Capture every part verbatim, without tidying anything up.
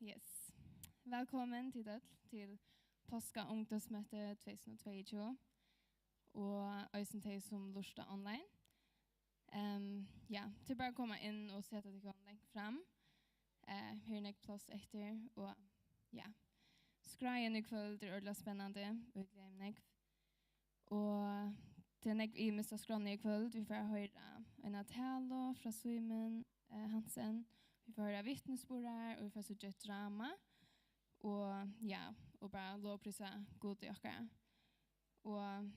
Yes. Vælkomin tit øll til Páskaungdómsmøti tvey túsund og tveyogtjúgu, og eisini tey sum lurta online. Ehm, ja, tit bara koma inn og seta tykkum langt fram. Eh, her er nógv pláss eftir, og ja. Skráin í kvøld er ordiliga spennandi, og eg gleði meg nógv. Og tað er nógv ymiskt á skránni í kvøld. Vit fara at hoyra eina talu frá Símun, eh, Hansen. Vit fara at hoyra vitnisburðar, og vit fara at síggja eitt drama. Og ja, og bara lovprísa Gud í okkara. Og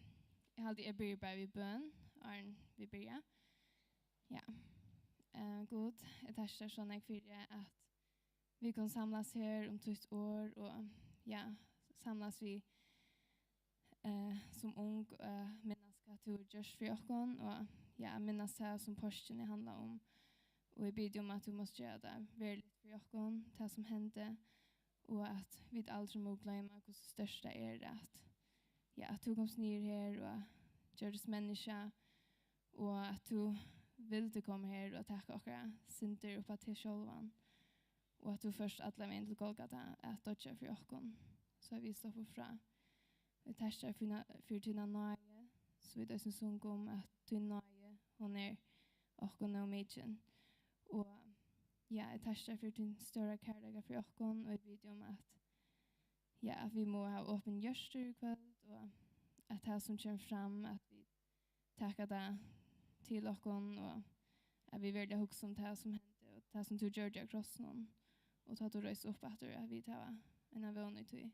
eg haldi, eg byrji bara við bøn, áðrenn vit byrja. Ja. Eh, Gud, eg takki tær so nógv fyri, at vit kunnu samlast her um títt orð og, ja, samlast við, eh, sum ung, eh, minnast hvat tú hevur gjørt fyri okkum og, ja, minnast tað sum páskirnar handla um. Og eg biði um, at tú mást gera tað veruligt fyri okkum, tað sum hendi, og at vit aldri mugu gloyma, hvussu stórt tað er, at, ja, at tú komst niður her og gjørdist menniskja, og at tú vildi koma her og taka okkara syndir upp á teg sjálvan, og at tú fórt allan vegin til Golgata at doyggja fyri okkum, so at vit sluppu frá. Eg takki tær fyri na-, fyri tína náði, so vit eisini sungu um, at tín náði, hon er okkum nóg mikil. Og ja, eg takki tær fyri tín stóra kærleika fyri okkum, og eg biði um, at, ja, at vit mugu hava opin hjørtu í kvøld, og at tað sum kemur fram, at vit taka tað til okkum, og at vit veruliga hugsa um tað sum hendi, og tað sum tú gjørdi á krossinum, og tá tú reis upp aftur, at vit hava eina vón í tí.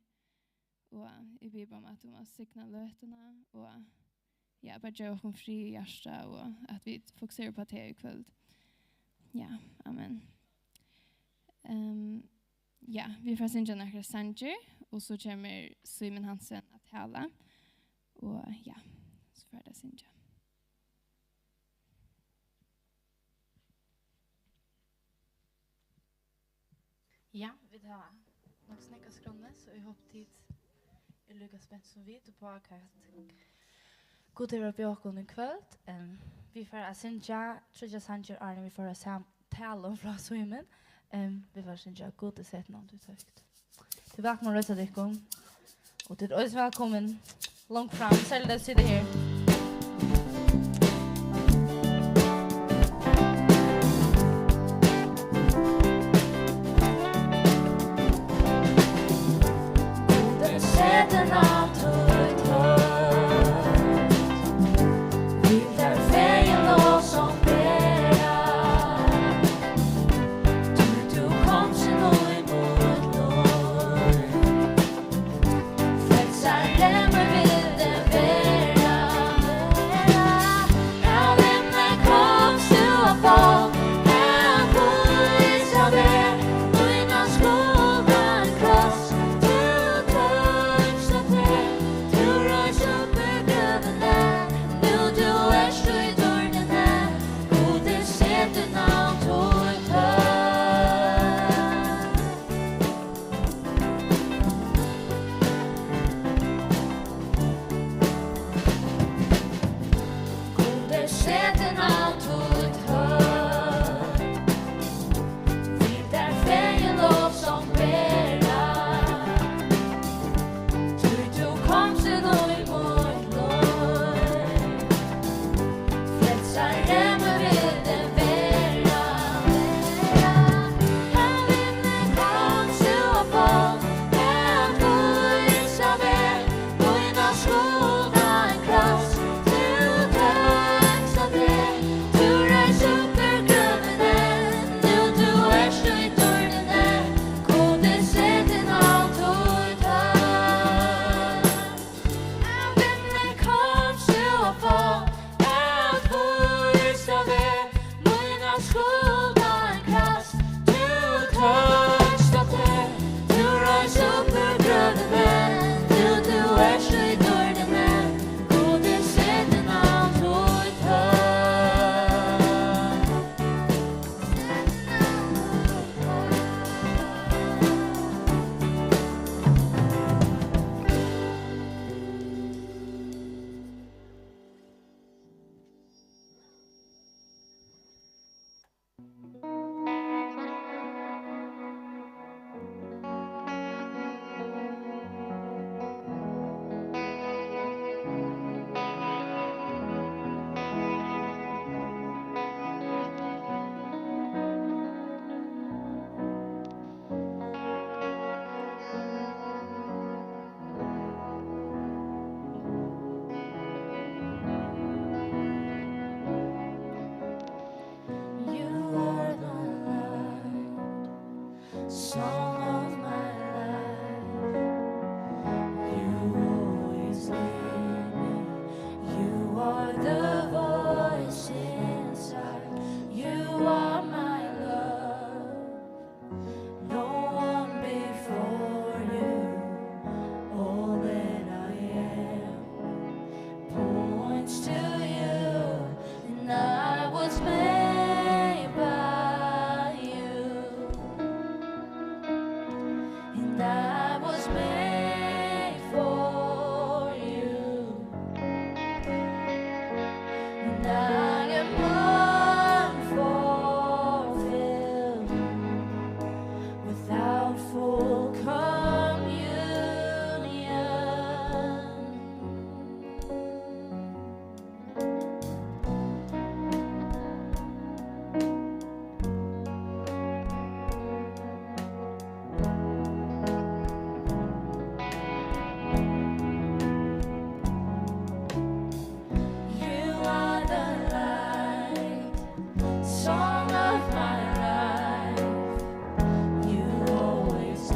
Og eg biði bara um, at tú má signa løtuna, og ja, bara geva okkum frið í hjarta, og at vit fokusera upp á teg í kvøld. Ja, amen. Ehm, ja, vit fara at syngja nakrar sangir, og so kemur Símun Hansen at tala. Og ja, so fara vit at syngja. Ja, vit hava nokk so nógv á skránni, so eg hopi, tit eru líka spent sum vit upp á, hvat Gud hevur at bjóða okkum í kvøld. Em, vit fara at syngja tríggjar sangir, áðrenn vit fara at sam-, tala um frá Símun. Em, vit fara at syngja Gud er sett navn títt høgt. Tit eru vælkomin at reisa tykkum. Og tit eru eisini vælkomin langt fram, serliga tey sita her. Gud er sett navn títt høgt. Vil tær fegin lov sum bera. Tí tú komst inn í mítt lív. Frelsar lamur vildi vera. Av himni komst tú á fólk, at vísa veg. Mína skuld á ein kross, tú tókst á teg. Full communion. You are the light, song of my life. You always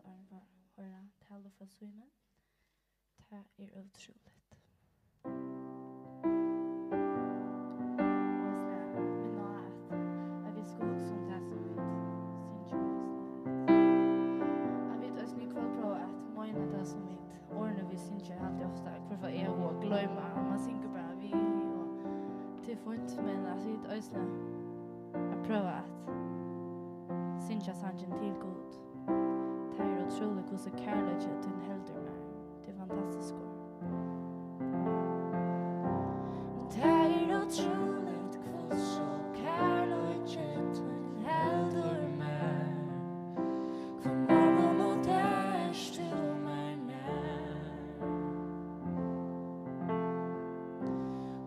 Áðrenn vit fara at hoyra talu frá Símun. Tað er ótrúligt. Og so minna á, at, at vit skulu hugsa um tað, sum vit syngja, og so at, at vit eisini í kvøld prøva at meina tað, sum vit, orðini, vit syngja, haldi eg ofta, hvør fær eg at gloyma, at man syngur bara við, og tað er fínt, men at vit eisini at prøva at syngja sangin til Gud. Tað er ótrúligt, hvussu kærleiki tín heldur mær. Tað er fantastiskt orð. Tað er ótrúligt, hvussu kærleiki tín heldur mær. Hvønn morgun og dag ert tú mær nær.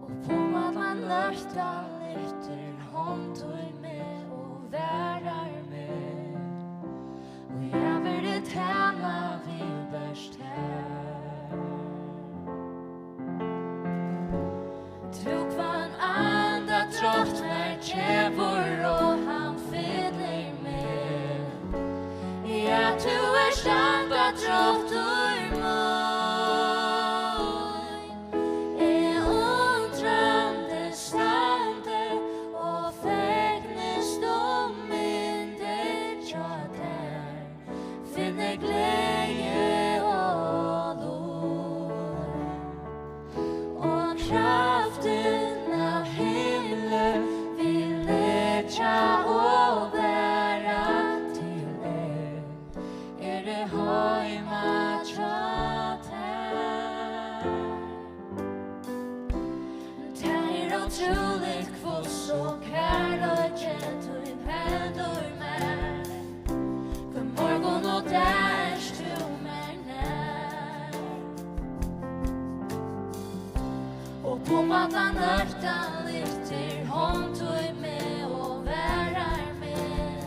Upp um allan løtta lyftir hond í meg og varar meg. Og eg vil tala við bert tær. Tú hvønn andadrátt mær gevur, og hann fyllir meg. Ja, tú ert andadrátt í mín. Eg undrandi standi og fegnist um myndir hjá tær. Finni gleði og lúr. Og kraftin av himli vil leggja og vera til teg. Eri heima hjá tær. Tað er ótrúligt, hvussu kærleiki tín heldur mær. Hvønn morgun og dag ert tú mær nær. Og upp um allan løtta lyftir hond í meg og varar meg.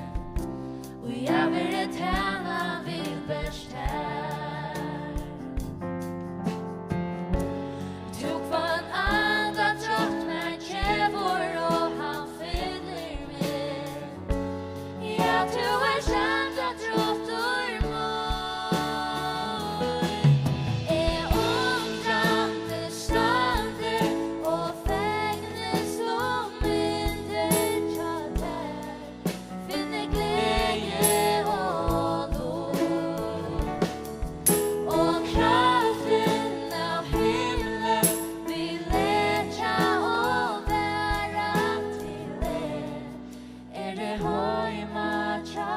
Og eg vil tala við bert tær. Tú hvønn andadrátt mær gevur, og hann fyllir meg. Ja, tú ert andadrátt í mín. Eg undrandi standi og fegnist um myndir hjá tær. Finni gleði og lúr. Og kraftin av himli vil leggja og vera til teg. Eri heima hjá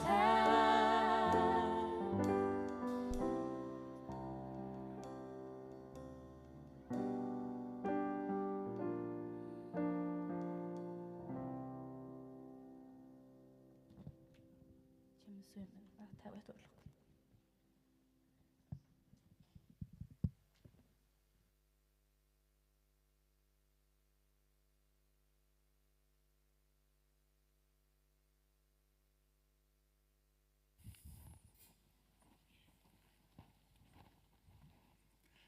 tær. Kemur Símun at hava eitt orðalag.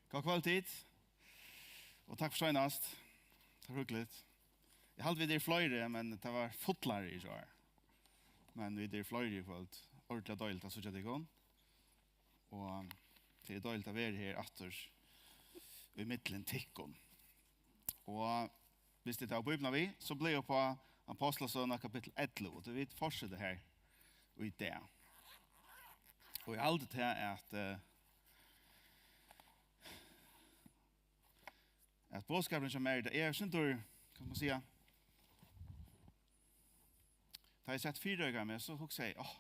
Gott kvøld, tit. Og takk fyri seinast. Tað var hugnaligt. Eg haldi, vit eru fleiri, men tað var fullari í gjár. Men vit eru fleiri í kvøld. Ordiliga deiligt at síggja tykkum. Og tað er deiligt at vera her aftur í millum tykkum. Og viss tit hava Bíbliuna við, so bleiv upp á Apostlasøguna kapittul ellivu, og vit fortseta har í dag. Og eg haldi til at, eh, at boðskapurin hjá mær, tað er eitt sindur, hvat skal man siga, tá eg sat fyrireikaði meg, so hugsaði eg, áh,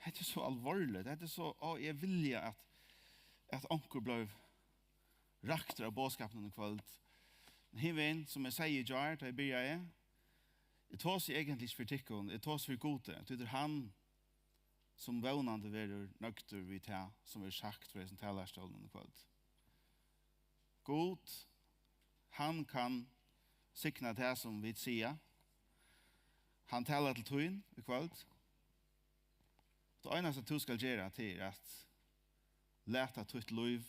hetta er so álvarsligt, hetta er so, áh, eg vildi at, at onkur bleiv raktur av boðskapinum í kvøld. Men hinvegin, sum eg segði í gjár, tá eg byrjaði, eg tosi eigentliga ikki fyri tykkum, eg tosi fyri Gudi, tí tað er hann, sum vónandi verður nøgdur við tað, sum verður sagt frá hesum talarastólinum í kvøld. Gud, hann kann signa tað, sum vit siga. Hann talar til tín í kvøld. Tað einasta, tú skal gera, tað er at lata títt lív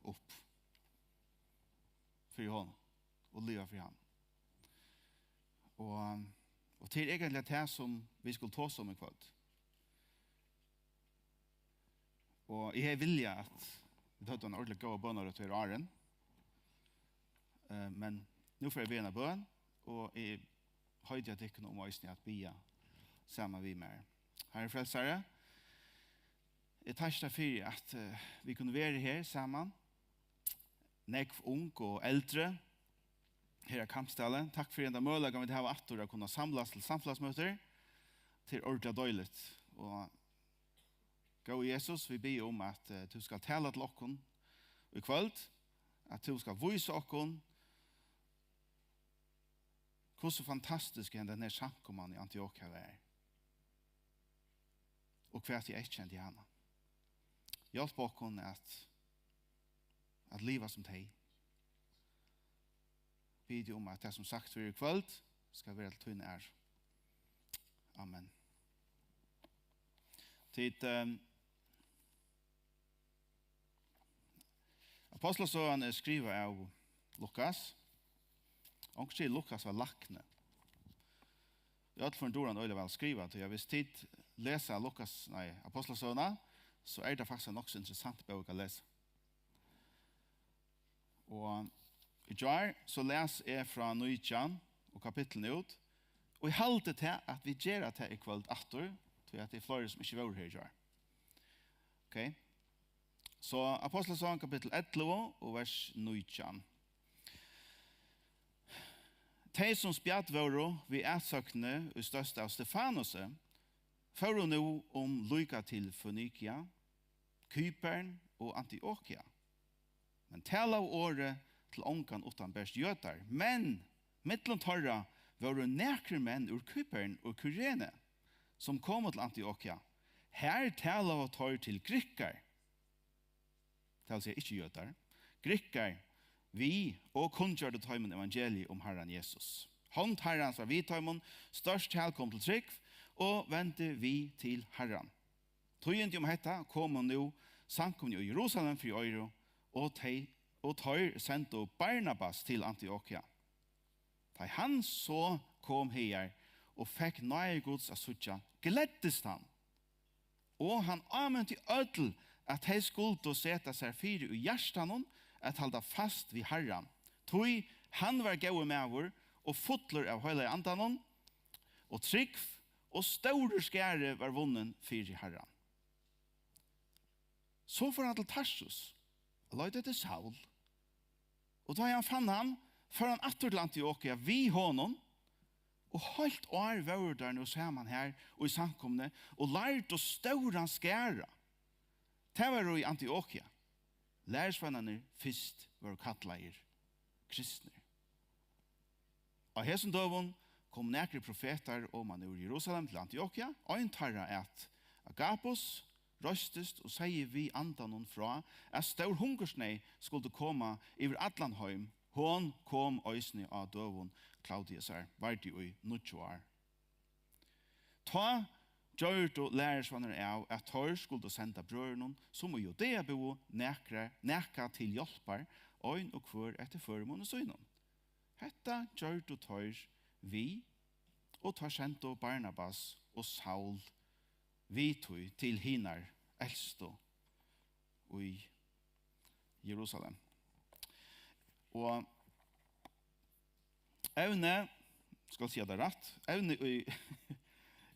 upp fyri honum og liva fyri hann. Og, og tað er eigentliga tað, sum vit skulu tosa um í kvøld. Og eg hevði viljað, at vit høvdu eina ordiliga góða bønarøð her áðrenn. Eh, men nú fari eg biðja eina bøn, og eg hoyri tykkum um eisini at biðja saman við mær. Harri Frelsari, eg takki tær fyri, at, eh, vit kunnu vera her saman, nógv ung og eldri, her á Kambsdali. Takk fyri henda møguleikan, vit hava aftur at kunna samlast til samfelagsmøtir. Tað er ordiliga deiligt. Og góði Jesus, vit biðja um, at, eh, tú skal tala til okkum í kvøld, at tú skal vísa okkum, hvussu fantastisk henda her samkoman í Antiokia var, og hvat eg eyðkendi hana. Hjálp okkum at, at liva sum tey. Biði um, at tað, sum sagt verður í kvøld, skal vera til tín æru. Amen. Tit, ehm, Apostlasøgan er skrivað av Lukas. Onkur sigur, Lukas var lækni. Í øllum førum dugir hann øgiliga væl at skriva, tí at viss tit lesa Lukas, nei, Apostlasøguna, so er tað faktiskt ein nokk so interessant bók at lesa. Og í gjár, so las eg frá nítjan og kapitlini út, og eg haldi tað, at vit gera tað í kvøld aftur, tí at tað er fleiri, sum ikki vóru her í gjár. Ok? So, Apostlasøgan, kapittul ellivu og vers nítjan. Tey, sum spjadd vóru við atsóknini í størsta av Stefanusi, fóru nú um líka til Fønikia, Kypern og Antiokia, men talaðu orðið til ongan uttan bert jødar. Men millum teirra vóru nakrir menn úr Kypern og Kyrene, sum komu til Antiokia. Har talaðu teir til grikkar, tað vil siga ikki jødar, grikkar, við og kunngjørdu teimum evangeliið um Harran Jesus. Hond Harrans var við teimum, stórt tal kom til trúgv og vendi við til Harran. Tíðindi um hetta komu nú samkomuni í Jerusalem fyri oyru, og tey, og teir sendu Barnabas til Antiokia. Tá ið hann so kom hagar og fekk náði Guds at síggja, gleddist hann. Og hann áminti øll, at tey skuldu seta sær fyri í hjartanum at halda fast við Harran. Tí hann var góður maður og fullur av Heilaga Andanum, og trúgv og stórur skari var vunnin fyri Harran. So fór hann til Tarsus og leitaði eftir Saul. Og tá ið hann fann hann, fór hann aftur til Antiokia við honum, og heilt ár vóru teir nú saman har í samkomuni og lærdu stóran skara. Tað var í Antiokia, lærisveinarnir fyrst vóru kallaðir kristnir. Á hesum døgum komu nakrir profetar oman úr Jerusalem til Antiokia. Ein teirra æt Agabus, reistist og segði við andanum frá, at stór hungursneyð skuldi koma yvir allan heim. Hon kom eisini á døgum Klaudiusar, vardi í níggju ár. Tá gjørdu lærisveinar av, at teir skuldu senda brøðrunum, sum í Judea búðu, nakrar, nakað til hjálpar, ein og hvør eftir førimuni sínum. Hetta gjørdu teir við, og teir sendu Barnabas og Saul við tí til hinar elstu í Jerusalem. Og evnið, skal siga tað rætt, evnið í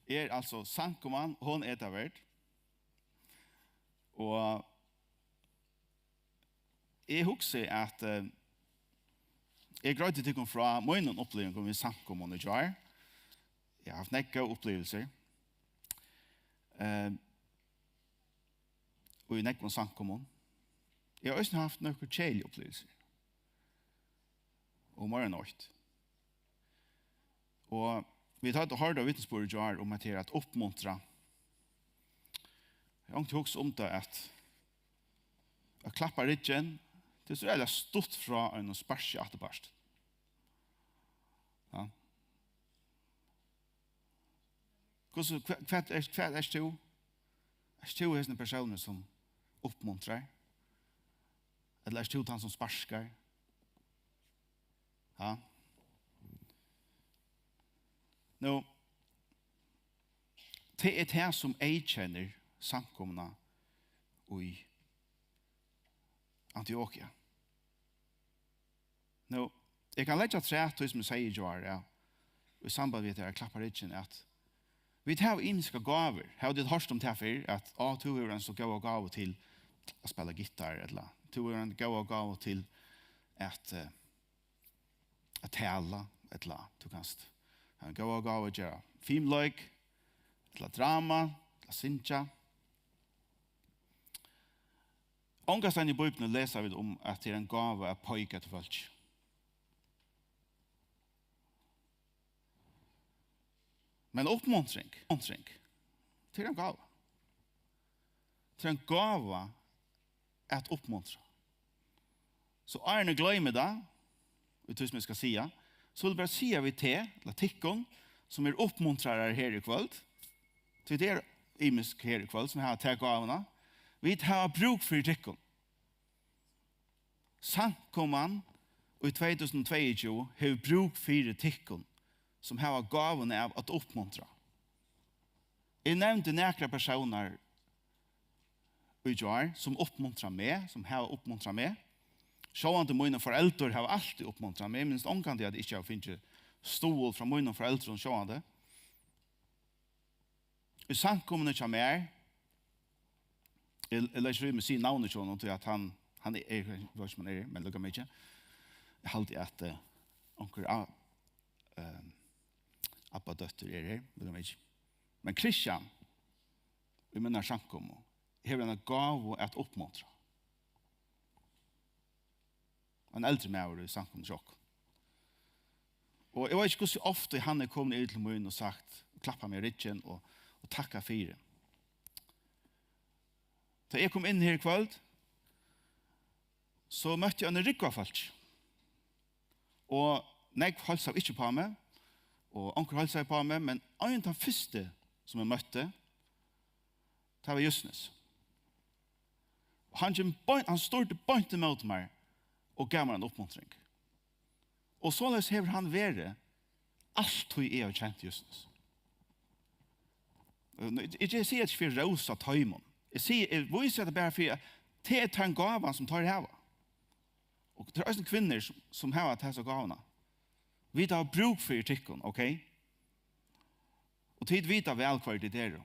er altso samkoman, hon er tað verd. Og eg hugsi at, eh, eg greiddi tykkum frá mínum upplivingum við samkomum í gjár. Eg havi havt nógv góðar upplivilsir. Eh, og í nógvum samkomum. Eg havi eisini havt nøkur keðiligar upplivilsir. Og meira enn eitt. Og vit høvdu hoyrt av vitnisburði í gjár um at tað er at uppmuntra. Eg havi ongantíð hugsað um tað at, at klappa ryggin, tað er so øgiliga stutt frá einum sparki afturpartin. Ja. Hvussu, hva, hvat er, hvat ert tú? Ert tú hesin persónurin sum uppmuntrar? Ella ert tú tann sum sparkar? Ja. Nú, tað er tað sum eyðkennir samkomuna í Antiokia. Nú, eg kann leggja afturat tí, sum eg segði í gjár, ja, í samband við tað at klappa ryggin, at vit hava ymiskar gávur. Hava tit hoyrt um tað fyrr, at, á, tú hevur eina so góða gávu til at spæla gittar, ella tú hevur eina góða gávu til at, eh, at tala, ella tú kanst hava eina góða gávu at gera fimleik, ella drama, ella syngja. Ongastaðni í Bíbliuni lesa vit um, at tað er ein gáva at peika eftir fólki. Men uppmuntring, uppmuntring, tað er ein gáva. Tað er ein gáva at uppmuntra. So áðrenn eg gloymi tað, í tí sum eg skal siga, so vil eg bara siga við teg, ella tykkum, sum eru uppmuntrarar her í kvøld, tí tað eru ymisk her í kvøld, sum hava ta gávuna, vit hava brúk fyri tykkum. Samkoman í tvey túsund og tveyogtjúgu hevur brúk fyri tykkum, sum hava gávuna av at uppmuntra. Eg nevndi nakrar persónar í gjár, sum uppmuntra meg, sum hava uppmuntrað meg. Sjálvandi míni foreldur hava altíð uppmuntrað meg. Eg minnist ongantíð, at eg ikki havi fingið stuðul frá mínum foreldrum sjálvandi. Í samkomuni hjá mær, eg, eg leggi ikki í meg at siga navnið hjá honum, tí at hann, hann er, eg veit ikki, um hann er her, men lukka meg ikki. Eg haldi, at, eh, onkur a-, eh, abbadóttir er her, lukka meg ikki. Men Kristian, í mínari samkomu, hevur eina gávu at uppmuntra. Ein eldri maður í samkomuni hjá okkum. Og eg veit ikki, hvussu ofta hann er komin yvir til mín og sagt, og klappað meg í ryggin og, og takkað fyri. Tá eg kom inn her í kvøld, so møtti eg eina rúgvu av fólki. Og nógv heilsaðu ikki uppá meg, og onkur heilsaði uppá meg, men ein, tann fyrsti, sum eg møtti, tað var Jusnes. Og hann kemur beint, hann stúrdi beint ímóti mær og gav mær eina uppmuntring. Og soleiðis hevur hann verið, altíð eg havi kent Jusnes. Eg, eg, eg sigi hetta ikki fyri at rósa teimum. Eg sigi, eg vísi hetta bara fyri, at tað er tann gávan, sum teir hava. Og tað eru eisini kvinnur, sum, sum hava hesa gávuna. Vit hava brúk fyri tykkum, ok? Og tit vita væl, hvørji tit eru.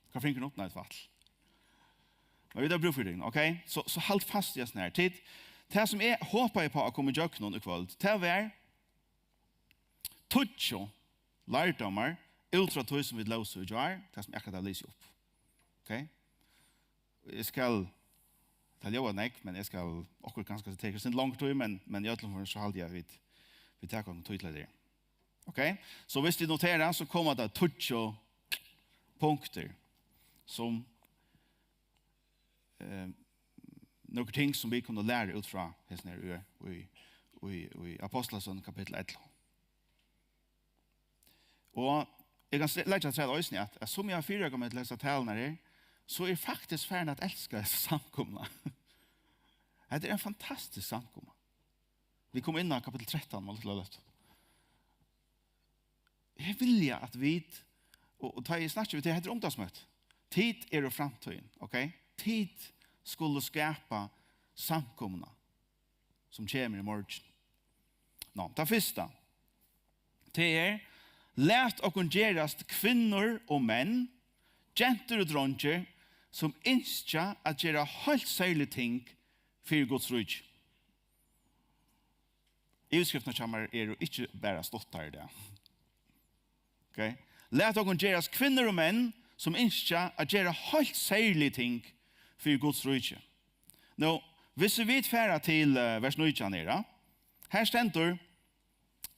Hvat fingur upp? Nei, tvætl. Men vit hava brúk fyri tykkum, ok? So, so halt fast í hesum her. Tit, tað sum eg hopaði uppá at koma ígjøgnum í kvøld, tað var tíggju lærdómar út frá tí sum vit lósu í gjár, tað sum eg akkurát havi lisið upp. Ok? Eg skal, tað ljóðar nógv, men eg skal, okkurt kanska tað tekur eitt sindur longri tíð, men, men í øllum førum so haldi eg at vit, vit taka okkum tíð til tað. Ok? So viss tit notera, so koma tað tíggju punktir, sum, eh, nøkur ting sum vit kunnu læra út frá hesum her í, í, í, í Apostlasøguni kapittul ellivu. Og eg kann se-, leggja afturat eisini, at, at sum eg havi fyrireikað meg til hesa taluna her, so eri eg faktiskt farin at elska hesa samkomuna. Hetta er ein fantastisk samkoma. Vit koma inn á kapittul trettan um eina lítla løtu. Eg vilji, at vit, og, og tá eg snakki við teg, hetta er ungdómsmøti. Tit eru framtíðin, ok? Tit skulu skapa samkomuna sum kemur í morgin. Ná, tað fyrsta, tað er, lat okkum gerast kvinnur og menn, gentur og dreingir, sum ynskja at gera heilt serlig ting fyri Guds ríki. Yvirskriftirnar hjá mær eru ikki bara stuttar í dag. Ok? Lat okkum gerast kvinnur og menn, sum ynskja at gera heilt serlig ting fyri Guds ríki. Nú, viss vit fara til, eh, vers nítjan her, ja. Her stendur,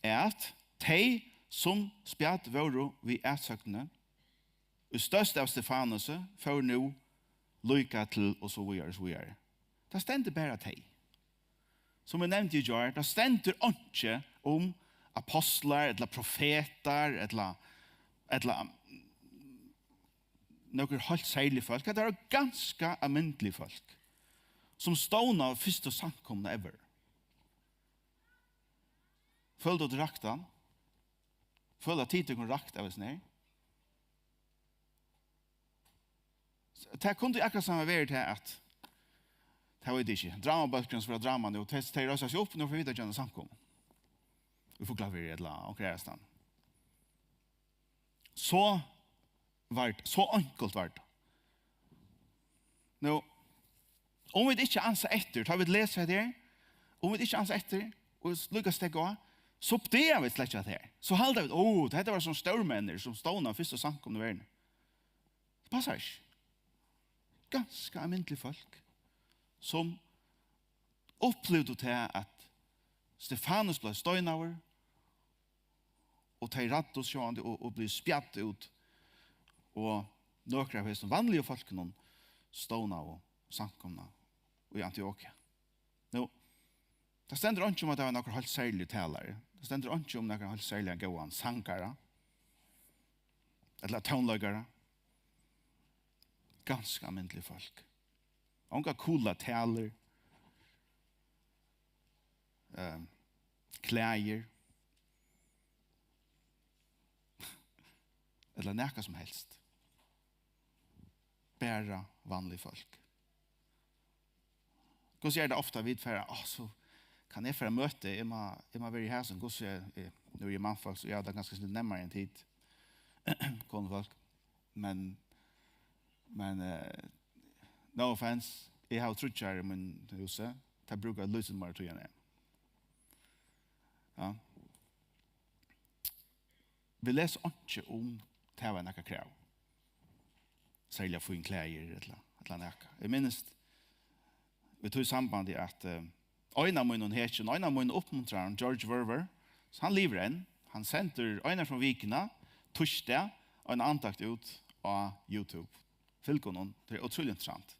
at tey, sum spjadd vóru við atsóknini, í størst av Stefanusi, fóru nú líka til, og so víðari, og so víðari. Tað stendur bara tey. Sum eg nevndi í gjár, tað stendur einki um apostlar ella profetar ella, ella nøkur heilt serlig fólk. Hetta eru ganska almindilig fólk, sum stovnaðu fyrstu samkomuna ever. Føla tit tykkum raktan? Føla tit tykkum rakt av hesum her? Tað kundi akkurát sama verið tað, at, tað veit eg ikki, dramabólkurin spælir drama nú, tey, tey reisa seg upp, nú fara vit at gera eina samkomu í Fuglafirði ella onkra aðrastaðni. So var tað, so einkult var tað. Nú, um vit ikki ansa eftir, tá vit lesa hetta her, um vit ikki ansa eftir, og s-, líka steðga á, so uppdaga vit slett ikki hetta her. So halda vit, "Ó, hetta var sum stórmenninir sum stovnaðu fyrstu samkomuna í verðini." Tað passar ikki. Ganska almindilig fólk, sum upplivdu tað, at Stefanus bleiv steinaður, og tey ræddust sjálvandi og, og blivu spjadd út, og nøkur av hesum vanligu fólkunum stovnaðu samkomuna í Antiokia. Nú, tað stendur einki um, at tað var nakar heilt serligur talari. Tað stendur einki um nakran heilt serligan góðan sangara, ella tónleikara. Ganska almindilig fólk. Ongar coolar talur, eh, klæðir, ella nakað sum helst. Bara vanlig fólk. Hvussu er tað ofta, vit fara, "Á, so kann eg fara á møti, eg má, eg má vera í hasum, hvussu er, eg, nú eri eg mannfólk, so eg havi tað kanska sindur nemmari enn tit, konufólk." Men, men, eh, no offense, eg havi tríggjar í mínum húsi, tað brúkar lítið meira tíð enn eg. Ja. Vit lesa einki um, tað var nakað krav. Serliga fín klæðir ella, ella nakað. Eg minnist í tí sambandi, at, eh, ein av mínum hetjum, ein av mínum uppmuntrarum, George Verwer, so hann livir enn. Hann sendir eina ferð um vikuna, týsdag, eina andakt út á YouTube. Fylg honum, tað er ótrúliga interessant.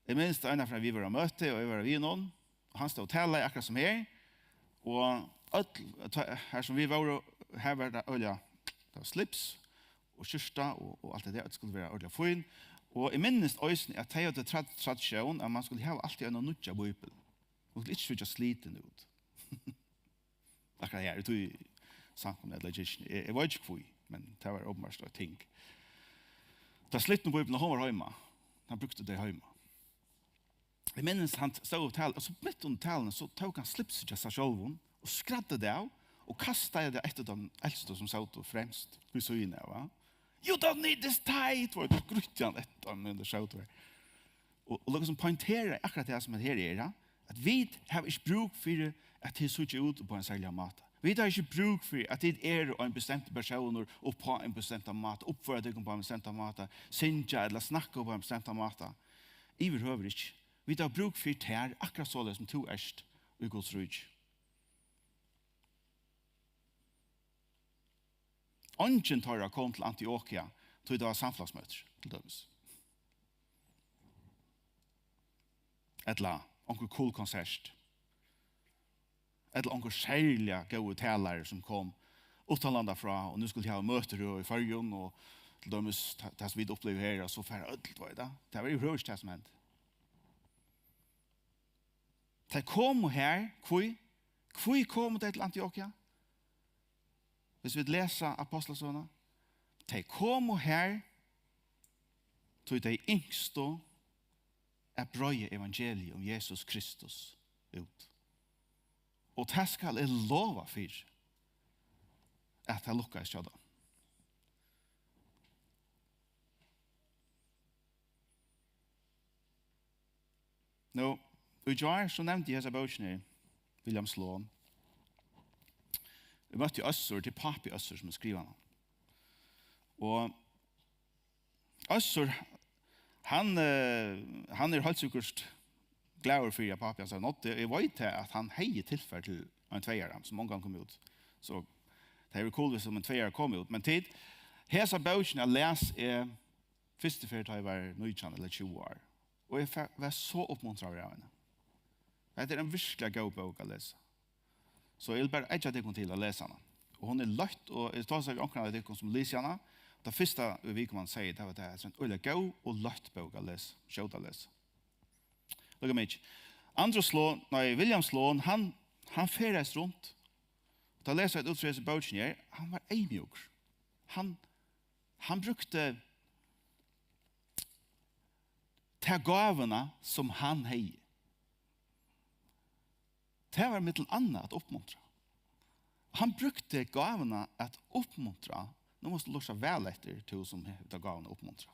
Eg minnist eina ferð, vit vóru á møti, og eg var við honum, og hann stóð og talaði akkurát sum her, og øll, tá, har sum vit vóru, har var tað øgiliga, tað var slips og skjúrta og, og alt tað har, øll skuldu vera øgiliga fín. Og eg minnist eisini, at tey høvdu tra-, tradisjón, at mann skuldi hava altíð eina nýggja bíbel. Hon skuldi ikki síggja slitin út. Akkurát her, eg trúgvi, samkomuni ella kirkjuni. Eg, eg veit ikki hví, men tað var openbart eitt ting. Teir slitnu bíbliurnar, hon var heima. Hann brúkti tey heima. Eg minnist, hann stóð og tal-, og so mitt undir taluni, so tók hann slipsið hjá sær sjálvum og skræddi tað av og kastaði tað eftir teimum elstu, sum sótu fremst við síðuna av, va? "You don't need this tight!" var tað, grýtti hann eftir teimum, meðan teir sótu har. Og, og líkasum poengtera akkurát tað, sum her er, ja? At vit hava ikki brúk fyri, at tit síggja út upp á ein serligan máta. Vit hava ikki brúk fyri, at tit eru ein bestemtur persónur upp á ein bestemtan máta, uppføra tykkum upp á ein bestemtan máta, syngja ella snakka upp á ein bestemtan máta. Yvirhøvur ikki. Vit hava brúk fyri tær, akkurát soleiðis sum tú ert í Guds ríki. Eingin teirra kom til Antiokia, tí tað var samfelagsmøtir, til dømis. Ella onkur cool konsert. Ella onkur serliga góður talari, sum kom uttanlanda frá, og nú skuldi hava møtir í Føroyum, og til dømis ta-, tað, sum vit uppliva her, og so fara øll, tú veit, ja. Tað var yvirhøvur ikki tað, sum hendi. Tey komu her, hví? Hví komu tey til Antiokia? Hvis vit lesa Ápostlasøguna, tey komu her, tí tey ynsktu at breiða evangeliið um Jesus Kristus út. Og tað skal eg lova fyri, at tað lukkaðist hjá teimum. Nú, í gjár, so nevndi eg hesa bókina her, William Sloan. Eg møtti Øssur, tað er pápi Øssur, sum hevur skrivað hana. Og Øssur, hann, eh, hann er heilt sikkurt glaður fyri, at pápi hansara náddi. Eg veit tað, at hann hevði tilfar til ein tveyara, sum ongantíð kom út. So tað hevði verið cool, hvis ein tveyari kom út. Men tit, hesa bókina las eg fyrstu ferð, tá eg var nítjan ella tjúgu ár. Og eg fe-, var so uppmuntraður av henni. Hetta er ein virkuliga góð bók at lesa. So eg vil bara eggja tykkum til at lesa hana. Og hon er løtt, og eg tosaði við onkran av tykkum sum lesur hana. Tað fyrsta, viðkomandi segði, tað var, tað er ein øgiliga góð og løtt bók at lesa, skjót at lesa. Lukka meg ikki. Andrew Sloan, nei, William Sloan, hann, hann ferðaðist runt. Tá lesa vit út frá hesi bókini her, hann var eyðmjúkur. Hann, hann brúkti, ta gávuna, sum hann hevði. Tað var millum annað at uppmuntra. Hann brúkti gávuna at uppmuntra. Nú mást tú lurta væl eftir, tú sum hevur ta gávuna at uppmuntra.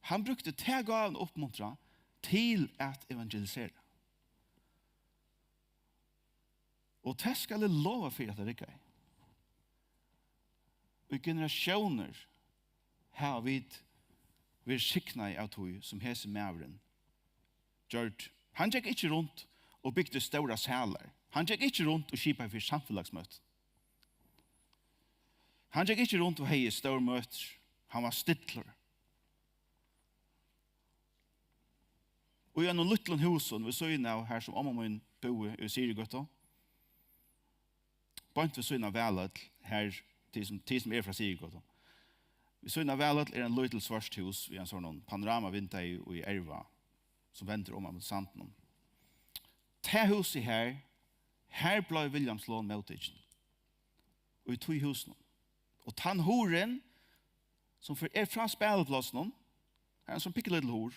Hann brúkti ta gávuna at uppmuntra til at evangelisera. Og tað skal eg lova fyri, at tað riggaði. Í generatiónir hava vit verið signaði av tí, sum hesin maðurin gjørdi. Hann gekk ikki runt og bygdi stórar salar. Hann gekk ikki runt og skipaði fyri samfelagsmøtum. Hann gekk ikki runt og hevði stór møtir. Hann var stillur. Og í einum lítlum húsum við síðuna av, har sum omma mín búði í Syðrugøtu, beint við síðuna av Valhøll, har, tit sum, tit sum eru frá Syðrugøtu. Við síðuna av Valhøll er ein lítil svørt hús við ein sånn panoramavindeygu í erva, sum vendir oman móti sandinum. Tað húsið har, har bleiv Williams Lund móttikin. Í tí húsinum. Og tann hurðin, sum fer, er frá spæliplássinum, har er ein sånn pikkulítil hurð,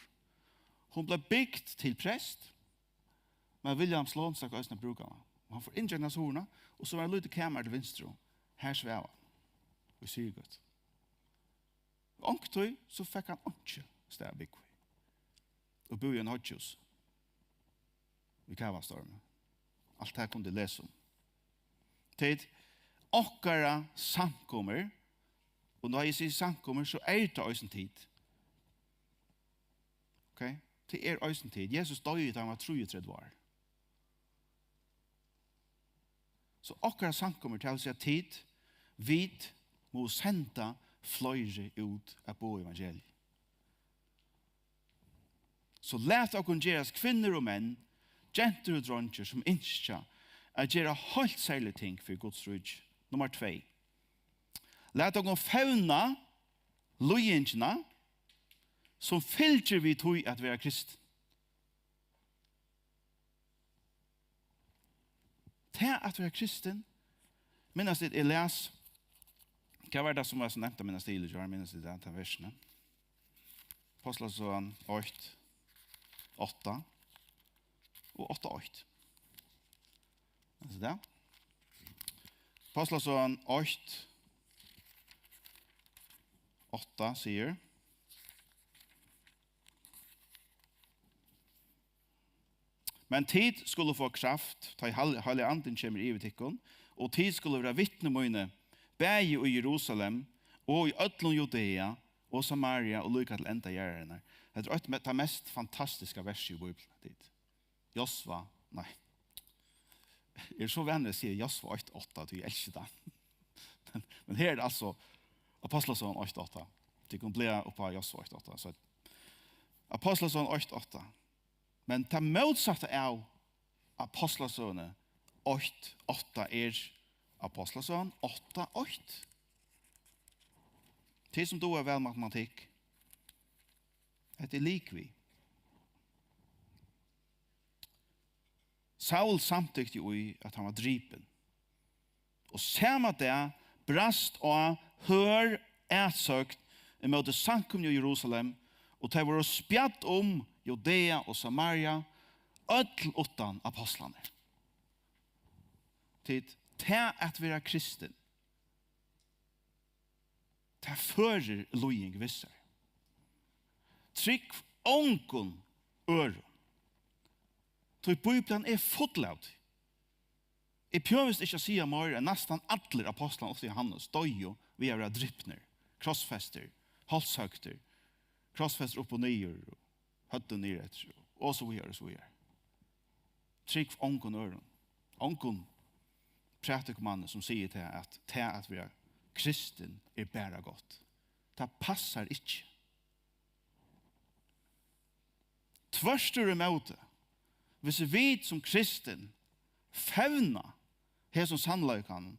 hon bleiv bygd til prest, men Williams Lund stakk eisini at brúka hana. Og hann fór inn gjøgnum hasa hurðina, og so var ein lítið kamar til vinstru. Har svav hann. Í Syðrugøtu. Onkuntíð, so fekk hann einki stað at búgva í. Og búði í einum hoyggjhúsi. Í kavastormi. Alt tað kunnu tit lesa um. Tit, okkara samkomur, og tá eg sigi samkomur, so er tað eisini tit. Ok? Tað er eisini tit. Jesus doyði, tá hann var trýogtretivu ár. So okkara samkomur, tað vil siga tit, vit mugu senda fleiri út at boða evangeliið. So lat okkum gerast kvinnur og menn, gentur og dreingir, sum ynskja at gera heilt serlig ting fyri Guds ríki. Nummar tvey. Lat okkum fevna líðingina, sum fylgir við tí at vera kristin. Tað at vera kristin, minnast tit, eg las, hvat var tað sum var so nevnt at minnast til í gjár, minnast tit tað, tað versini? Apostlasøgan eitt, átta og átta eitt. Minnast tit tað? Apostlasøgan eitt, átta sigur: Men tit skulu fáa kraft, tá ið Heil-, Heilagi Andin kemur yvir tykkum, og tit skulu vera vitni míni, bæði í Jerusalem og í øllum Judea og Samaria og líka til enda jarðarinnar. Hetta er eitt me-, tað mest fantastiska versið í Bíbliuni, tit. Josva, nei. Eg eri so vanur at siga Josva eitt átta, tí eg elski tað. Men, men her er tað altso Apostlasøgan eitt átta. Tit kunnu blaða upp á Josva eitt átta, so Apostlasøgan eitt átta. Men tað mótsatta av Apostlasøguni eitt átta er Apostlasøgan átta eitt. Tit sum duga væl matematikk, hetta er ligvið. Saul samtykti í, at hann var dripin. Og sama dag brast á hørð atsókn ímóti samkomuni í Jerusalem, og tey vóru spjadd um Judea og Samaria, øll uttan apostlarnir. Tit, tað at vera kristin, tað førir líðing við sær. Trúgv ongum øðrum. Tí Bíblian er full av tí. Eg behøvist ikki at siga meir, enn næstan allir apostlarnir uttan Jóhannes doyðu við at vera dripnir, krossfestir, hálshøgdir, krossfestir upp og niður, og høvdið niður eftir, og so víðari, og so víðari. Trúgv ongum øðrum, ongum prædikumanni, sum sigur tað, at tað at vera kristin er bara gott. Tað passar ikki. Tvørturímóti, hvis vit sum kristin fevna hesum sannleikanum,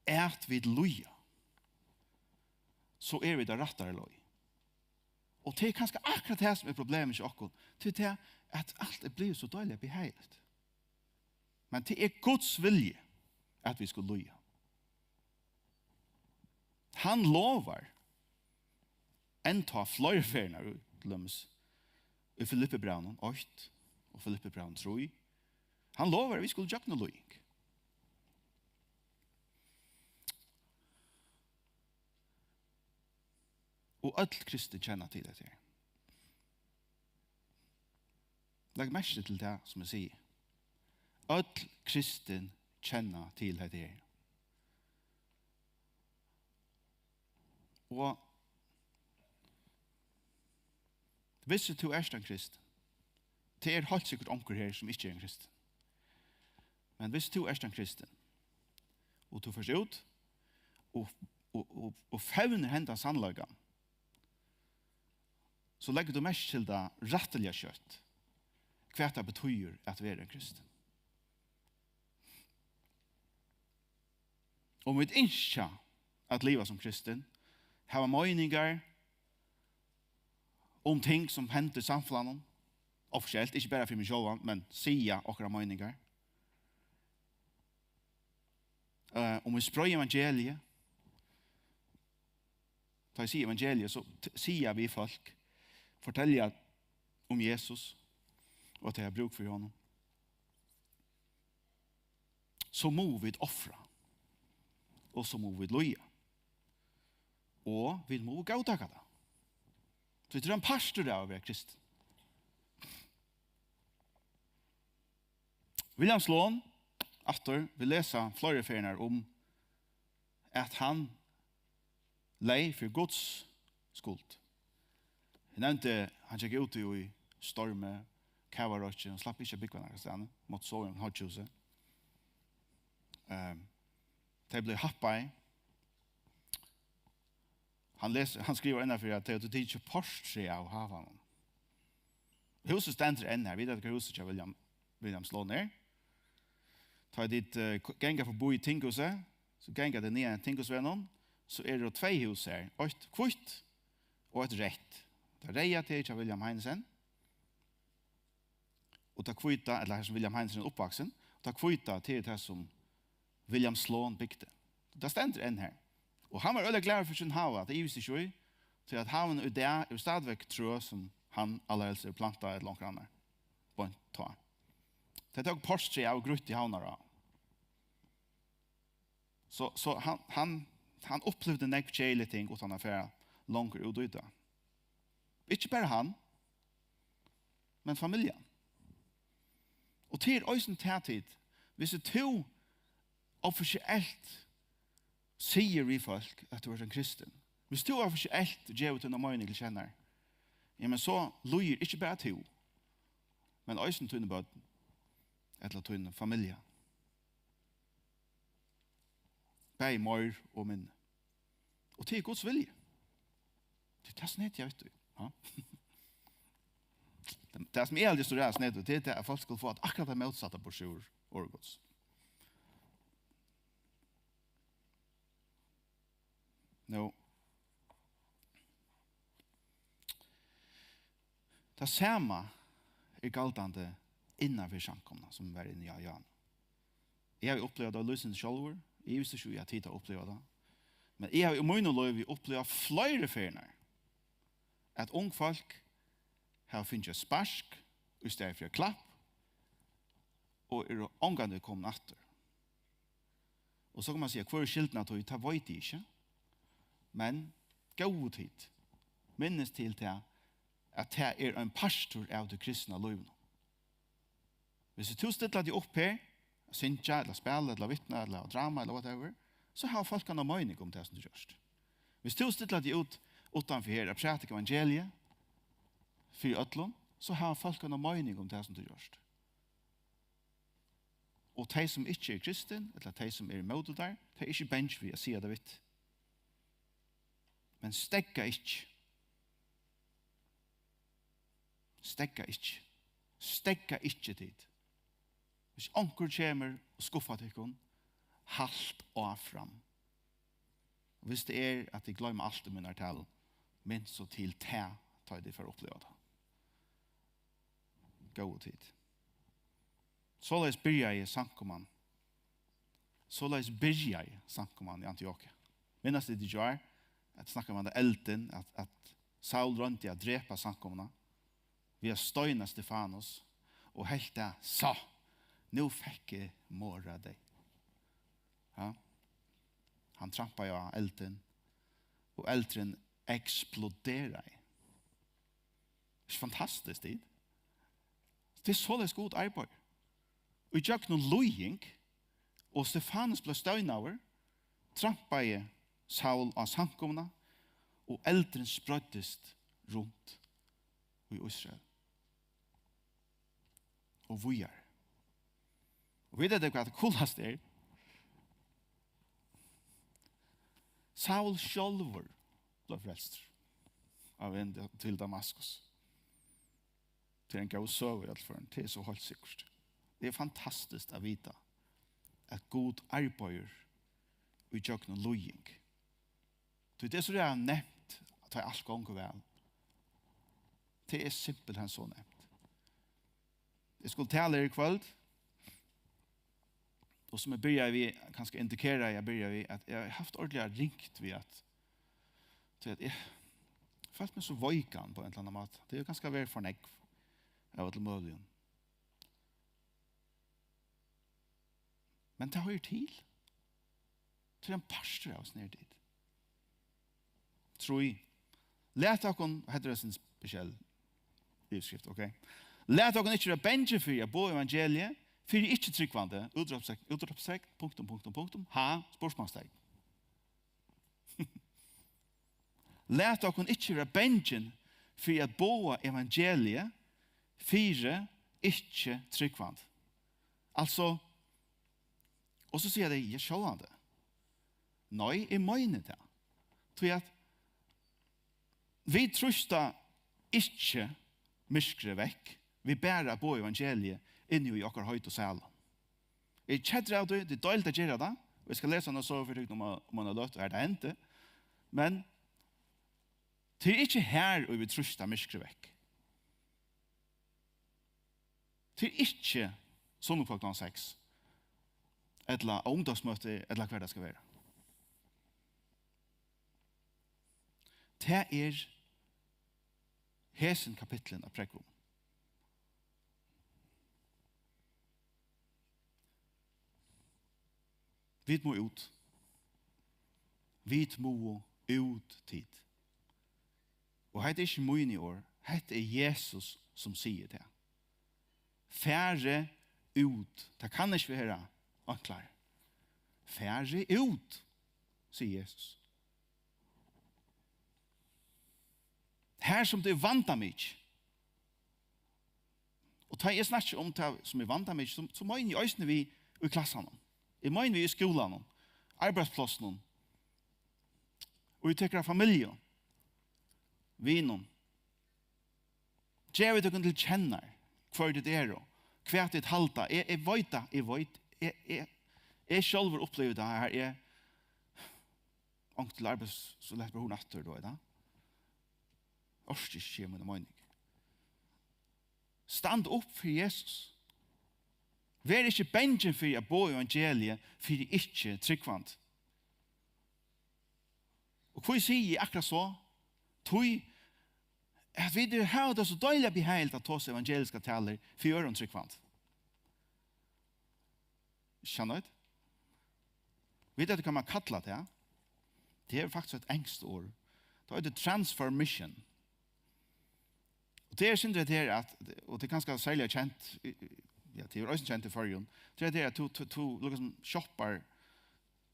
at vit líða, so eru vit á rættari leið. Og tað er kanska akkurát tað, sum er problemið hjá okkum, tí tað, at alt er blivið so deiliga behagligt. Men tað er Guds vilji, at vit skulu líða. Hann lovar, enntá fleiri ferðirnar, í, til dømis í Filippibrævinum eitt og Filippibrævinum trý. Hann lovar, at vit skulu gjøgnum líðing. Og øll kristin kenna til hetta her. Legg merki til tað, sum eg sigi. Øll kristin kenna til hetta her. Og viss tú ert ein kristin, tað er heilt sikkurt onkur her, sum ikki er ein kristin. Men viss tú ert ein kristin, og tú fert út og, og, og, og fevnir hendan sannleikan, so leggur tú merki til tað rættiliga skjótt, hvat tað betýðir at vera ein kristin. Um vit ynskja at liva sum kristin, hava meiningar um ting sum henda í samfelagnum, offisielt, ikki bara fyri meg sjálvan, men siga okkara meiningar. Eh, um vit spreiða evangeliið, tá eg sigi evangeliið, so t-, siga vit fólk, fortelja um Jesus, og at tey hava brúk fyri honum, so mugu vit ofra, og so mugu vit líða, og vit mugu góðtaka tað. So tað er ein partur av at vera kristin. William Sloane, aftur, vit lesa fleiri ferðirnar um, at hann leyg fyri Guds skuld. Eg nevndi, hann gekk út í, í stormi, kavaroyki, hann slapp ikki at búgva nakað staðni, mátti sova í einum hoyggjhúsi. Ehm, tey blivu happaði. Hann les-, hann skrivar innanfyri, at tey høvdu tikið portreti av havanum. Húsið stendur enn her. Vita tit, hvar húsið hjá William, William Sloane er? Tá tit, eh, k-, ganga forbi tinghúsið, so ganga tit niðan tinghúsvegnum, so eru tvey hús her. Eitt hvítt og eitt reytt. Tað reyða, tað er hjá William Heinesen. Og tað hvíta, ella har sum William Heinesen er uppvaksin, og tað hvíta, tað er tað sum William Sloane bygdi. Tað stendur enn her. Og hann var øgiliga glaður fyri sín hava, tað ivist ikki í, tí at havin í dag er stadigvæk trø sum hann allarhelst hevur plantað ella onkur annar beint tá. Tað tók portreti av grýtti havnar á. So, so hann, hann, hann upplivdi nógv keðilig ting uttan at fara longur út í tað. Ikki bara hann, men familjan. Og til eisini tað, tit, viss tú offisielt sigur við fólk at tú ert ein kristin, viss tú offisielt gevur tína meining til kennar, ja, men so líður ikki bara tú, men eisini tíni børn ella tín familja. Bæði meir og minni. Og tað er Guds vilji. Tað er tað snetið, eg veit, ja. Tað, tað sum eg haldi er so ræðuligt snetið, tað er tað, at fólk skulu fáa akkurát tað mótsatta burtur úr orði Guds. Nú, tað sama er galdandi innan fyri samkomuna, sum var inni á Jan. Eg havi upplivað tað lýsandi sjálvur, eg ivist ikki í, at tit hava upplivað tað. Men eg havi í mínum lívi upplivað fleiri ferðir, at ung fólk hava fingið eitt spark í staðin fyri eitt klapp, og eru ongantíð komin aftur. Og so kann man siga, hvør er skyldin av tí? Tað veit eg ikki. Men góðu tit, minnist til tað, at tað er ein partur av tí kristna lívinum. Viss tú stillar teg upp her, at syngja, ella spæla, ella vitna, ella drama, ella whatever, so hava fólk eina meining um tað, sum tú gert. Viss tú stillar teg út uttanfyri her at prædika evangeliið fyri øllum, so hava fólk eina meining um tað, sum tú gert. Og tey, sum ikki eru kristin, ella tey, sum eru ímóti tær, tey eru ikki bangin fyri at siga tað við teg. Men steðga ikki. Steðga ikki. Steðga ikki, tit. Viss onkur kemur og skuffar tykkum, halt áfram. Og viss tað er, at tit gloyma alt um mínar talur, minst so til tað, tá tit fara at uppliva tað. Góðu tit. Soleiðis byrjaði samkoman. Soleiðis byrjaði samkoman í Antiokia. Minnast tit í gjár, at snakka um handa eldin, at, at Saul royndi at drepa samkomuna við at steina Stefanus og helt tað, so, nú fekk eg morðað tey. Ja. Hann trampaði á eldin, og eldurin eksploderaði. Ikki fantastiskt, tit? Tað er soleiðis Gud arbeiðir. Og í gjøgnum líðing, og Stefanus bleiv steinaður, trampaði Saul á samkomuna, og eldurin spreiddist runt í Ísrael. Og víðari. Og vita tit, hvat tað coolasta er? Saul sjálvur bleiv frelstur á veg til Damaskus. Tað er ein góð søga í øllum førum, tað er so heilt sikkurt. Tað er fantastiskt at vita, at Gud arbeiðir í gjøgnum líðing. Tí tað er so, eg havi nevnt, at tá alt gongur væl. Tað er simpelthen so nevnt. Eg skuldi tala her í kvøld, og sum eg byrjaði við, kanska indikeraði, eg byrjaði við, at eg havi havt ordiliga ringt við at, tí at eg følt meg so veikan á ein ella annan máta. Tað er kanska verið for nógv av øllum møguligum. Men tað hoyrir til. Tað er ein partur av oss, nær dit. Trý. Lat okkum, hetta er ein spesiell yvirskrift, ok? Lat okkum ikki vera bangin fyri at boða evangeliið fyri ikki trúgvandi, útrópstekn, útrópstekn, punktum, punktum, punktum, ha, spurdsmánstekn. Lat okkum ikki vera bangin fyri at boða evangeliið fyri ikki trúgvandi. Altso, og so siga tey, ja, sjálvandi. Nei, eg meini tað. Tí at vit trýsta ikki myrkrið vekk, við bara at boða evangeliið inni í okkara heitu sælu. Eg eri keddur av tí, tað er deiligt at gera tað, og eg skal lesa eina søgu fyri tykkum um, um eina løtu, har tað hendi. Men tað er ikki har, ið vit trýsta myrkrið vekk. Tað er ikki sunnukvøld klokkan seks, ella á ungdómsmøti, ella hvar tað skal vera. Tað er hesin kapittulin at prógva um. Vit mugu út. Vit mugu út, tit. Og hetta er ikki míni orð, hetta er Jesus, sum sigur tað. Farið út. Tað kann ikki vera einklari. Farið út, sigur Jesus. Har sum tað er vandamikið. Og tá eg snakki um tað sum er vandamikið, so, so meini eg eisini við í klassanum. Eg meini við í skúlanum, arbeiðsplássinum, og í tykkara familju, vinum. Gevið tykkum til kjennar, hvør tit eru, hvat tit halda. Eg, eg veit tað, eg veit. Eg, eg, eg sjálvur upplivi tað her. Eg, onkuntíð til arbeiðis, so leypur hurðin aftur, tú veit tað. Orki ikki siga mína meining. Stand upp fyri Jesus. Ver ikki bangin fyri at boða evangeliið fyri ikki trúgvandi. Og hví sigi eg akkurát so? Tí at vit eru, hava tað so deiliga behagligt at tosa evangeliskar talur fyri øðrum trúgvandi. Skjønner du? Veit tú hvat man kallar tað? Tað er faktiskt eitt enskt orð. Tað eitur transformation. Og tað er sindur tað her at, og tað er kanska serliga kent, ja, tað er eisini kent í Føroyum, tað er tað at tú, tú, tú líkasum shoppar,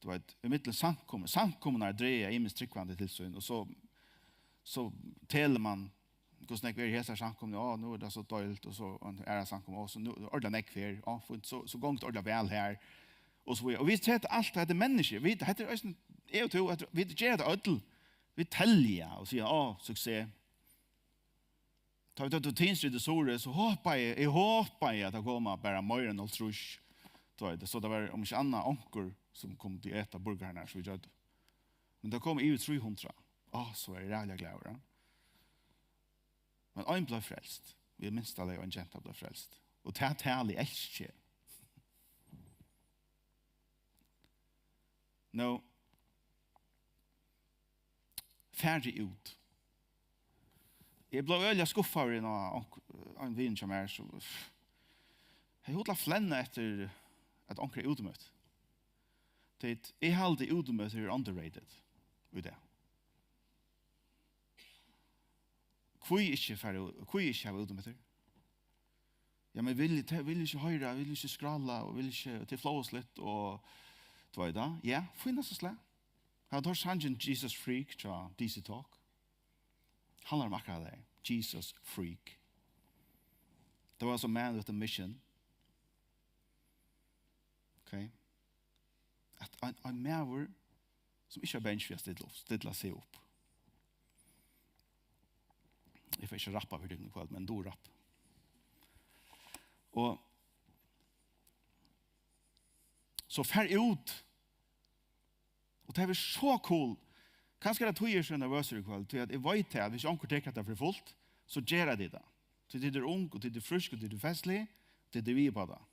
tú veit, ímillum samkomur. Samkomurnar draga ymiskt trúgvandi til sín, og so, so telur man, hvussu nógv er í hesari samkomuni, á, nú er tað so deiligt, og so ein aðra samkomu, og so nú er ordiliga nógv her, á, fínt, so, so gongur tað ordiliga væl her, og so víðari. Og vit seta alt, hetta er menniskju, vit, hetta er eisini, eg og tú, hetta, vit gera tað øll, vit telja og siga, á, suksess. Tá vit høvdu Teen Street í Suðuroy, so hopaði eg, eg hopaði, at tað koma bara meira enn hálvtrýss. Tú veit, so tað var, um ikki annað, onkur, sum kundi eta burgararnar, sum vit gjørdu. Men tað kom yvir trý hundrað. Á, so var eg ræðuliga glaður, ja. Men ein bleiv frelst. Í minsta lagi ein genta bleiv frelst. Og tað talið elski eg. Nú, farið út. Eg bleiv øgiliga skuffaður inn á onk-, ein vin hjá mær, sum hevði hug til at flenna eftir, at onkur er útimøtt. Tí eg haldi, útimøtur eru underrated í dag. Hví ikki fara ú-, hví ikki hava útimøtur? Ja, men vil, tey vil ikki hoyra, vil ikki skrála, og vil ikki, tað er flóðsligt, og tú veit tað. Ja, fínasta slag. Hava tú hoyrt sangin Jesus Freak hjá D C Talk? Handlar um akkurát tað. Jesus Freak. There was a man with a mission. Okay. At ein, ein maður sum ikki er bangin fyri at stilla upp, stilla seg upp. Eg fari ikki at rappa fyri tykkum í kvøld, men tú rappar. Og so far út. Og tað er so cool. Kanska er tað tí eg eri so nervøsur í kvøld, tí at eg veit tað, at hvis onkur tekur hetta fyri fult, so gera tit tað. Tí tit eru ung, og tit eru frísk, og tit eru festlig, tit eru við upp á tað.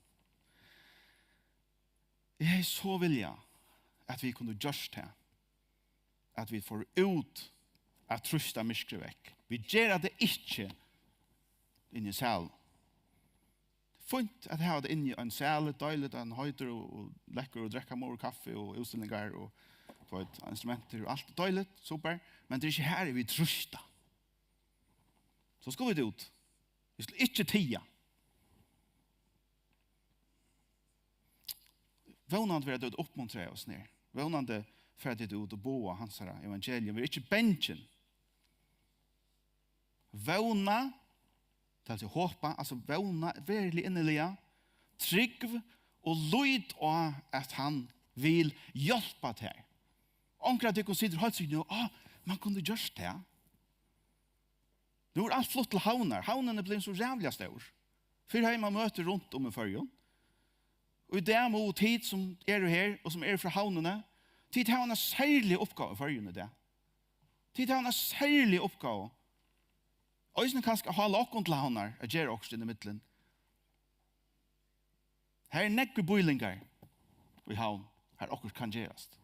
Eg hevði so viljað, at vit kundu gjørt tað, at vit fóru út at trýsta myrkrið vekk. Vit gera tað ikki inni í salinum. Fínt at hava tað inni í ein sal, deiligt, at hann heitur og, og lekkur og drekka meir kaffi og útstillingar og, tú veit, instrumentir og alt deiligt, super. Men tað er ikki har vit trýsta. So skulu vit út. Vit skulu ikki tiga. Vónandi verða tit uppmuntraði av hesum her. Vónandi fara tit út og boða hansara evangelium. Ver ikki bangin. Vóna, tað er at hopa, altso vóna veruliga inniliga, trúgv og lít á, at hann vil hjálpa tær. Onkur av tykkum situr heilt sikkurt nú, á, man kundi gjørt tað. Nú er alt flutt til Havnar. Havnin er blivin so ræðuliga stór. Fyrr høvdu man møti runt um í Føroyum. Og í dag mugu tit, sum eru her, og sum eru frá Havnini, tit hava eina serliga uppgávu í Føroyum í dag. Tit hava eina serliga uppgávu. Eisini kanska at hála okkum til Havnar, at gera okkurt inn í millum. Her eru nógvir býlingar í Havn, har okkurt kann gerast.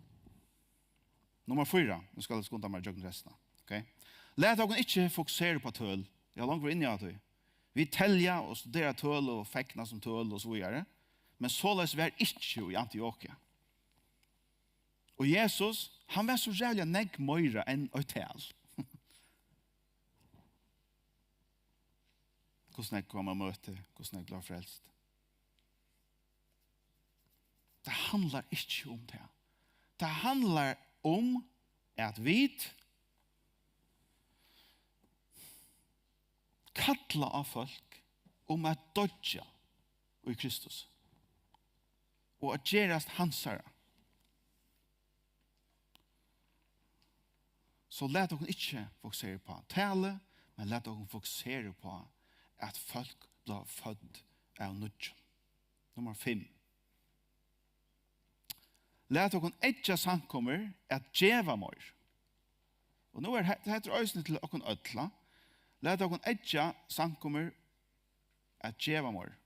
Nummar fýra, nú skal eg skunda mær gjøgnum restina. Okay? Lat okkum ikki fokusera upp á tøl. Eg havi longu verið inni á tí. Vit telja og studera tøl og fegnast um tøl og so víðari. Men soleiðis var ikki í Antiokia. Og Jesus, hann var so ræðuliga nógv meira enn eitt tal. Hvussu nógv koma á møti, hvussu nógv blíva frelst. Tað handlar ikki um tað. Tað handlar um, at vit kalla á fólk um at doyggja í Kristus og at gerast hansara. So lat okkum ikki fokusera upp á talið, men lat okkum fokusera upp á, at fólk blíva fødd av nýggjum. Nummar fimm. Lat okkum eggja samkomur at geva meir. Og nú er he-, hetta er eisini til okkum øll, ha? Lat okkum eggja samkomur at geva meir.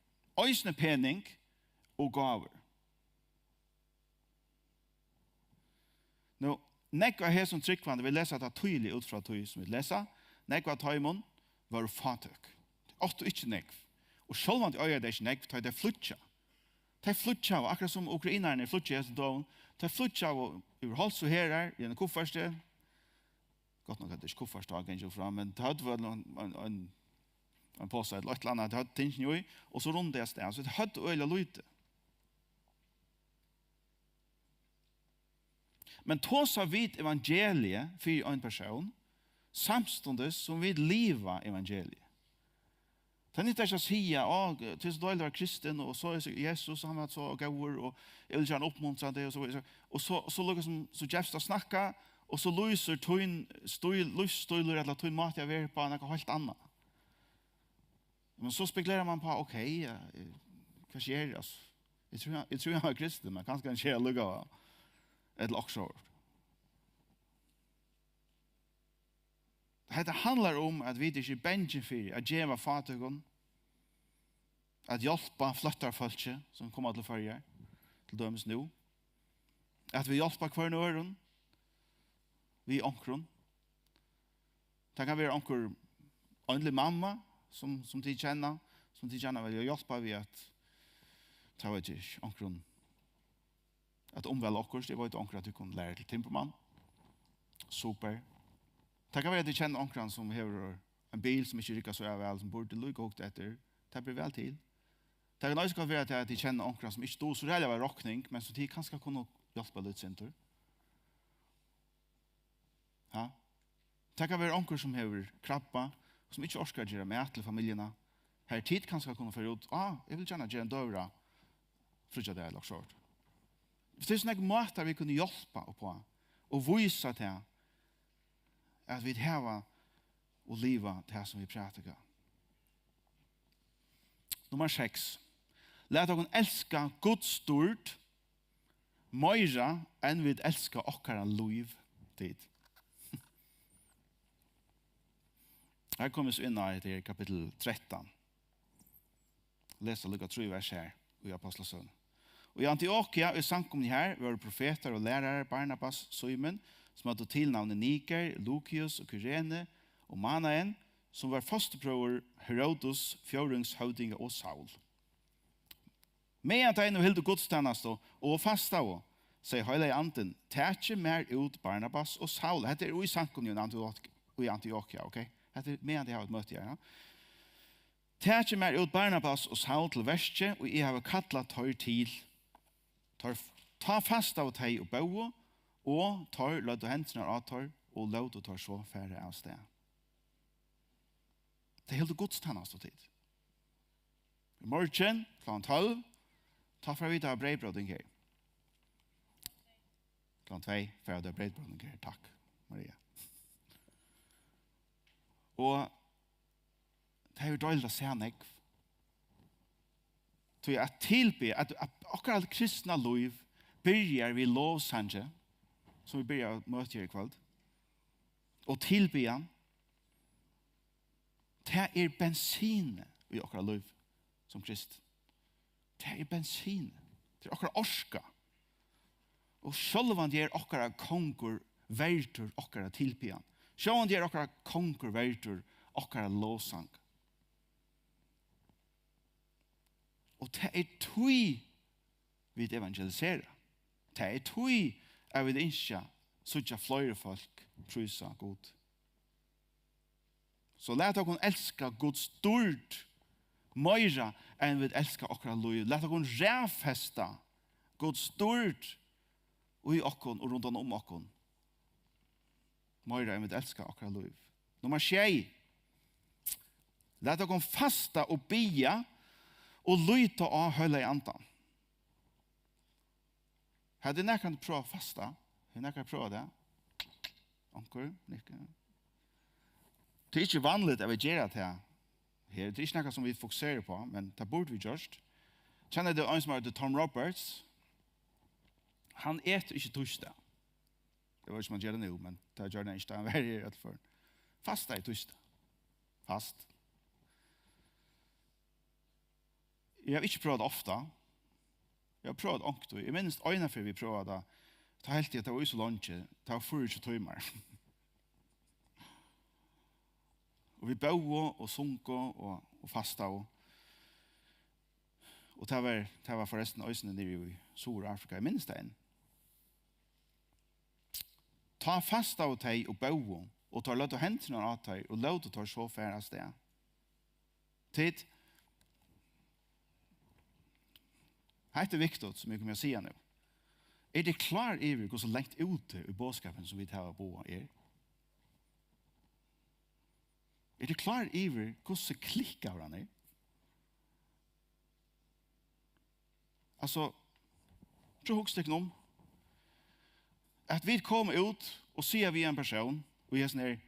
Eisini pening og gávur. Nú, nógv av hesum trúgvandi, vit lesa tað týðiliga út frá tí, sum vit lesa, nógv av teimum vóru fátøk. Tey áttu ikki nógv. Og sjálvandi eiga tey ikki nógv, tá ið tey flýggja. Tey flýggjaðu, akkurát sum ukrainararnir flýggja í hesum døgum. Tey flýggjaðu yvir háls og hagar, í einum kufferti. Gott nokk, at tað ikki kuffert tá, ganga fram, men tey høvdu væl ein, ein, ein, ein posa ella eitt ella annað, tey høvdu tingini í, og so runnu tey avstað. So tey høvdu øgiliga lítið. Men tosa vit evangeliið fyri ein persón, samstundis sum vit liva evangeliið? Tað nyttar ikki at siga, á, tað er so deiligt at vera kristin, og so er so Jesus, hann var so góður, og eg vil gjarna uppmuntra teg, og so, og so, og so, so líkasum, so gevst at snakka, og so lýsir tín stíl, lívsstílur, ella tín máti at vera uppá nakað heilt annað. Men so spekulerar man uppá, ok, ja, eh, hvat sker, altso? Eg trúði, eg trúði hann var kristin, men kanska hann sker allíkavæl. Ella okkurt sovorðið. Hetta handlar um, at vit ikki eru bangin fyri at geva fátøkum, at hjálpa flóttafólki, sum koma til Føroyar, til dømis nú. At vit hjálpa hvørjum øðrum, við onkrum. Tað kann vera onkur Ein til mamma, sum, sum tit kenna, sum tit gjarna vilja hjálpa við at, tað veit eg ikki, onkrum at umvæla okkurt. Eg veit, onkur av tykkum lærir til timburmann. Super. Tað kann vera, at tit kenna onkran, sum hevur ein bil, sum ikki riggar so væl, sum burdi líka hugt eftir. Tað ber væl til. Tað kann eisini gott vera, at tit kenna onkran, sum ikki dugir so ræðuliga væl rokning, men sum tit kanska kunnu hjálpa lítið sindur. Ja. Tað kann vera onkur, sum hevur krabba, sum ikki orkar at gera mat til familjuna. Har tit kanska kunnu fara út, "Á, eg vil gjarna gera ein døgurða fríggjadag ella okkurt." Tað eru so nógvir mátar, vit kunnu hjálpa upp á og vísa tað, at vit hava og liva tað, sum vit prædika. Nummar seks. Lat okkum elska Guds dýrd meira enn vit elska okkara lív, tit. Her komum vit so inn á hetta her kapittul trettan. Lesa líka trý vers her í Apostlasøguni. Og í Antiokia, í samkomuni her, vóru profetar og lærarar, Barnabas, Símun, sum høvdu tilnavnið Niger, Lukius og Kyrene, og Manaen, sum var fosturbróðir Herodes, fjórðingshøvdinga, og Saul. Meðan tey nú hildu gudstænastu og fastaðu, segði Heilagi Andin: "Takið mær út Barnabas og Saul." Hetta er í samkomuni í Antiok-, í Antiokia, ok? Hetta er meðan tey hava eitt møti her, ja. "Takið mær út Barnabas og Saul til verkið, og eg havi kallað teir til." Teir, tá fastaðu tey og bóðu, og teir løgdu hendurnar á teir og lótu teir so fara av stað. Tey hildu gudstænastu, tit. Í morgin, klokkan tólv, tá fara vit at hava breyðbróting her. Klokkan tvey fara vit at hava breyðbróting her. Takk, Maria. Og tað hevur deiligt at sæð nógv. Tí at tilbiðja, at, at okkara kristna lív byrjar við lovsangi, sum vit byrja at møta her í kvøld, og tilbiðjan, tað er bensin í okkara lív sum krist. Tað er bensin. Tað er okkara orka. Og sjálvandi er okkara kongur verdur okkara tilbiðjan. Sjálvandi er okkara kongur verdur okkara lovsang. Og tað er tí vit evangelisera. Tað er tí at vit ynskja síggja fleiri fólk prísa Gud. So lat okkum elska Guds dýrd meira enn vit elska okkara lív. Lat okkum raðfesta Guds dýrd í okkum og rundan um okkum, meira enn vit elska okkara lív. Nummar sjey. Lat okkum fasta og biðja og líta á Heilaga Andan. Hevur nakar prøvað at fasta? Hevur nakar prøvað tað? Onkur? Nikka? Tað er ikki vanligt at vit gera tað her. Tað er ikki nakað sum vit fokusera uppá, men tað burdu vit gjørt. Kenna tit ein sum eitur Tom Roberts? Hann etur ikki týsdag. Eg veit ikki um hann ger tað nú, men tað gjørdi hann ikki, tá hann var her í øllum førum. Fasta í týsdag. Fast. Eg havi ikki prøvað tað ofta. Eg havi prøvað tað onkuntíð. Eg minnist eina ferð vit prøvaðu tað. Tá helt eg at tað var í so leingi. Tað var fýraogtjúgu tímar. Og vit bóðu og sungu og, og fastaðu. Og tað var, tað var forrestin eisini niðri í Suðurafrika. Eg minnist tað enn. Tá fastaðu tey og bóðu, og teir løgdu hendurnar á teir og lótu teir so fara av stað. Tit, hetta er viktigt, sum eg komi at siga nú. Eru tit klár yvir, hvussu langt úti í boðskapin, sum vit hava boðað, er? Eru tit klár yvir, hvussu klikkaður hann er? Altso, prøv at hugsa tykkum um, at vit koma út og siga við ein persón í hesum her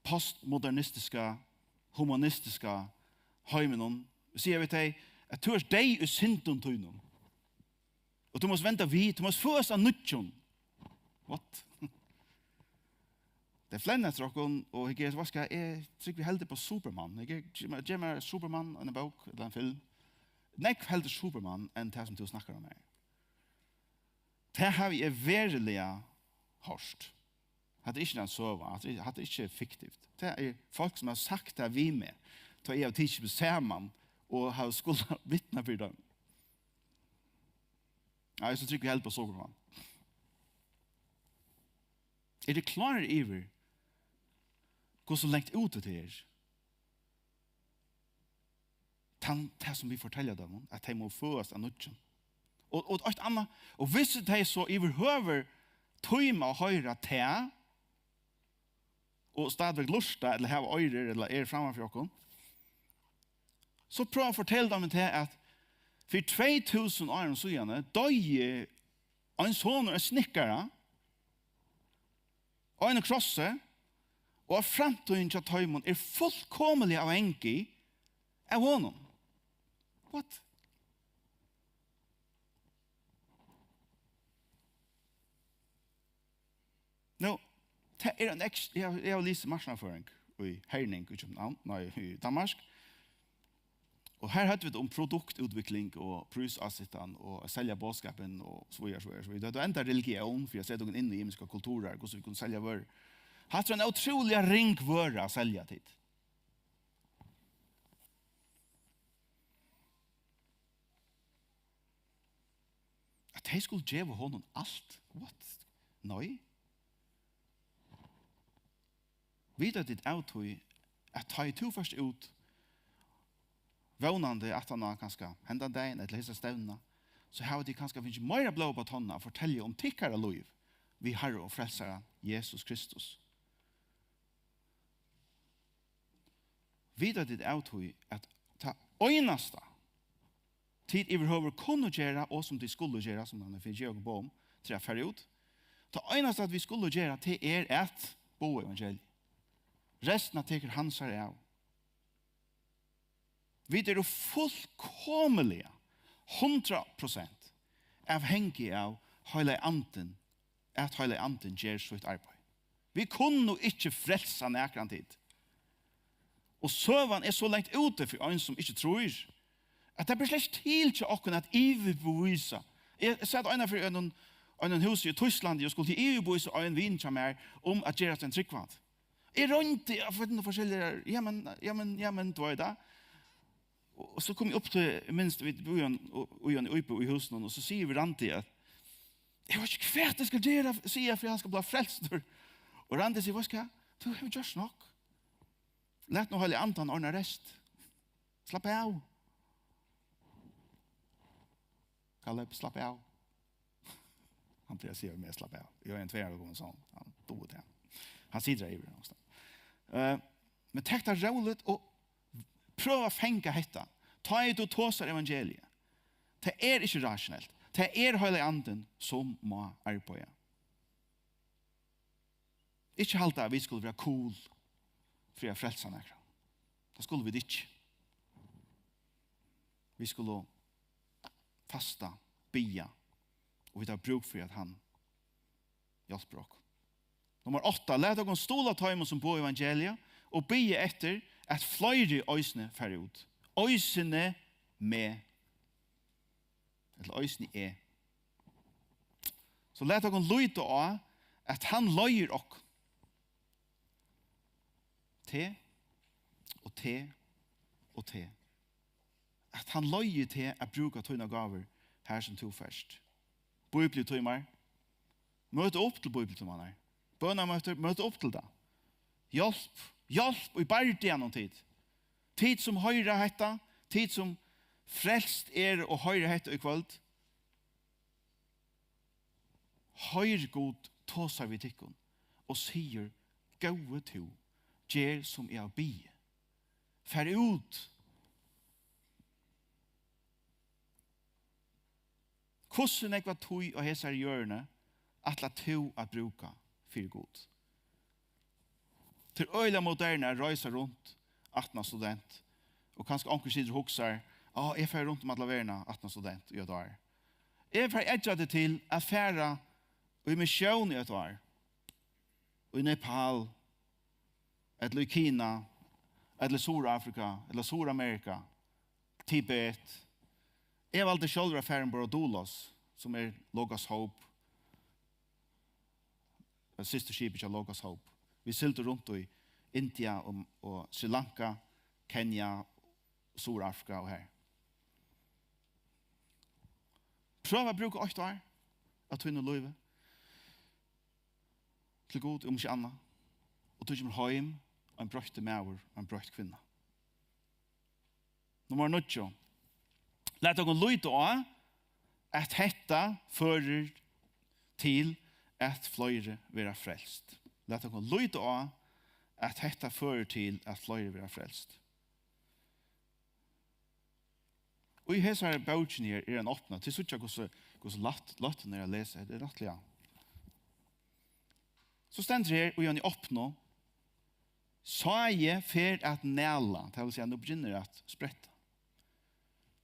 postmodernistiska, humanistiska heiminum, siga við tey, at tú ert deyð í syndum tínum. Og tú mást venda við, tú mást føðast av nýggjum. What? Tey flenna eftir okkum, og eg geri, hvat skal eg, eg trúgvi heldur upp á Superman. Eg geri, gev mær, gev mær Superman, eina bók, ella ein film. Nógv heldur Superman enn tað sum tú snakkar um her. Tað havi eg veruliga hoyrt. Hatta er ikki ein søga, hatta er, hatta er ikki fiktivt. Tað er fólk, sum hava sagt tað við meg, tá eg havi tikið meg saman og havi skulað vitna fyri teimum. Ja, eg so trúgvi eg heldur á sovorðið. Eru tit klárir yvir, hvussu langt úti tað er? Tann, tað sum vit fortelja teimum, at tey mugu føðast av nýggjum. Og, og eitt annað, og hvis tey so yvirhøvur tíma at hoyra tað, og stadigvæk lurta, ella hava oyrur, ella er framman fyri okkum, so prøva at fortelja teimum tað, at fyri tvey túsund árum síðani doyði ein sonur ein snikkara á einum krossi, og at framtíðin hjá teimum er fullkomiliga avhangig av honum. What? Nú, tað er ein ekst-, eg havi, eg havi lisið marknaðarføring í Herning í København, nei, í Danmark. Og her høvdu vit um produktútvikling og prísásetan og at selja boðskapin og so víðari, so víðari, so víðari. Tað var enda religión fyri at seta okkum inn í ymiskar kulturar, hvussu vit kunnu selja vørur. Hatta er ein ótrúliga ring vøra at selja tit. At tey skulu geva honum alt? What? Nei. Vita tit av tí, at tá ið tú fert út, vónandi aftan á kanska hendan dagin ella hesa stevnuna, so hava tit kanska fingið meira blóð upp á tonnina at fortelja um tykkara lív við Harra og Frelsara Jesus Kristus. Vita tit av tí, at tað einasta tit yvirhøvur kunnu gera, og sum tit skulu gera, sum hann hevur givið okkum boð um, til at fara út, tað einasta, at vit skulu gera, tað er at boða evangeliið. Restina tekur hann sær av. Vit eru fullkomiliga, hundrað prosent, avhangig av Heilagi Andin, at Heilagi Andin ger sítt arbeiði. Vit kunnu ikki frelsa nakran tit. Og søgan er so langt úti fyri ein, sum ikki trýr, at tað ber slett ikki til hjá okkum at yvirbevísa. Eg, eg sat eina ferð í einum, einum húsi í Týsklandi og skuldi yvirbevísa ein vin hjá mær um at gerast ein trúgvandi. Eg royndi at finna forskelligar, ja, men, ja, men, ja, men, tú veit tað. Og, og so kom eg upp til, eg minnist, vit búðu í ein, í ein íbúð í húsinum, og so sigur við Randi at, eg veit ikki, hvat eg skal gera, siga, fyri hann skal blíva frelstur. Og Randi sigur, veitst tú hvat, tú hevur gjørt nokk. Lat nú Heilaga Andan ordna rest. Slappa av. Kaleb, slappa av. Hann plagar at siga við meg, slappa av. Eg eri ein tvey ára gomul sonur, hann dugir tað. Hann situr har yviri nakstaðni. Eh, men tak tað róligt og prøva at fanga hetta. Tá ið tú tosar evangeliið, tað er ikki rationelt. Tað er Heilagi Andin, sum má arbeiða. Ikki halda, at vit skulu vera cool fyri at frelsa nakran. Tað skulu vit ikki. Vit skulu fasta, biðja, og vit hava brúk fyri, at hann hjálpir okkum. Nummar átta, lat okkum stuðla teimum, sum boða evangeliið, og biðja eftir, at fleiri eisini fara út. Eisini meg. Ella eisini eg. So lat okkum líta á, at hann leiðir okkum. Teg og teg og teg. At hann leiðir teg at brúka tínar gávur har sum tú fert. Bíbliutímar. Møt upp til bíbliutímarnar. Bønarmøtir, møt upp til tað. Hjálp, hjálp í bardaganum, tit. Tit sum hoyra hetta, tit sum frelst eru og hoyra hetta í kvøld. Hoyr, Gud tosar við tykkum og sigur, góði tú, ger sum eg havi biðið. Far út. Hvussu nógva tíð á hesari jørðini ætlar tú at brúka fyri Gud? Tað er øgiliga moderne at reisa runt aftan á student, og kanska onkur situr og hugsar, á, eg fari runt um alla verðina aftan á student í eitt ár. Eg fari eggja teg til at fara í missión í eitt ár, í Nepal, ella í Kina, ella í Suðurafrika, ella Suðuramerika, Tibet. Eg valdi sjálvur at fara umborð á Dolos, sum er Logos Hope. eh, systurskipið hjá Logos Hope. Vit sigldu runt í India og, og Sri Lanka, Kenya, Suðurafrika og har. Prøva at brúka eitt ár av tínum lívi til Gud, um ikki annað, og tú kemur heim ein broyttur maður, ein broytt kvinna. Nummar níggju. Lat okkum líta á, at hetta førir til, at fleiri verða frelst. Lat okkum líta á, at hetta førir til, at fleiri verða frelst. Og í hesari bókini her er ein opna. Tit síggja, hvussu, hvussu lætt, lætt hon er at lesa. Hetta er rættiliga. So stendur her, í eini opnu, "Sáið fer at næla." Tað vil siga, nú byrjar at spretta.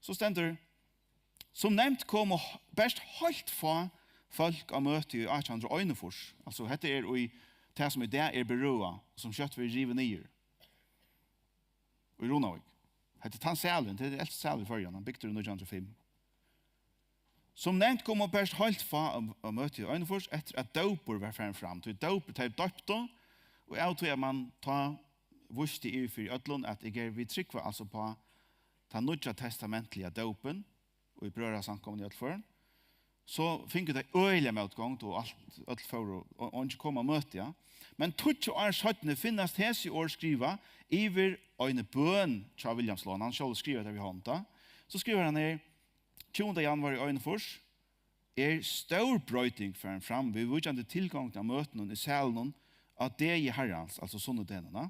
So stendur, "Sum nevnt komu h-, bert heilt fá fólk á møti í átjan hundrað og einogfýrs." Altso, hetta er í tað, sum í dag er Berøa, sum skjótt verður rivið niður. Í Runavík. Hetta er tann salurin, tað er elsti salur í Føroyum, hann bygdur í nítjan hundrað og fimm. Sum nevnt komu bert heilt fá á, á møti í einogfýrs, eftir at dópur var farin fram. Tí dópur, tey doyptu, og av tí at mann tá vísti yvir fyri øllum, at eg er, vit trúgva altso uppá tann nýggja testamentliga dópin, og í brøðrasamkomuni í øllum førum, so fingu tey øgiliga mótgongd, og alt, øll fóru, og, og eingin kom á møti, ja. Men tíggju ár seinni finnast hesi orð skrivað yvir eini bøn hjá William Sloane. Hann sjálvur skrivar tað við hond, tá. So skrivar hann her, tjúgunda januar í einogfýrs, er stór broyting farin fram viðvíkjandi tilgongd av møtunum í salinum á degi Harrans, altso sunnudegnum, ja.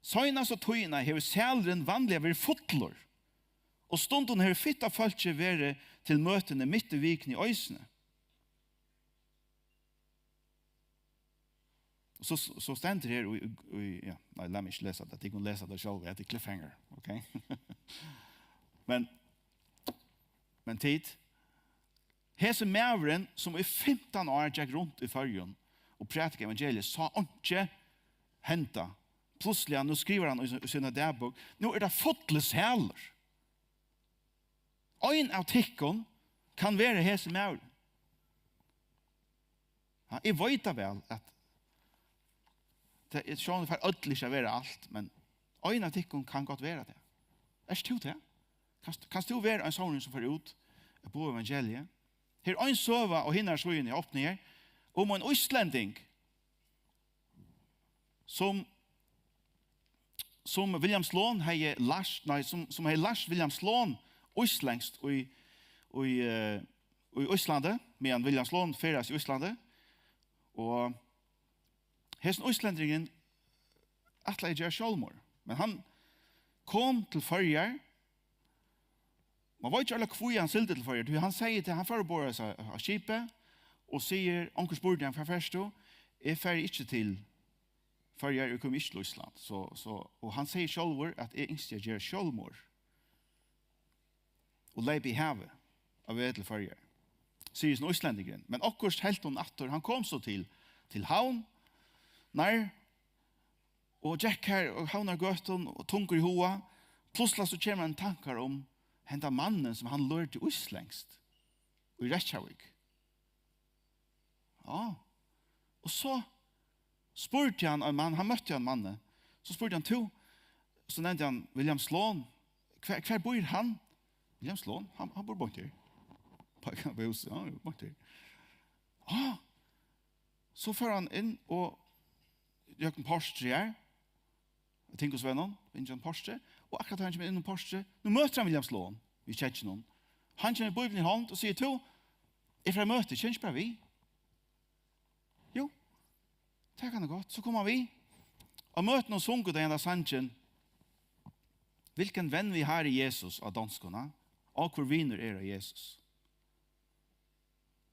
Seinastu tíðina hevur salurin vanliga verið fullur, og stundum hevur fitt av fólki verið til møtini mitt í vikuni eisini. Og so, so stendur her í, í, í, ja, nei, lat meg ikki lesa tað, tit kunnu lesa tað sjálv, hetta er cliffhanger, ok? Men, men tit, hesin maðurin, sum í fimtan ár gekk runt í Føroyum og prædikaði evangeliið, sá einki henda. Plutsliga, nú skrivar hann í, í sína dagbók, nú er tað fullur salur. Ein av tykkum kann vera hesin maðurin. Ja, eg veit tað væl, at tað er, sjálvandi fara øll ikki at vera alt, men ein av tykkum kann gott vera tað. Ert tú tað? Kanst, kanst tú vera ein sovorðin, sum fer út at boða evangeliið? Her er ein søga á hinari síðuni, eg opni her, um ein íslending, sum, sum William Sloane hevði lært, nei, sum, sum hevði lært William Sloane íslendskt í, í, eh, í Íslandi, meðan William Sloane ferðaðist í Íslandi. Og hesin íslendingurin ætlaði at gera sjálvmorð, men hann kom til Føroyar. Man veit ikki alveg, hví hann sigldi til Føroyar, tí hann segði til, hann fór umborð á, á skipið og sigur, onkur spurdi hann, "Hvar fert tú?" "Eg fari ikki til Føroyar, eg komi ikki til Ísland." So, so, og hann segði sjálvur, at, "Eg ynskti at gera sjálvmorð og leypa í havið á veg til Føroyar," sigur hesin íslendingurin. Men okkurt helt honum aftur. Hann kom so til, til Havnar, og gekk her og Havnargøtum og tungur í huga. Plutsliga so kemur hann í tankar um henda mannin, sum hann lærdi íslendskt í Reykjavík. Ja. Og so spurdi hann ein mann, hann møtti ein manni. So spurdi hann, "Tú," so nevndi hann William Sloane. "Hvar, hvar býr hann?" "William Sloane, hann, hann býr beint her." Peikar hann á húsið, "Ja, beint her." Ah, so fór hann inn og gjøgnum portrið her. Tingosvegnum, inn gjøgnum portrið. Og akkurát tá hann kemur inn um portrið, nú møtir hann William Sloane við kekkinum. Hann kemur við Bíbliuni í hond og sigur, "Tú, eg fari at møta, kemur ikki bara við?" "Jú, tað kann eg gott." So kom hann við. Á møtinum sungu tey henda sangin, "Hvilken ven vi har i Jesus" á donskum, ha? "Á, hvør vinur er á Jesus."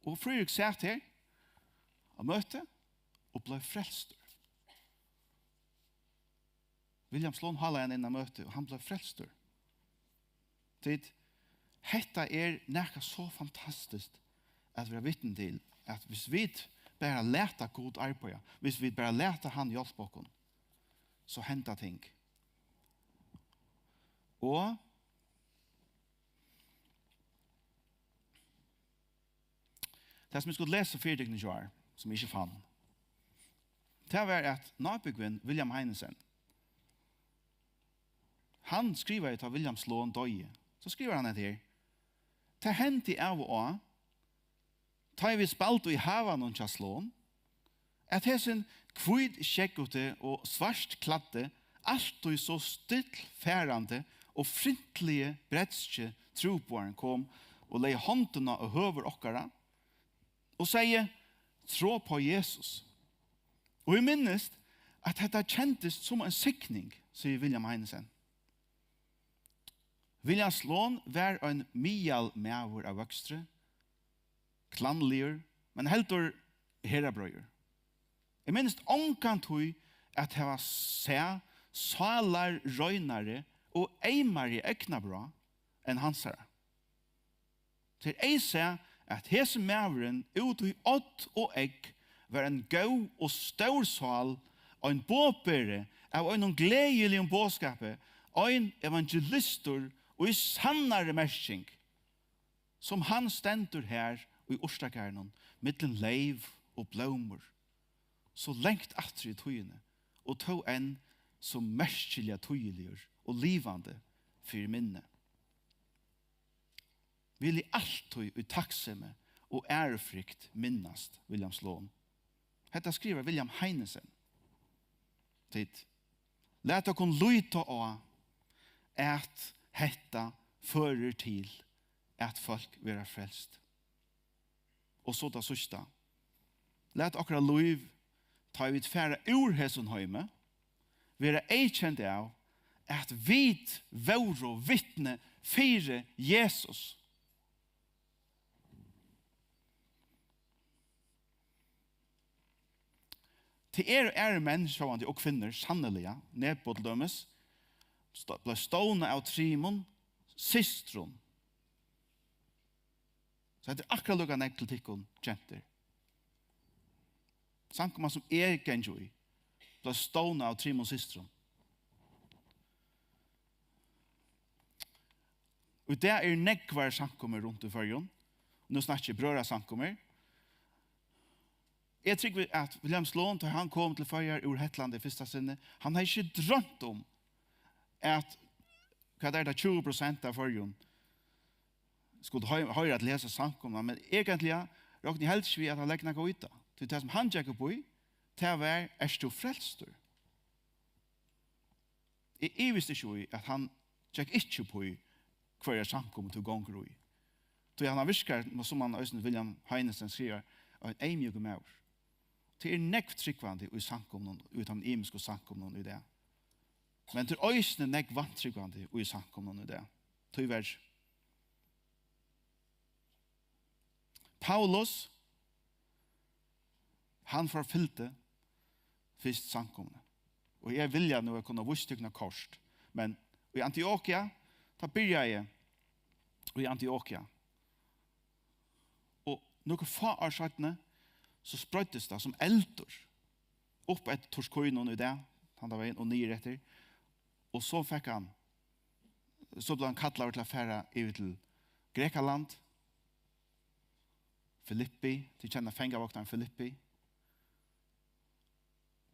Og Fríðrik sat her á møti og bleiv frelstur. William Sloane hálaði hann inn á møtið, og hann bleiv frelstur. Tit, hetta er nakað so fantastiskt at vera vitni til, at hvis vit bara lata Gud arbeiða, hvis vit bara lata hann hjálpa okkum, so henda ting. Og tað, sum eg skuldi lesa fyri tykkum í gjár, sum eg ikki fann, tað var, at nábúgvin William Heinesen, hann skrivaði, tá William Sloan doyði, so skrivar hann hetta her: "Tað hendi av og á, tá ið vit spældu í havanum hjá Sloan, at hesin hvítskeggjuti og svartklæddi, altíð so stillfarandi og fryntliga bretski trúboðarin kom og legði hondina á høvur okkara og segði: 'Trúgv á Jesus.'" Og eg minnist, at hetta kendist sum ein signing, sigur William Heinesen. William Sloan var ein miðalmaður av vøkstri, klannligur, men heldur herðabreiður. Eg minnist ongantíð at hava sæð sálarreinari og eymari eygnabrá enn hansara. Tað er eisæð, at hesin maðurin út í odd og egg var ein góð og stór sál, ein boðberi av einum gleðiligum boðskapi, ein evangelistur í sannari merking, sum hann stendur her í urtagarðinum, millum leyv og blómur, so langt aftur í tíðini, og tó enn so merkiliga týðiligur og livandi fyri minni. Vil eg altíð í takksemi og ærefrykt minnast William Sloan. Hetta skrivar William Heinesen. Tit, lat okkum líta á, at hetta førir til, at fólk verða frelst. Og so tað síðsta. Lat okkara lív, tá vit fara úr hesum heimi, vera eyðkend av, at vit vóru vitni fyri Jesus. Tað eru aðrir menn, sjálvandi, og kvinnur, sanniliga. Nebo til dømis, st-, bleiv stovnað av trimum systrum. So hetta er akkurát líka nógv til tykkum, gentur. Samkoman, sum eg gangi í, bleiv stovnað av trimum systrum. Og í dag eru nógvar samkomur runt í Føroyum. Nú snakki eg brøðrasamkomur. Eg trúgvi, at William Sloan, tá hann kom til Føroyar úr Hetlandi fyrsta sinni, hann hevði ikki droymt um, at, hvat er tað, tjúgu prosent av Føroyum skuldu hoy-, hoyra til hesa samkomuna, men eigentliga rokni eg heldur ikki við, at hann leggur nakað í tað. Tí tað, sum hann gekk upp í, tað var: Ert tú frelstur? Eg ivist ikki í, at hann gekk ikki upp í, hvørja samkomu tú gongur í. Tí hann virkar, sum hann eisini, William Heinesen skrivar, ein eyðmjúkur maður. Tað er nógv trúgvandi í samkomum, í teimum ymisku samkomum í dag. Men tað er eisini nógv vantrúgvandi í samkomum í dag. Tíverri. Paulus, hann forfylgdi fyrst samkomuni. Og eg vilja nú at kunna vísa tykkum eitt kort, men í Antiokia, tá byrjaði eg í Antiokia. Og nøkur fá ár seinni, so spreiddist tað sum eldur upp eftir Turkínum í dag, handan vegin og niður eftir. Og so fekk hann, so bleiv hann kallaður til at fara yvir til Grekaland, Filippi, tit kenna fangavognarin Filippi.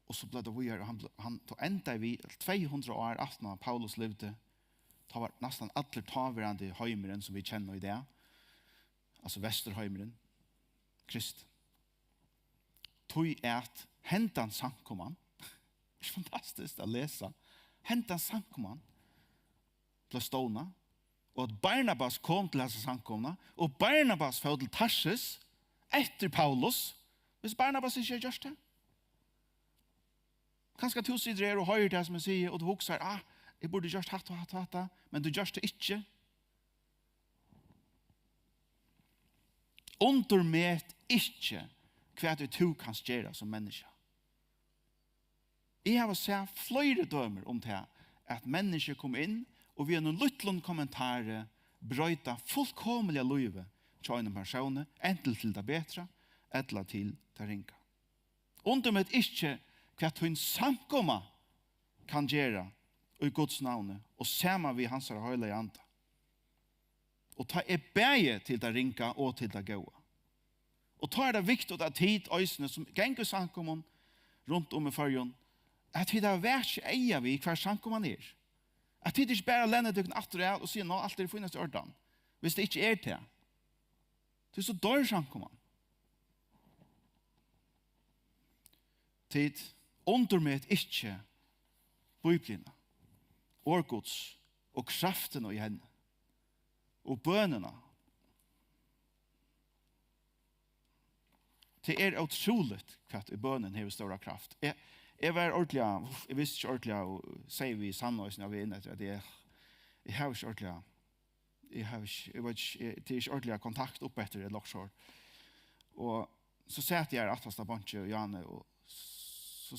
Og so bleiv tað víðari, og hann, bl-, hann, tá endaði við, tvey hundrað ár aftan á Paulus livdi, tá var næstan allur táverandi heimurin, sum vit kenna í dag, altso Vesturheimurin, kristin. Tí at hendan samkoman, er fantastiskt at lesa, hendan samkoman bleiv stovnað, og at Barnabas kom til hasa samkomuna, og Barnabas fór til Tarsis eftir Paulus, hvis Barnabas ikki hevði gjørt tað. Kanska tú situr her og hoyrir tað, sum eg sigi, og tú hugsar: "Ah, eg burdi gjørt hatta og hatta og hatta," men tú gjørdi tað ikki. Undirmet ikki, hvat ið tú kanst gera sum menniskja. Eg havi sæð fleiri dømir um tað, at menniskju koma inn og við einum lítlum kommentari broyta fullkomiliga lívið hjá einum persóni, antin til tað betra ella til tað ringa. Undirmet ikki, hvat tín samkoma kann gera í Guds navni og saman við hansara heilaga anda. Og tá er bæði til tað ringa og til tað góða. Og tá er tað viktigt, at tit eisini, sum ganga í samkomum, runt um í Føroyum, at tit hava vakið eyga við, hvar samkoman er. At tit ikki bara lena tykkum aftur av og siga, "Ná, alt er í fínasta ordan," hvis tað ikki er tað. Tí so doyr samkoman. Tit, undurmet ikki Bibliuna, orð Guds og kraftina í henni og bønina. Tað er ótrúligt, hvat í bønin hevur stóra kraft. Eg, eg var ordiliga, uff, eg visti ikki ordiliga, og segði við Sanna eisini, at vit inn eftir, at eg, eg havi ikki ordiliga, eg havi ikki, eg veit ikki, eg, tað er ikki ordiliga kontakt upp eftir, ella okkurt. Og so sat eg her aftast á bonki og Jane, og so,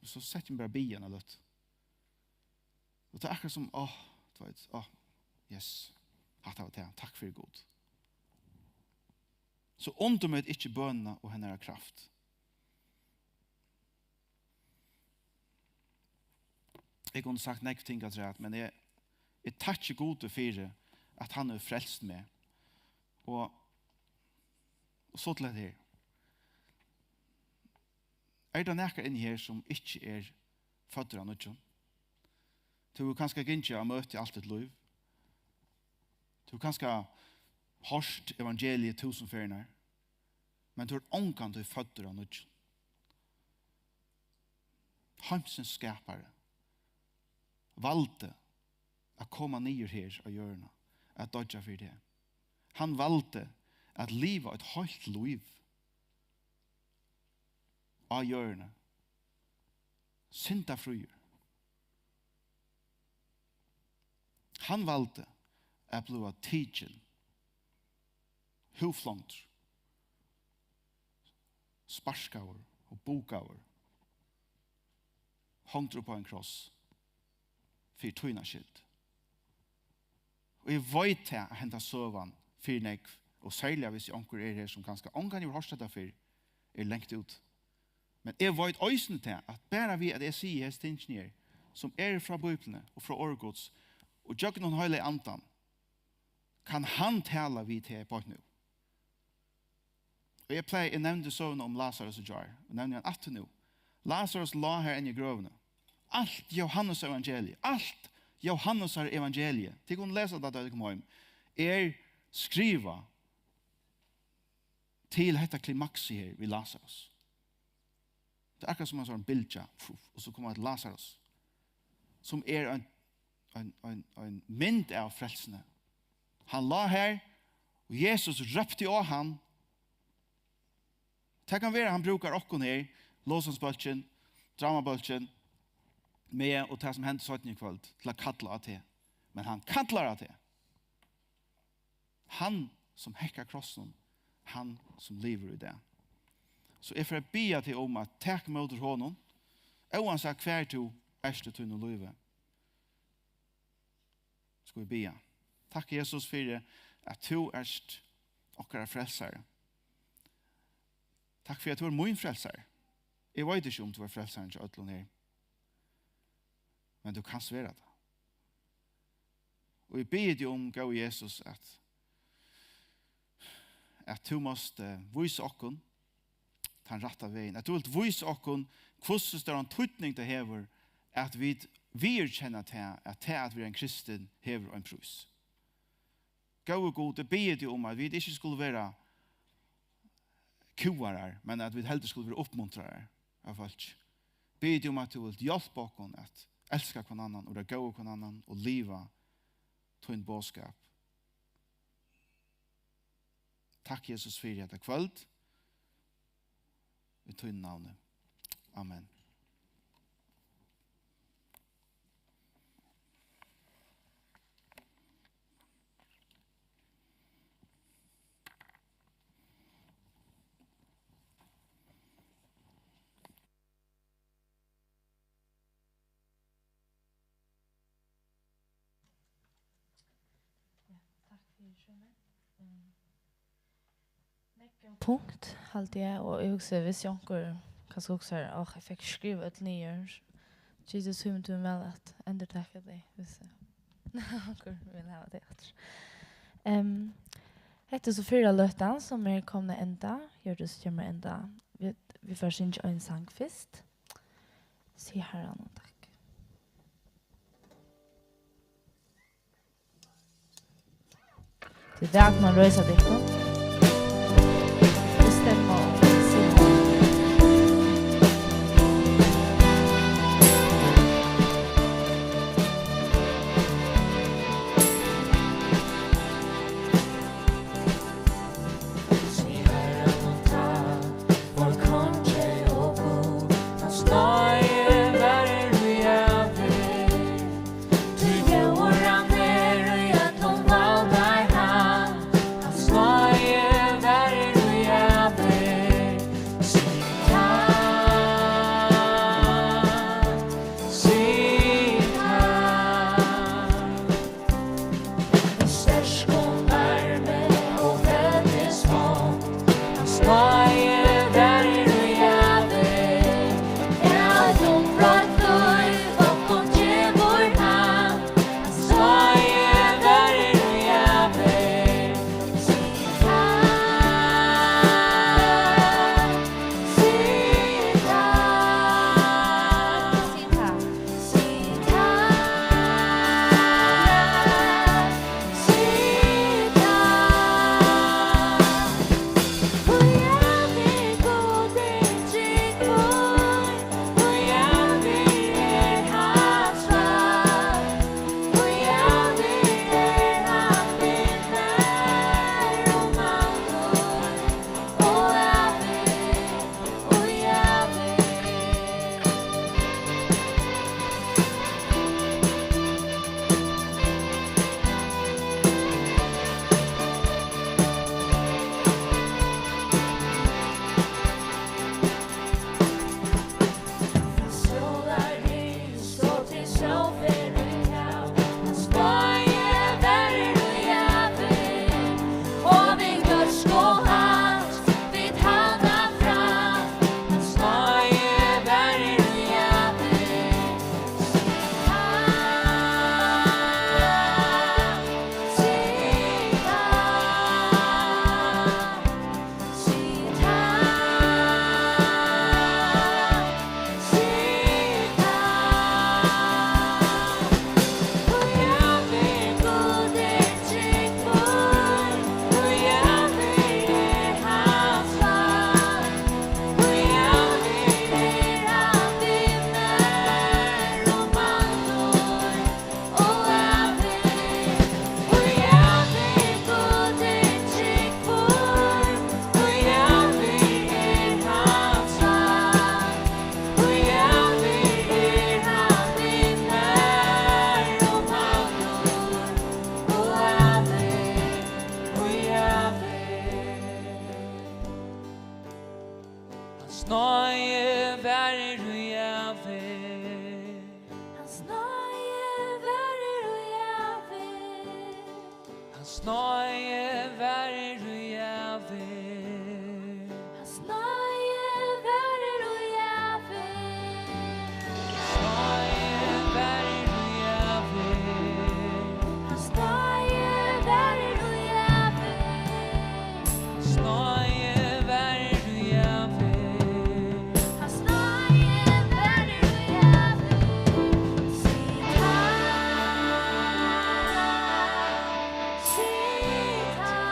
so setti eg meg bara biðja eina løtu. Og tað er akkurát sum, áh, tú veit, áh, yes, hatta var tað, takk fyri Gud. So undurmet ikki bønina og hennara kraft. Eg kundi sagt nógv ting afturat, men eg, eg takki Gudi fyri, at hann hevur frelst meg. Og, og so til hetta her. Er tað nakar inni her, sum ikki er føddur av nýggjum? Tú hevur kanska gingið á møti alt títt lív. Tú hevur kanska hoyrt evangeliið túsund ferðirnar, men tú ert ongantíð føddur av nýggjum. Heimsins skapari valdi at koma niður her á jørðina, at doyggja fyri teg. Hann valdi at liva eitt heilt lív á jørðini, syndafríur. Hann valdi at bliva tikin, húðflongdur, sparkaður og bukaður, hongdur upp á ein kross fyri tína skyld. Og eg veit tað, at henda søgan fyri nógv, og serliga hvis onkur er her, sum kanska ongantíð hevur hoyrt hetta fyrr, er langt út. Men eg veit eisini tað, at bara við at eg sigi hesi tingini her, sum eru frá Bíbliuni og frá orði Guds, og gjøgnum Heilaga Andan, kann hann tala við teg beint nú. Og eg plagi, eg nevndi søguna um Lasarus í gjár, og nevni hann aftur nú. Lasarus lá har inni í grøvini. Alt Jóhannes evangeliið, alt Jóhannesar evangeliið, tit kunnu lesa tað, tá tit koma heim, er skrivað til hetta klimaksið her við Lasarus. Tað er akkurát sum ein sånn bylgja, fuff, og so kemur Lasarus, sum er ein, ein, ein, ein mynd av frelsuni. Hann lá har, og Jesus rópti á hann. Tað kann vera, hann brúkar okkum her, lovsangsbólkin, drámabólkin, meg og tað sum hendi seinni í kvøld, til at kalla á teg. Men hann kallar á teg. Hann sum hekk á krossinum, hann sum livir í dag. So eg fari at biðja teg um at taka ímóti honum, óansæð hvar tú ert í tínum lívi. Skal vit biðja. Takk, Jesus, fyri at tú ert okkara frelsari. Takk fyri at tú ert mín frelsari. Eg veit ikki, um tú ert frelsarin hjá øllum her, men tú kanst vera tað. Og eg biði teg um, góði Jesus, at, at tú mást, eh, vísa okkum tann rætta vegin. At tú vilt vísa okkum, hvussu stóran týdning tað hevur, at vit viðurkenna tað, at tað at vera ein kristin hevur ein prís. Góði Gud, eg biði teg um, at vit ikki skulu vera kúgarar, men at vit heldur skulu vera uppmuntrarar av fólki. Biði teg um, at tú vilt hjálpa okkum at elska hvønn annan og vera góð við hvønn annan og liva tín boðskap. Takk, Jesus, fyri hetta kvøld. Í tínum navni. Amen. Ja, takk fyri, Sjóni. Ehm, nógv góð punkt, haldi eg, og eg hugsi, hvis onkur kanska hugsar, "Áh, eg fekk ikki skrivað øll niður." Jesus, hví mundi tú væl at endurtaka tey, hvis, eh, onkur vil hava tey aftur. Ehm, hetta er so fyrra løtan, sum er komin at enda. Hjørdis kemur at enda. Vit, vit fara at syngja ein sang fyrst. Sig Harranum takk. Til vælkomin at reisa tykkum. Bestemma og siga. Sig Harranum takk, vor Kongi og Gud, hans náði varir í ævir. Tí góður hann er, í øllum valdar hann, hans náði varir í ævir. Sig takk, sig takk. Í sterkum armi og veldigs hond, hans náði varir í ævir. Eitt umbroytt lív okkum gevur hann, hans náði varir í ævir. Sig takk, sig takk. Sig takk. Hans náði varir í ævir. Hans náði varir í ævir. Hans náði varir í ævir. Hans náði varir í ævir. Hans náði varir í ævir. Hans náði varir í ævir. Hans náði varir í ævir. Hans náði varir í ævir. Sig takk, sig takk.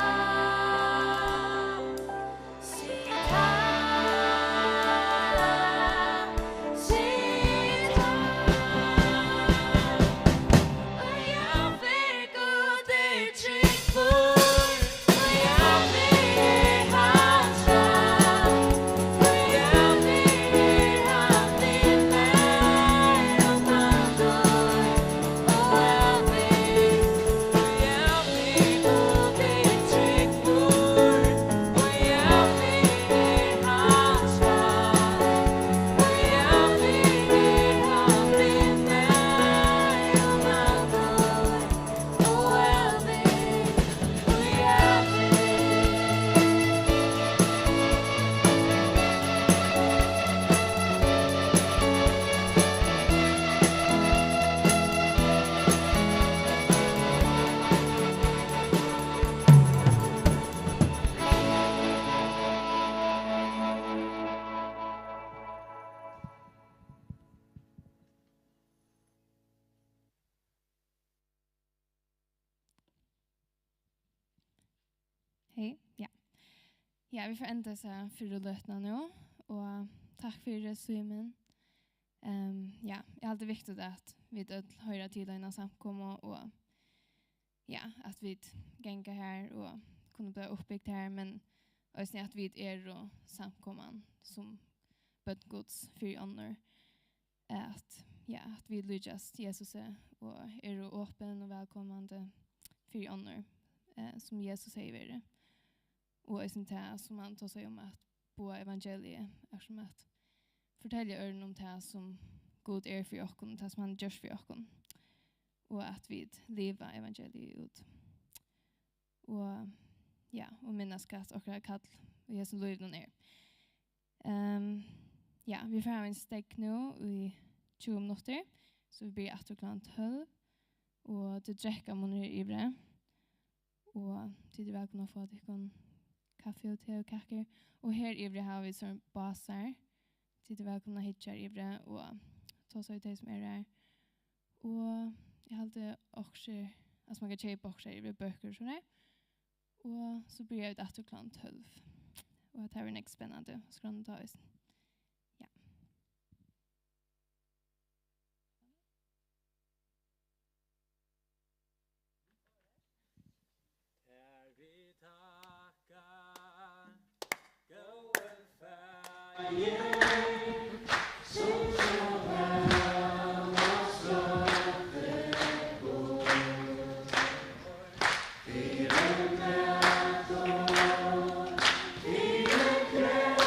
Ja, vit fara enda hesa fyrru løtuna nú, og takk fyri, Símun. Ehm, ja, eg haldi viktigt, at vit øll hoyra til eina samkomu, og ja, at vit ganga har og kunnu blíva uppbygd har, men eisini at vit eru samkoman sum børn Guds fyri onnur. At, ja, at vit líkjast Jesusi og eru opin og vælkomandi fyri onnur, eh, sum Jesus hevði verið. Og eisini tað, sum hann tosaði um, at boða evangeliið, er sum at fortelja øðrum um tað, sum Gud er fyri okkum, og tað, sum hann hevur gjørt fyri okkum, og at vit liva evangeliið út. Og, ja, og minnast, hvat okkara kall í hesum lívinum er. Ehm, ja, vit fara hava ein steðg nú í tjúgu minuttir, so vit byrja aftur klokkan tólv, og til drekkamunur her yviri. Og tit eru vælkomin at fáa tykkum kaffi og te og kakur. Og her yviri hava vit so básar. Tit eru vælkomin at hyggja her yviri og tosa við tey, sum eru her. Og eg haldi okkurt, altso, man kann keypa okkurt her yviri, bøkur og sovorðið. Og so byrja vit aftur klokkan tólv. Og tað verður nógv spennandi, og skránna tá eisini. Ja. Tær vit takka, góði Faðir, sum so væl og støðugt fyri mær og fyri gleði.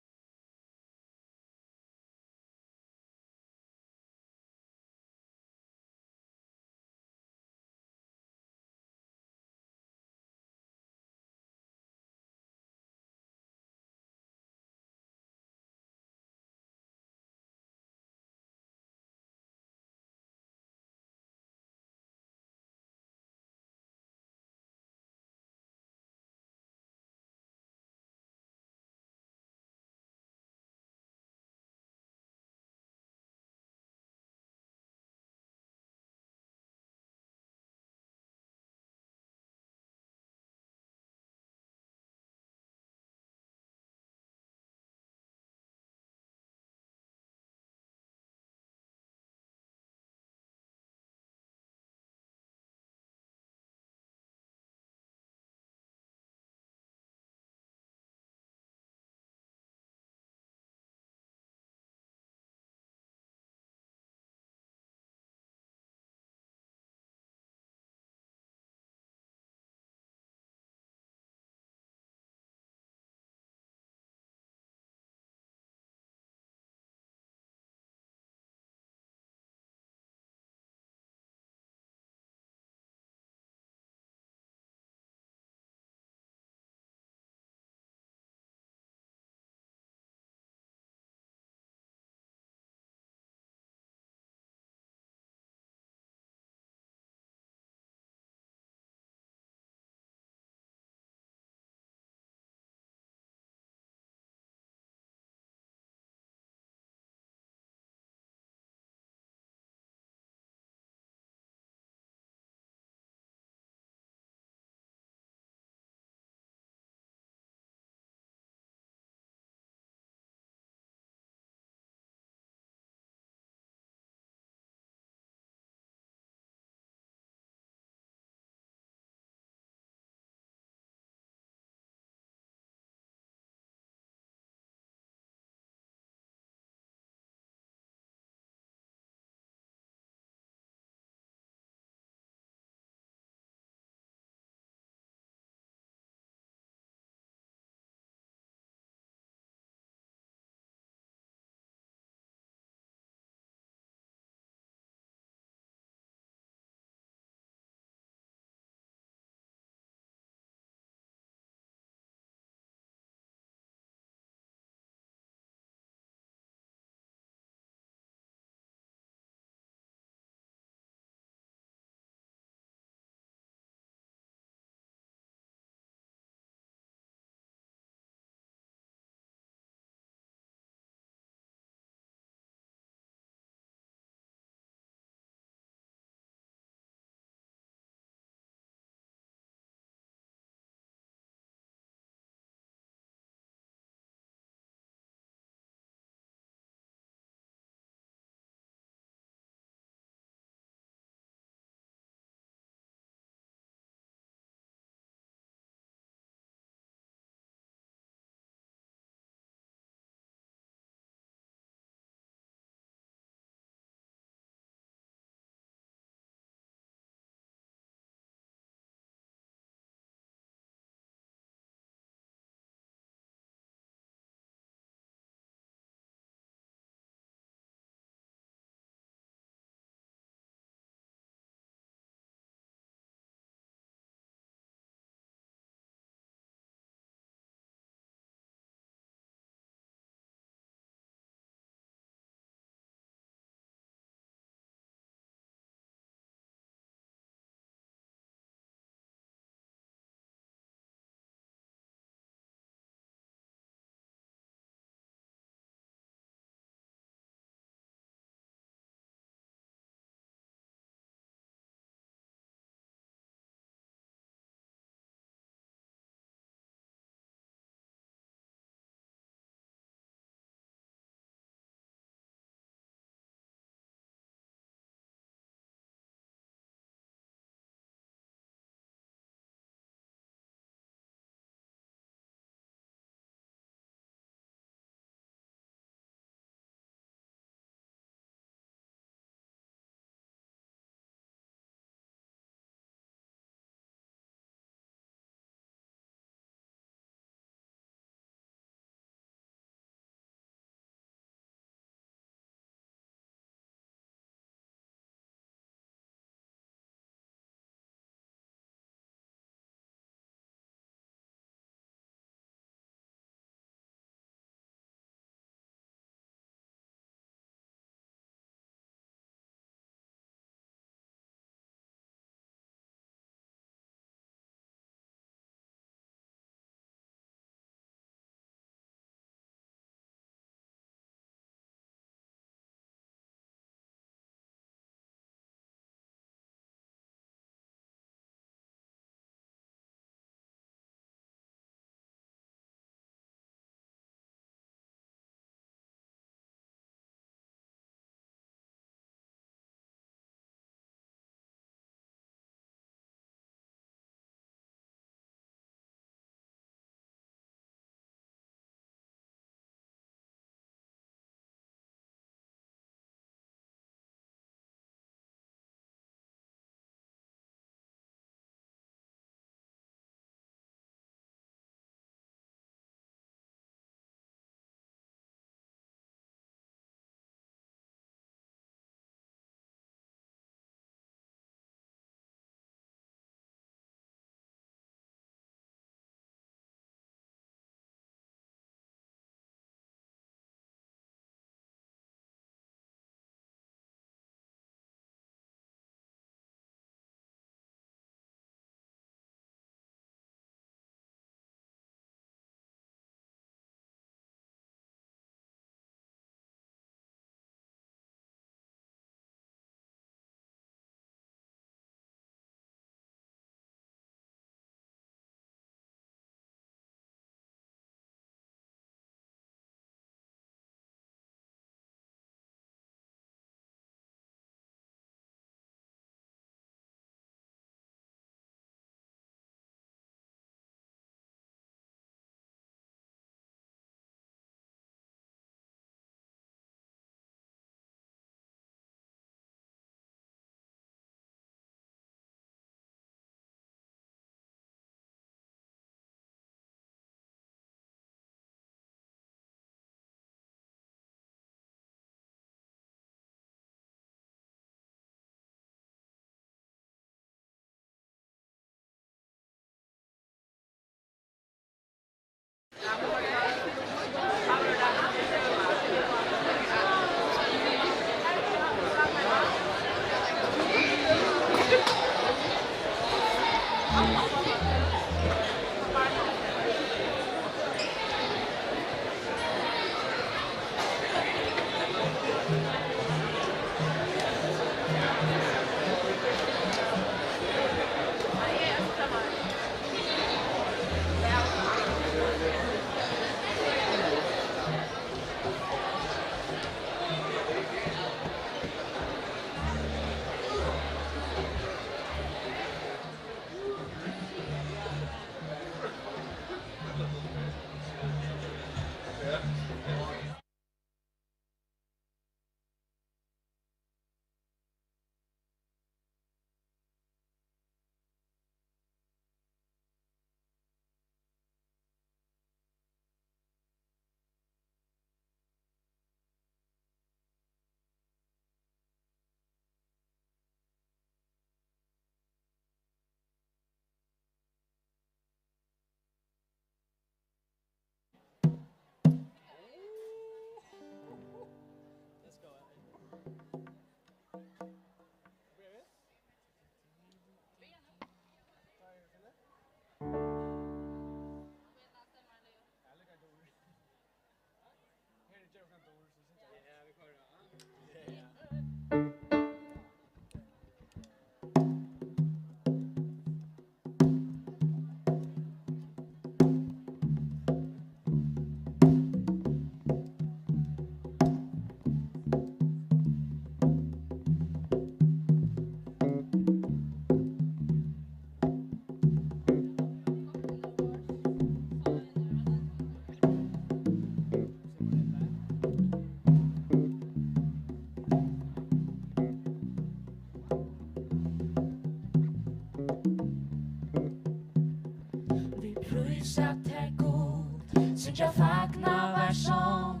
At tær Gud, syngja fagnaðarsong,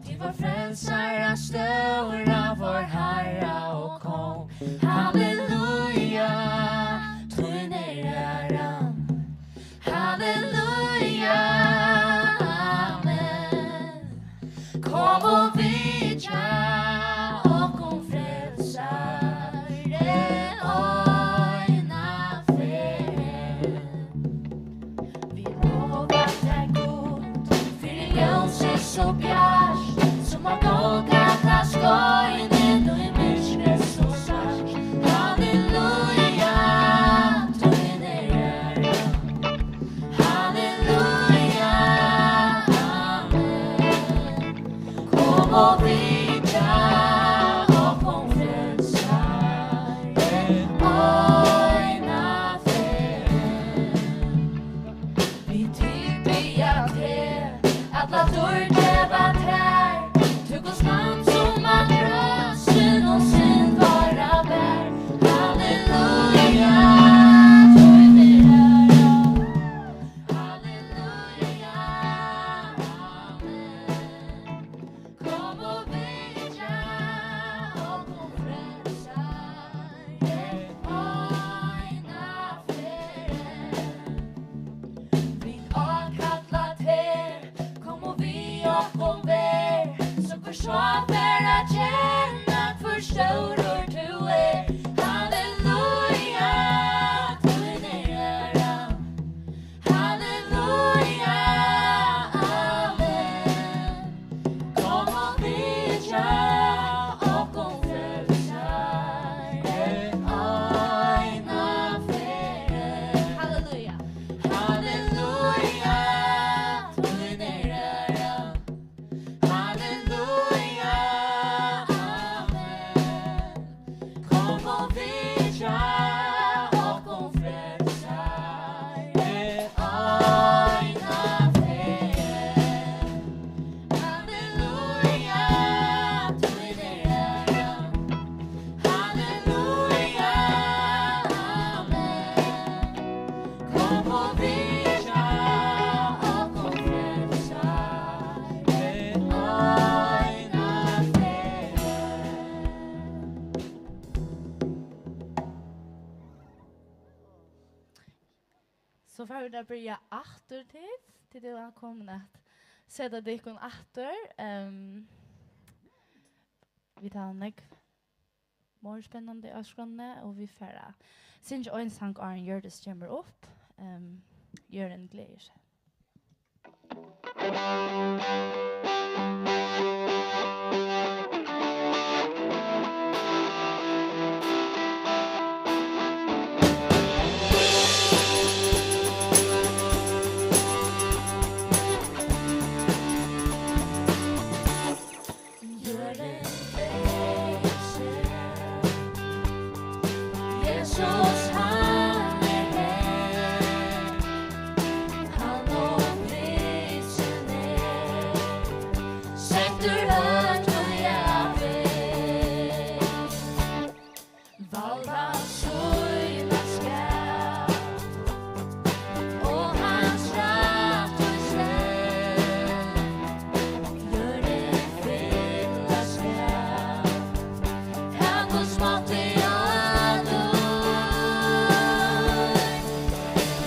tí vor frelsara stóra, vor Harra og Kong. Halleluja, tín er æran. Halleluja, amen. Kom og vitja okkum, Frelsari, eina ferð. Vit lova tær, Gud, fyri ljósið so bjart, sum á Golgata skein inn í myrkrið so svart. Halleluja, tín er æran. Halleluja, amen. Kom og vitja okkum, Frelsari, eina ferð. Vit tilbiðja teg, alla dýrd geva tær, tú gavst lamb, sum á krossinum synd várra bar. Halleluja, tín er æran. Halleluja, amen. Kom og vitja okkum, Frelsari, eina ferð. Vit ákalla teg, kom og við okkum ver, so hvør sál fær at kenna, hvør stórur tú ert. Halleluja, tín er æran. Halleluja, amen. Kom og vitja okkum, Frelsari, eina ferð. Halleluja. Halleluja, tín er æran. Halleluja, amen. Kom og vitja okkum, Frelsari, eina ferð. Halleluja, tín er æran. Halleluja, amen. Kom og vitja okkum, Frelsari, eina ferð. So fara vit at byrja aftur, tit. Tit eru vælkomin at seta tykkum aftur. Ehm, vit hava nógv meir spennandi á skránni, og vit fara at syngja ein sang, áðrenn Hjørdis kemur upp. Ehm, Jørðin gleðir seg. Jørðin gleðir seg. Jesus, hann er her. Hann og prisin er settur høgt í ævir. Valdan sína skal, og hans rættvísi jørðin fylla skal. Hann Guds mátti á dýr,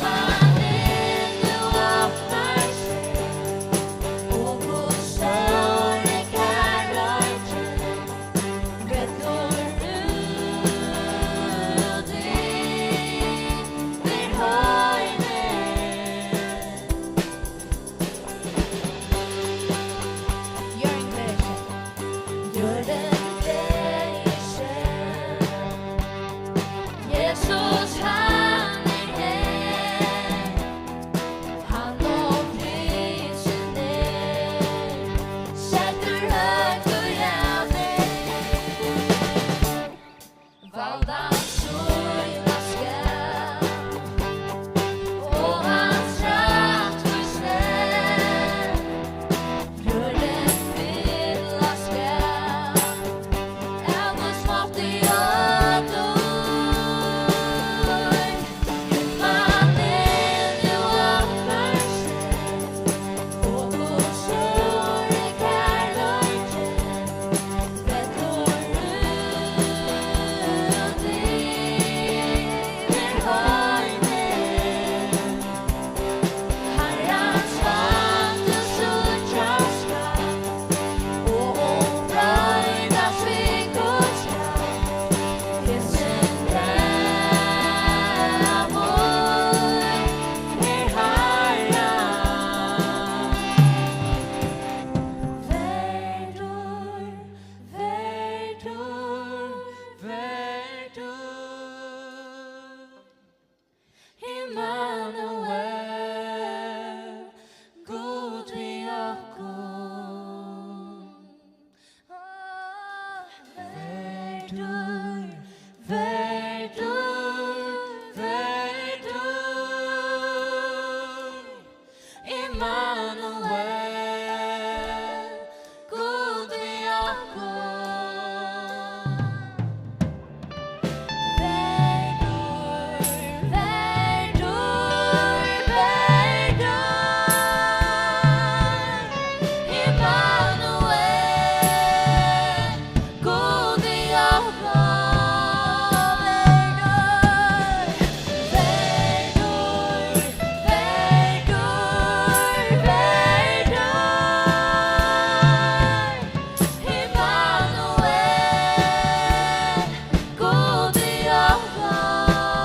hann er nú opnar seg, og Guds stóri Verdur, verdur, verdur, Immanuel, Gud við okkum. Verdur, verdur, verdur, Immanuel, Gud við okkum. Verður, verður, verður, verður, Immanuel, Gud við okkum.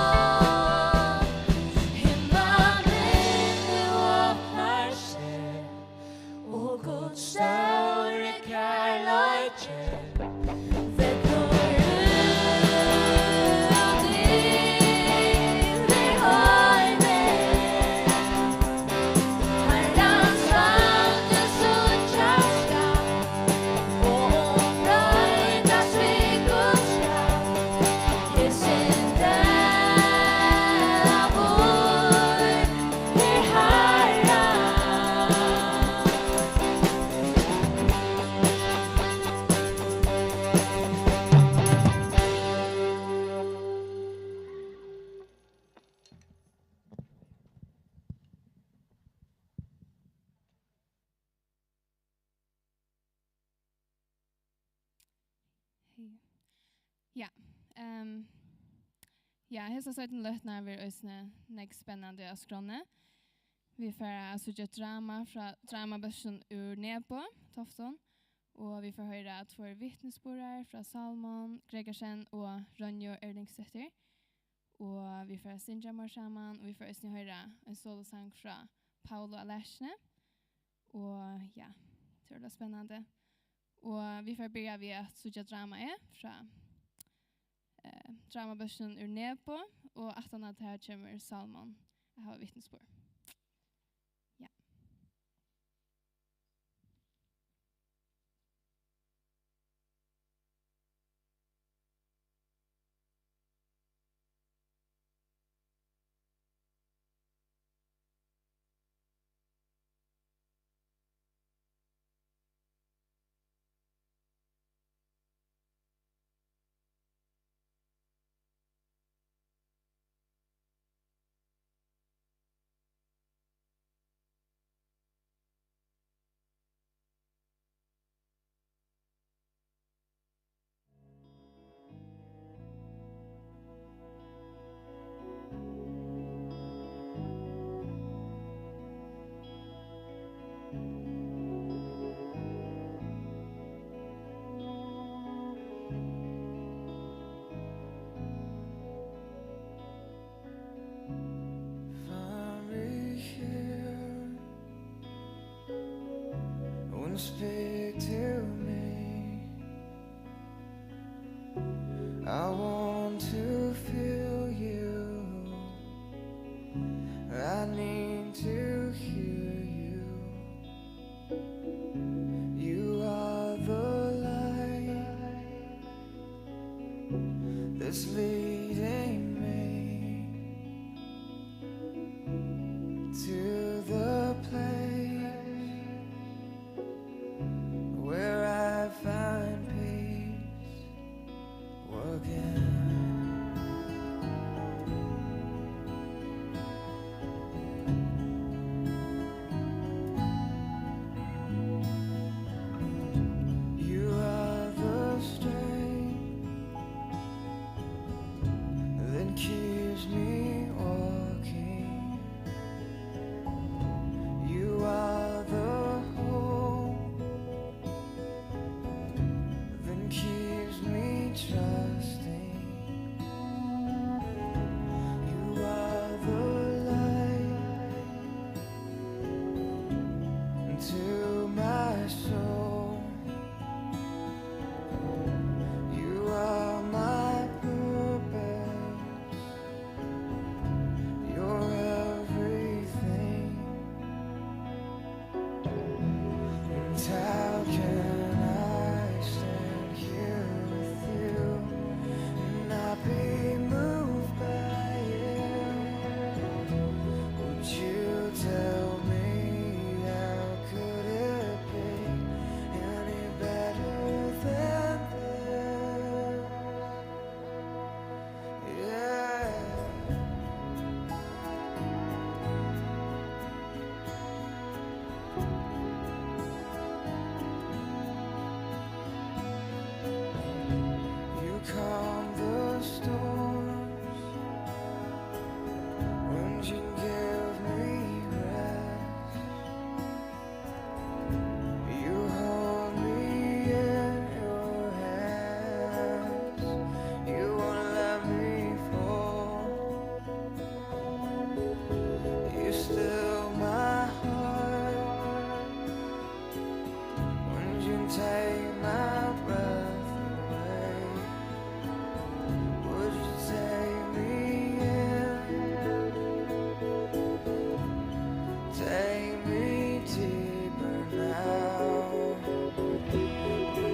Himmalin nú opnar seg, og Guds stóri kærleiki fellur út yvir heimin. Harrans vældi síggjast skal, og broytast við Guds kraft. Hesin dagur er Harrans. Hey. Ja, ehm, ja, hesa seinnu løtuna verður eisini nógv spennandi á skránni. Vit fara at síggja drama frá dramabólkinum úr Nebo, Toftum, og vit fara at hoyra tveir vitnisburðar frá Salomon Gregersen og Ronju Erlingsdóttur. Og vit fara at syngja meir saman, og vit fara eisini at hoyra ein solosang frá Paolo á Lækjuni. Og ja, tað verður spennandi. Og vit fara at byrja við at síggja dramaið frá, eh, dramabólkinum úr Nebo, og aftan á tað kemur Salomon at hava vitnisburð. Ja. Far við her og speak to me. I want to feel you. I need to hear you. You are the light that's leading me to the place where I find peace again. You are the strength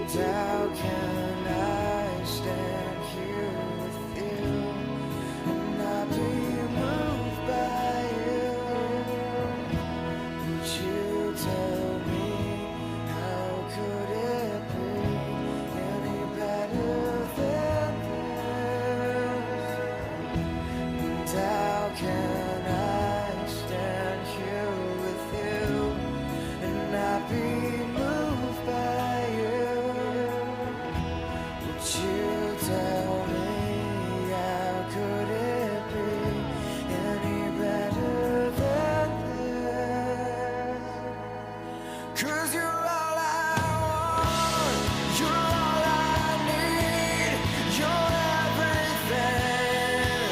How can I stand here with you and not be moved by you? Would you tell me, how could it be any better than this? And how can I stand here with you and not be moved by you? Would you tell me, how could it be any better than this? 'Cause you're all I want, you're all I need, you're everything,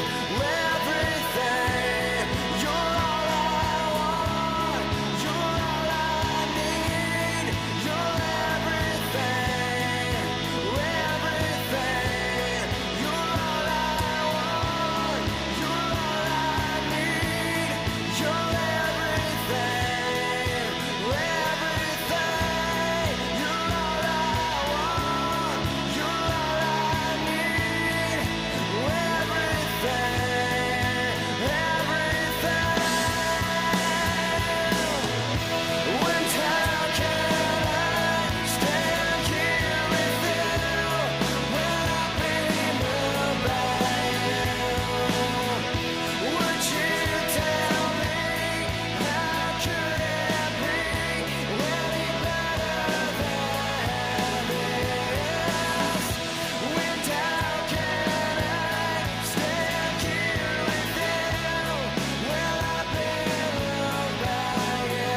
everything. You're all I want, you're all I need, you're everything, everything. You're all I want, you're all I need, you're everything, everything. You're all I want, you're all I need, everything, everything. When how can I stand here with you when I've been moved by you? Would you tell me, how could it be any better than this? When how can I stand here with you when I've been moved by you?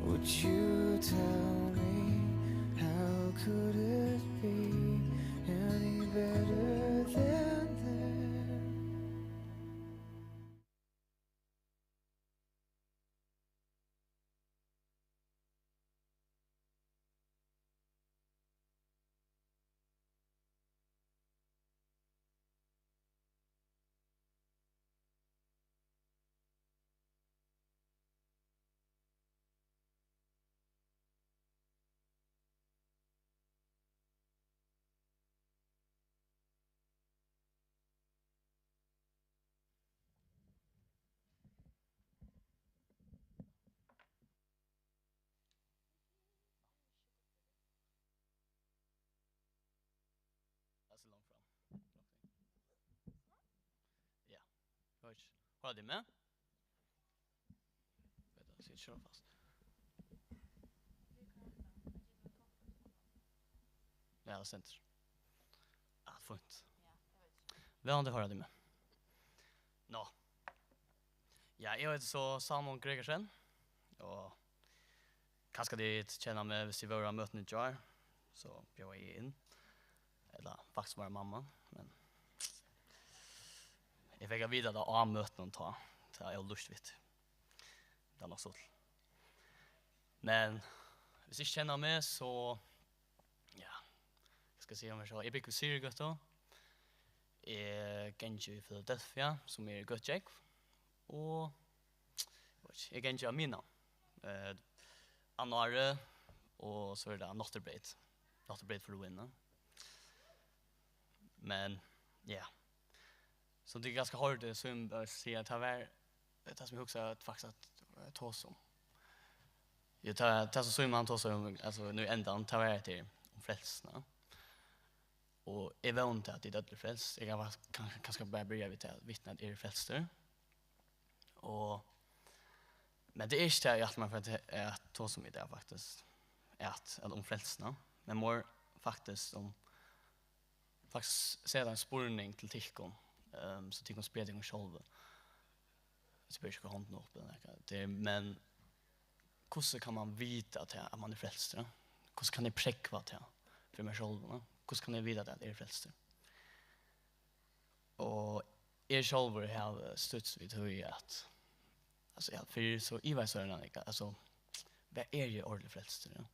Would you tell me, how could it be any better, any better than this? Would you tell me, how could it be any better than this? That's a long from. Ja. Høyr. Høyr tú meg? Vent, eg skal fast. Ja, tað stendur. Ah, fínt. Vónandi hoyra tit meg. Nå. Ja, eg heiti so Salomon Gregersen, og kanska tit kenna meg, viss tit vóru á møtinum í gjár, so bjóðaði eg inn. Ella faktiskt var mamma, men eg fekk at vita tað á møtinum tá, tað er jú lurt við. Tað er nokk so. Men viss tit ikki kenna meg, so, ja, hvat skal eg siga um meg sjálv? Eg búgvi í Syðrugøtu. Eg gangi í Philadelphia, sum er í Gøtugjógv. Og, eg veit ikki, eg gangi á miðnám. Eh, annað árið, og so er tað nátturbreyt. Nátturbreyt fyri ruinina. Men, ja. Sum tit kanska hoyrdu, so eg bara siga, at tað var, tað sum eg hugsaði at faktiskt at, eh, tosa um. Ja, tað, tað sum Símun, hann tosar um, altso, nú í endan, tað var hetta her um frelsuna. Og eg vóni, at tit øll eru frelst. Eg kann fak-, kann, kanska bara byrja við tað at vitna, at eg eri frelstur. Og, men tað er ikki tað, eg ætli mær at, at tosa um í dag, faktiskt. At, at um frelsuna. Men meir faktiskt um, faktiskt seta ein spurning til tykkum, ehm, so tykkum spyrja tykkum sjálvi. Eg spyr ikki, hvar hondin er uppi, ella nakað. Tað er, men hvussu kann man vita tað, at man er frelstur, ja? Hvussu kann eg prógva tað fyri mær sjálvum, ja? Hvussu kann eg vita tað, at eg eri frelstur? Og eg sjálvur havi støtt við tí at, altso, ja, fyrr so ivaðist eg, altso, hvat, eri eg ordiliga frelstur, ja?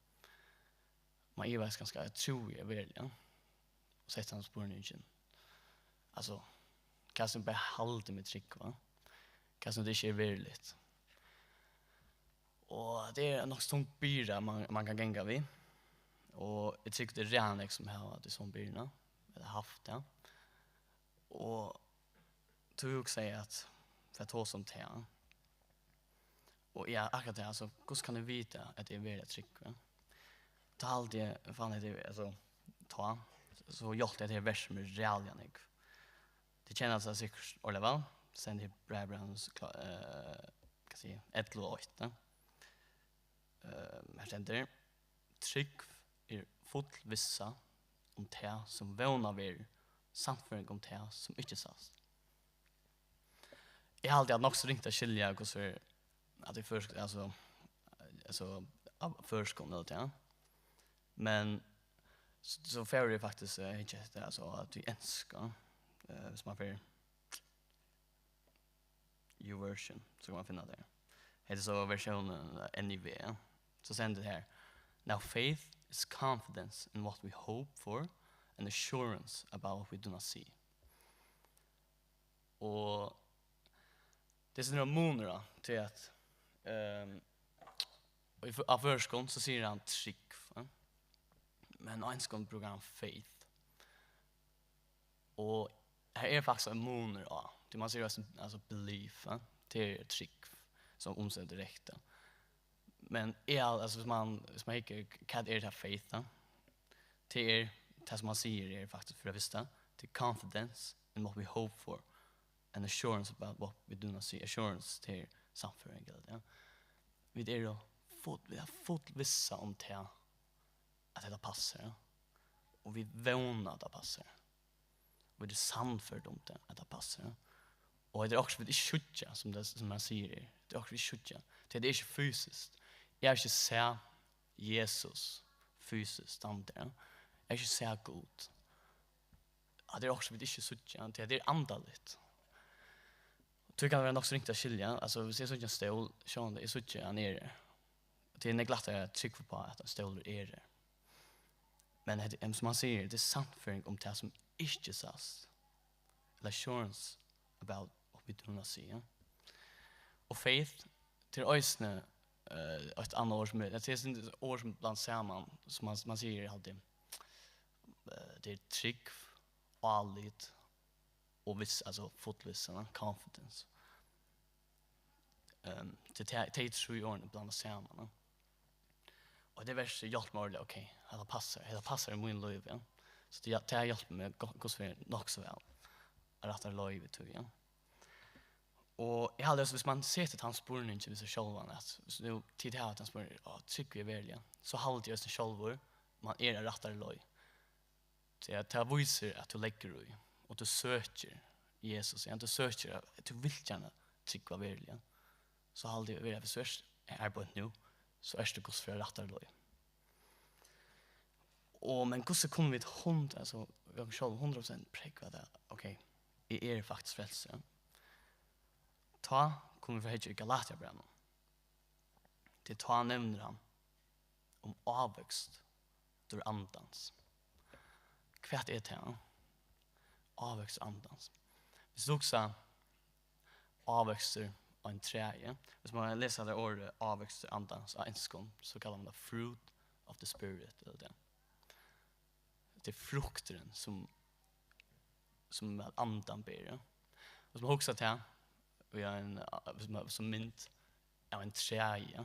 Man ivaðist kanska, trúði eg veruliga, ja? Og sett hann spurningin. Altso, hvat sum bara haldi meg tryggan, hvat sum tað ikki er veruligt. Og tað er nokk so tung byrða, man, man kann ganga við. Og eg trúgvi, tað eru ræðuliga nógv sum hava tað sum byrðina, ella havt tað. Og tú hugsaði at, fyri at tosa um tað. Og ja, akkurát tað, altso, hvussu kann eg vita at eg eri veruliga tryggur? Tá haldi eg, fann eg tað, altso, tá, so hjálpti tað her vers sum er ræðuliga nógv. Tit kenna tað sikkurt ordiliga væl. Stendur her, Hebrearabrævinum, kla-, eh, hvat sigi eg, ellivu og eitt, ja. Eh, her stendur: "Trúgv er full vissa um tað, sum vónað verður, sannføring um tað, sum ikki sæst." Eg haldi, at nokk so ringt at skilja, hvussu er, at í føroyskum, altso, altso, á føroyskum, ella tað. Men so, so fari eg faktiskt, eh, hyggja eftir, altso, at í enska, eh, hvis man fer YouVersion, so kann man finna tað. Hetta er so versjónin, eh, N I V, ja. So stendur her: "Now faith is confidence in what we hope for and assurance about what we do not see." Og tað er sovorðin munur á, tí at, ehm, og í fø-, á føroyskum, so sigur hann trúgv, ja. Men á enskum brúkar hann faith. Og her er faktiskt ein munur á, tí man sigur eisini, altso, belief, ja. Tað er trúgv, sum umsett direkte. Men eg, altso, hvis man, hvis man hyggur, hvat er tað faith, ja? Tað er, tað sum man sigur er faktiskt, fyri at vita, tað er confidence in what we hope for, and assurance about what we do not see. Assurance, tað er sannføring, ella, ja. Vit eru full, vit eru full vissa um tað, at hetta passar, ja. Og vit vóna, at tað passar. Og vit eru sannførd um tað, at tað passar, ja. Og hetta er okkurt, vit ikki síggja, sum tað, sum hann sigur her. Tað er okkurt, vit ikki síggja. Tað er ikki fysiskt. Eg havi ikki sæð Jesus fysiskt standa, ja. Eg havi ikki sæð Gud. At tað er okkurt, vit ikki síggja, tí at tað er andaligt. Tí kann vera nokk so ringt at skilja. Altso, hvis eg síggi ein stól, sjálvandi eg síggi hann er her. Tað er nógv lættari at trúgva uppá, at ein stólur er her. Men hetta, em, sum hann sigur, tað er sannføring um tað, sum ikki sæst. Ella assurance about what we do not see, ja. Og faith, tað er eisini, eh, eitt annað orð, sum er, tað er eitt orð, sum blandast saman, sum man, man sigur altíð, eh, tað er trúgv, álit og viss, altso fullvissa, ja, confidence. Ehm, tað er tey, tey trý orðini blandað saman, ja. Og tað versið hjálpti mær ordiliga, ok, hetta passar, hetta passar í mín lív, ja. So tað, tað hjálpti mær go-, hvussu er nokk so væl. At rætta leið við tí, ja. Og eg haldi, altso, hvis man setir tann spurningin við seg sjálvan, at, so nú, tit hava tann spurningin, á, trúgvi eg veruliga? So haldi eg eisini sjálvur, man er á rættari leið. Tí at tað vísir, at tú leggur í, og tú søkir Jesus, ja, tú søkir, at tú vilt gjarna trúgva veruliga. So haldi eg, at hvis tú ert her beint nú, so ert tú Guds fyri rættari leið. Og, men hvussu kunnu vit hund-, altso, vit sjálv hundrað prosent prógva tað, ok, eg eri faktiskt frelstur, ja. Tá kunnu vit fara at hyggja í Galatiabrævinum. Tí tá nevnir hann um ávøkst úr andans. Hvat er tað? Ávøkst andans. Hvis tú hugsar ávøkstur á ein træi, hvis man lesur tað orðið ávøkstur andans á enskum, so kallar man tað fruit of the spirit, ella tað. Tað er frukturin, sum, sum at andan ber, ja. Hvis man hugsar tað, og ein, hvis man, sum mynd av ein træi, ja.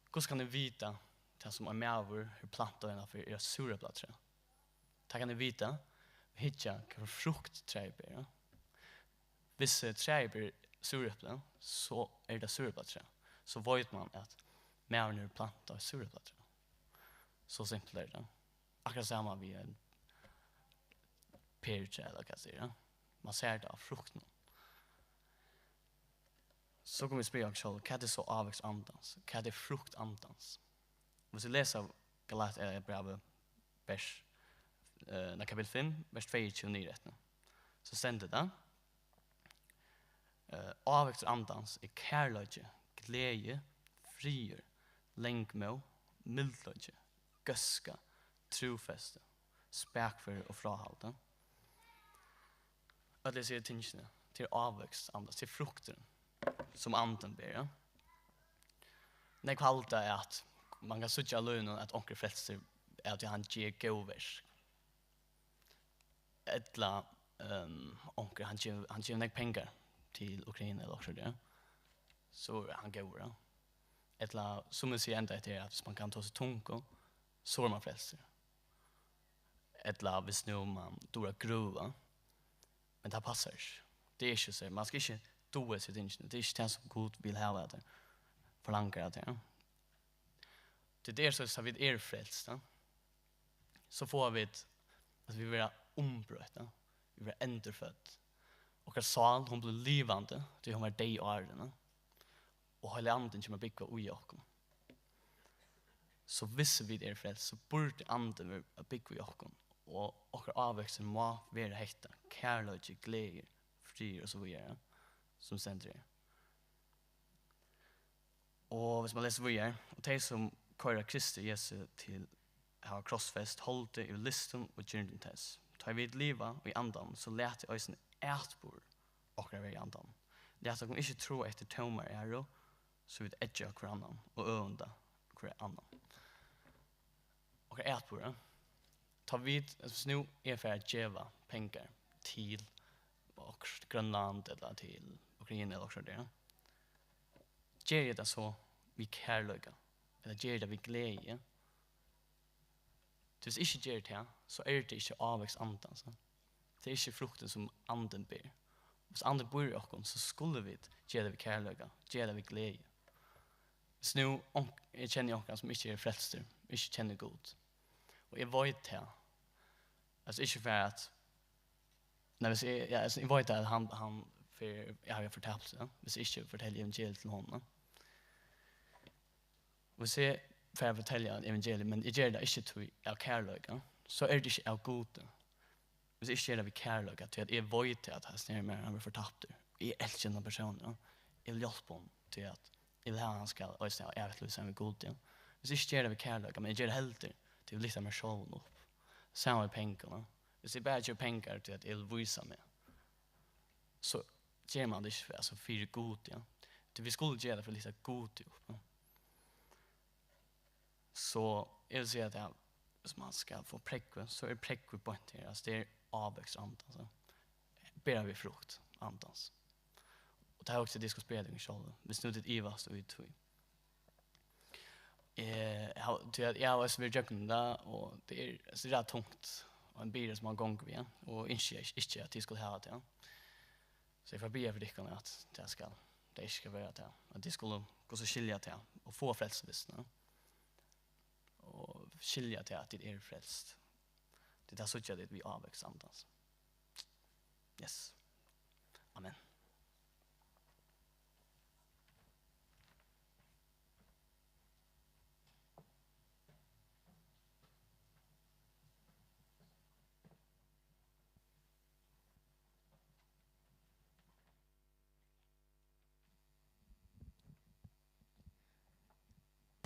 Hvussu kann eg vita, tað sum ein maður hevur plantað innanfyri er eitt súreplatrø? Tað kann eg vita, og hyggja, hvat frukt træið ber, ja. Hvis, eh, træið ber súrepli, so er tað súreplatrø. So veit man, at maðurin hevur plantað eitt súreplatrø. So simpult er tað. Akkurát sama við ein, perutræ, ella hvat tað er, ja. Man sær tað á fruktunum. So kunnu vit spyrja okkum sjálv, hvat er so ávøkstur andans? Hvat er frukt andans? Hvis vit lesa Galatarbrævið, vers, eh, nei, kapittul fimm, vers tveyogtjúgu niður eftir, so stendur tað, eh, ávøkstur andans er kærleiki, gleði, friður, langmóð, mildleiki, góðska, trúfesti, spakføri og fráhaldi. Øll hesi tingini, tað er ávøkstur andans, tað er frukturin, sum andin ber, ja. Nógv halda, at man kann síggja á lívinum, at onkur er frelstur, at hann ger góð verk. Ella, ehm, onkur, hann gevur, hann gevur nógv pengar til Ukraina ella okkurt, ja. So er hann góður, ja. Ella, sum eg sigi enda eftir, at hvis man kann tosa í tungum, so er man frelstur. Ella hvis nú man dugir at grøva, men tað passar ikki. Tað er ikki so, man skal ikki duga hesi tingini. Tað er ikki tað sum Gud vil hava av tær, forlangar av tær. Tað er so, at vit eru frelst, ja. So fáa vit, at vit verða umbroytt, ja. Vit verða endurfødd. Okkara sál, hon blívur livandi, tí hon var deyð áðrenn, ja. Og Heilagi Andin kemur at búgva í okkum. So hvis vit eru frelst, so burdi Andin vera at búgva í okkum, og okkara ávøkstur má vera hetta: kærleiki, gleði, friður og so víðari, sum stendur her. Og hvis man lesur víðari, og tey, sum koyra Kristi Jesu til, hava krossfest holdið yvir lystum og girndum tess. Tá vit liva í Andanum, so latið eisini atburð okkara vera í Andanum. Latið okkum ikki tráa eftir tómari æru, so vit eggja hvør annan og øvunda hvør annan. Okkara atburð, ja. Tá vit, altso, hvis nú eg fari at geva pengar til okkurt Grønland ella til Ukraina ella okkurt, ja, geri eg tað so við kærleika, ella geri eg tað við gleði? Hvis eg ikki geri tað, so er tað ikki ávøkstur andans, so. Tað er ikki fruktin, sum Andin ber. Hvis Andin býr í okkum, so skulu vit gera tað við kærleika, gera tað við gleði. Hvis nú onk-, eg kenni onkran, sum ikki er frelstur, ikki kennir Gud, og eg veit tað, altso, ikki fyri at, nei, hvis eg, ja, altso, eg veit at hann, hann fer, eg havi fortapt, ja, hvis eg ikki fortelji evangeliið til honum, ja. Hvis eg fari at fortelja evangeliið, men eg geri tað ikki tí av kærleika, so er tað ikki av Gudi. Hvis eg ikki geri tað við kærleika, tí at eg veit at hesin her maðurin, hann verður fortaptur. Eg elski hendan persónin, ja. Eg vil hjálpa honum, tí at eg vil hava, hann skal eisini hava evigt lív saman við Gudi, ja. Hvis eg ikki geri tað við kærleika, men eg geri tað heldur, tí eg vil lyfta meg sjálvan upp. Sama við pengar, ja. Hvis eg bara gevi pengar, tí at eg vil vísa meg, so ger man tað ikki, altso, fyri Gud, ja. Tí vit skulu gera tað fyri at lyfta Gud upp, ja. So eg vil siga at, ja, hvis man skal fáa prógvið, so er prógvið beint her. Altso, tað er ávøkstur andans, so bera vit frukt andans. Og tað er eisini tað, tit skulu spyrja tykkum sjálv, hvis nú tit ivast í tí. Eh, eg havi, tí at eg havi eisini verið gjøgnum tað, og tað er, altso, tað er tungt, og ein byrði sum man gongur við, ja, og ynski eg ikki, at tit skulu hava tað, ja. So eg fari at biðja fyri tykkum, at tað skal, tað ikki skal vera tað, at tit skulu kunna skilja tað og fáa frelsuvissuna, og skilja tað, at tit eru frelst. Tí tað síggja tit við ávøkst andans. Yes. Amen.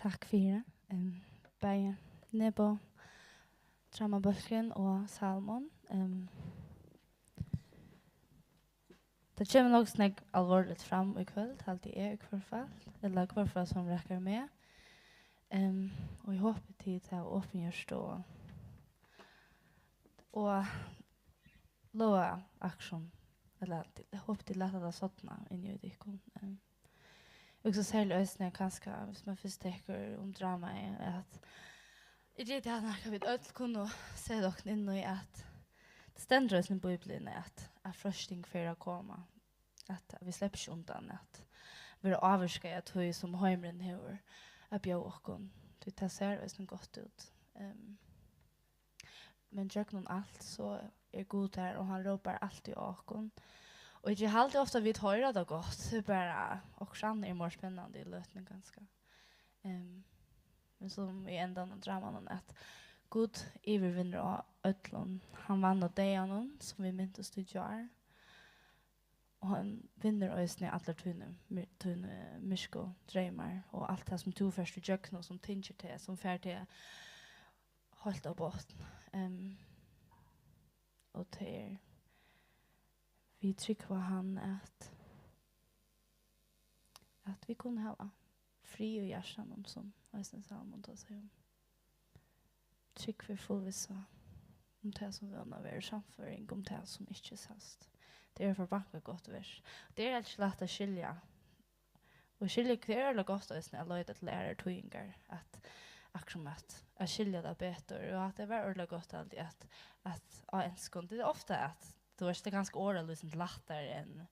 Takk fyri, em, bæði Nebo, Traumabólkurin og Salomon. Em, tað kemur nokk so nógv alvorligt fram í kvøld, haldi eg í hvørt fall, ella í hvørt fall sum rakar meg. Em, og eg hopi, tit hava opin hjørtu og, og lova akkurát, ella eg hopi, tit lata tað sodna inni í tykkum. Em, og so serliga eisini kanska, hvis man fyrst tekur um dramaið, at eg giti hatt nakað, vit øll kunnu seta okkum inn í, at tað stendur eisini í Bíbliuni, at, at freisting fer at koma, at vit sleppa ikki undan at verða ávirkað av tí, sum heimurin hevur at bjóða okkum, tí tað sær eisini gott út. Em, men gjøgnum alt, so er Gud har, og hann rópar altíð á okkum. Og eg haldi ofta, vit hoyra tað gott, tað er bara, okkurt annað er meir spennandi í løtuni, kanska. Ehm, men sum í endan av dramanum, at Gud yvirvinnur á øllum. Hann vann á deyðanum, sum vit mintust í gjár. Og hann vinnur eisini allar tíni, my-, tíni myrku dreymar og alt tað, sum tú fert ígjøgnum, sum tyngir teg, sum fær teg heilt á botn. Ehm, og tað er, vit trúgva hann, at, at vit kunnu hava frið í hjartanum, sum eisini Salomon tosar um. Trúgv er fullvissa um tað, sum vónar, verður sannføring um tað, sum ikki sæst. Tað er eitt forbankað gott vers. Tað er ikki lætt at skilja. Og skilja, tað er øgiliga gott eisini at leita til aðrar týðingar, at, akkurát sum at, at skilja tað betur. Og at tað var øgiliga gott, haldi eg, at, at á enskum, tað er ofta at, tú veitst, tað er kanska orðalýsing lættari enn,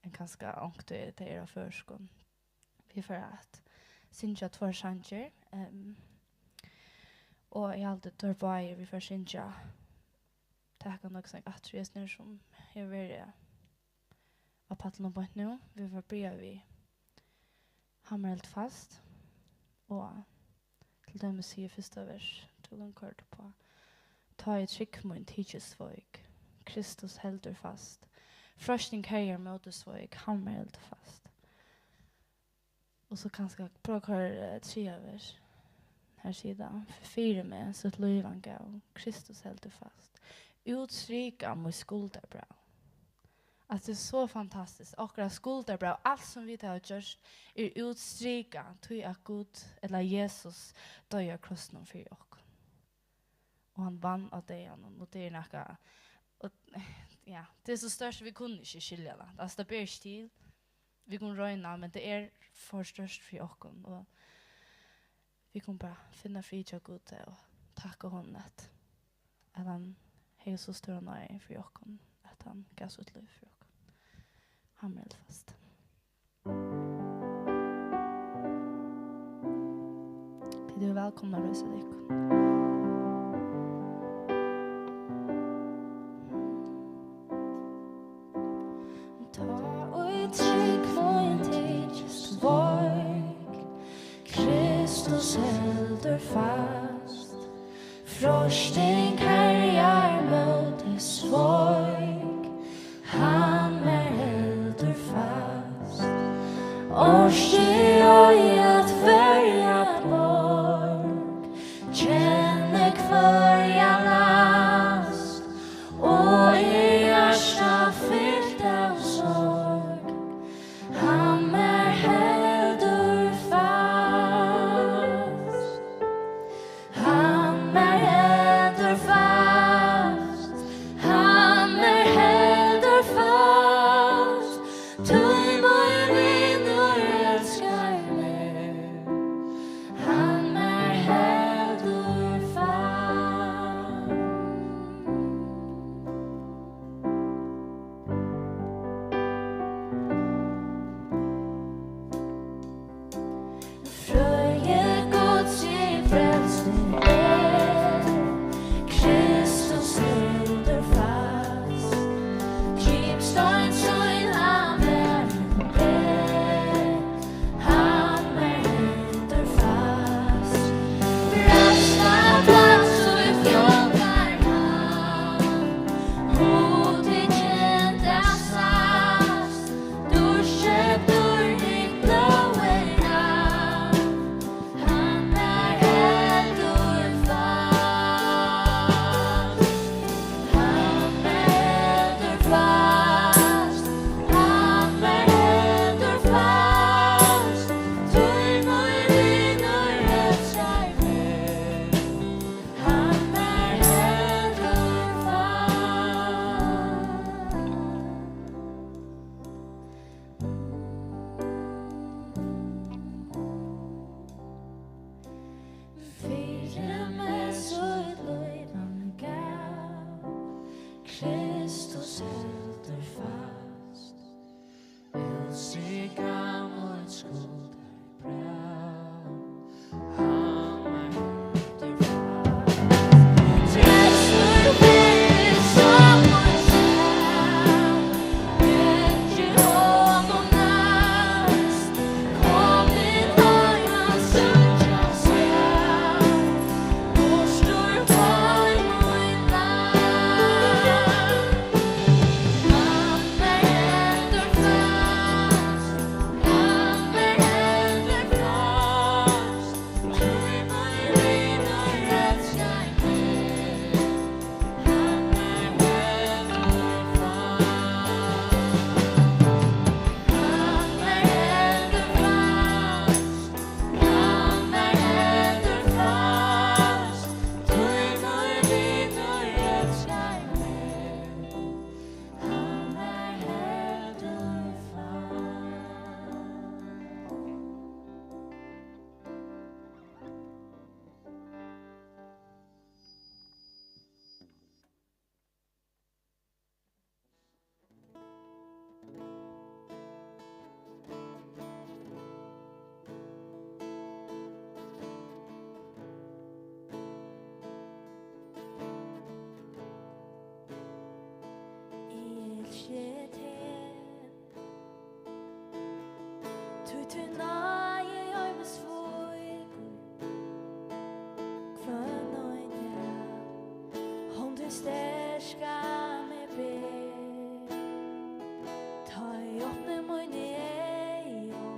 enn kanska onkuntíð tað er á føroyskum. Vit fara at syngja tveir sangir, ehm, og eg haldi, teir báðir, vit fara at syngja, taka nøkur sang aftur í hesum her, sum hevur verið á pallinum beint nú. Vit fara at byrja við Hann mær heldur fast, og til dømis sigur fyrsta vers, tú kann koyra tað uppá. Tá ið trúgv mín tykist veik, Kristus heldur fast. Freisting herjar móti sveik, Hann mær heldur fast. Og so kanska prøva at koyra, eh, triðja vers. Her sigur tað: Fyri meg sítt lív hann gav, Kristus heldur fast. Útstrika mítt skuldarbræv. At tað er so fantastiskt. Okkara skuldarbræv, alt sum vit hava gjørt, er útstrikað, tí at Gud, ella Jesus, doyði á krossinum fyri okkum. Og hann vann á deyðanum, og tað er nakað, og, ja, tað er so stórt, vit kunnu ikki skilja tað. Altso, tað ber ikki til. Vit kunnu royna, men tað er for stórt fyri okkum, og vit kunnu bara finna frið hjá Gudi og takka honum, at, at hann hevur so stóra náði fyri okkum, at hann gav sítt lív fyri okkum. Hann heldur fast. Tit eru vælkomin at reisa tykkum. Tá ið trúgv mín tykist veik, Kristus heldur fast. Freisting herjar móti sveik, hann mær heldur fast. Orki ei at verja borg, kenni hvørja last, og er hjarta fylt av sorg, hann mær heldur fast. Hann mær heldur fast, hann mær heldur fast, tí mín vinur elskar meg, hann mær heldur fast. Frøði Guds í frelsni er, Kristus heldur fast. Grip stein sín hann er, hann mær heldur fast. Bresta plast í fjálgar hann, hugtikið tað sæst. Dýrkeypt dýrligt blóð er hann, hann mær heldur fast. Hann mær heldur fast, hann mær heldur fast, tí mín vinur elskar meg. Hann mær heldur fast. Fyri meg sítt lív hann gav, Kristus heldur fast. Útstrika mítt skuldarbræv, hann heldur fast. Treystur fyri Tú náði heim og svíkur hvønn ein dag. Hondin sterka meg ber. Tá eg opni míni eygu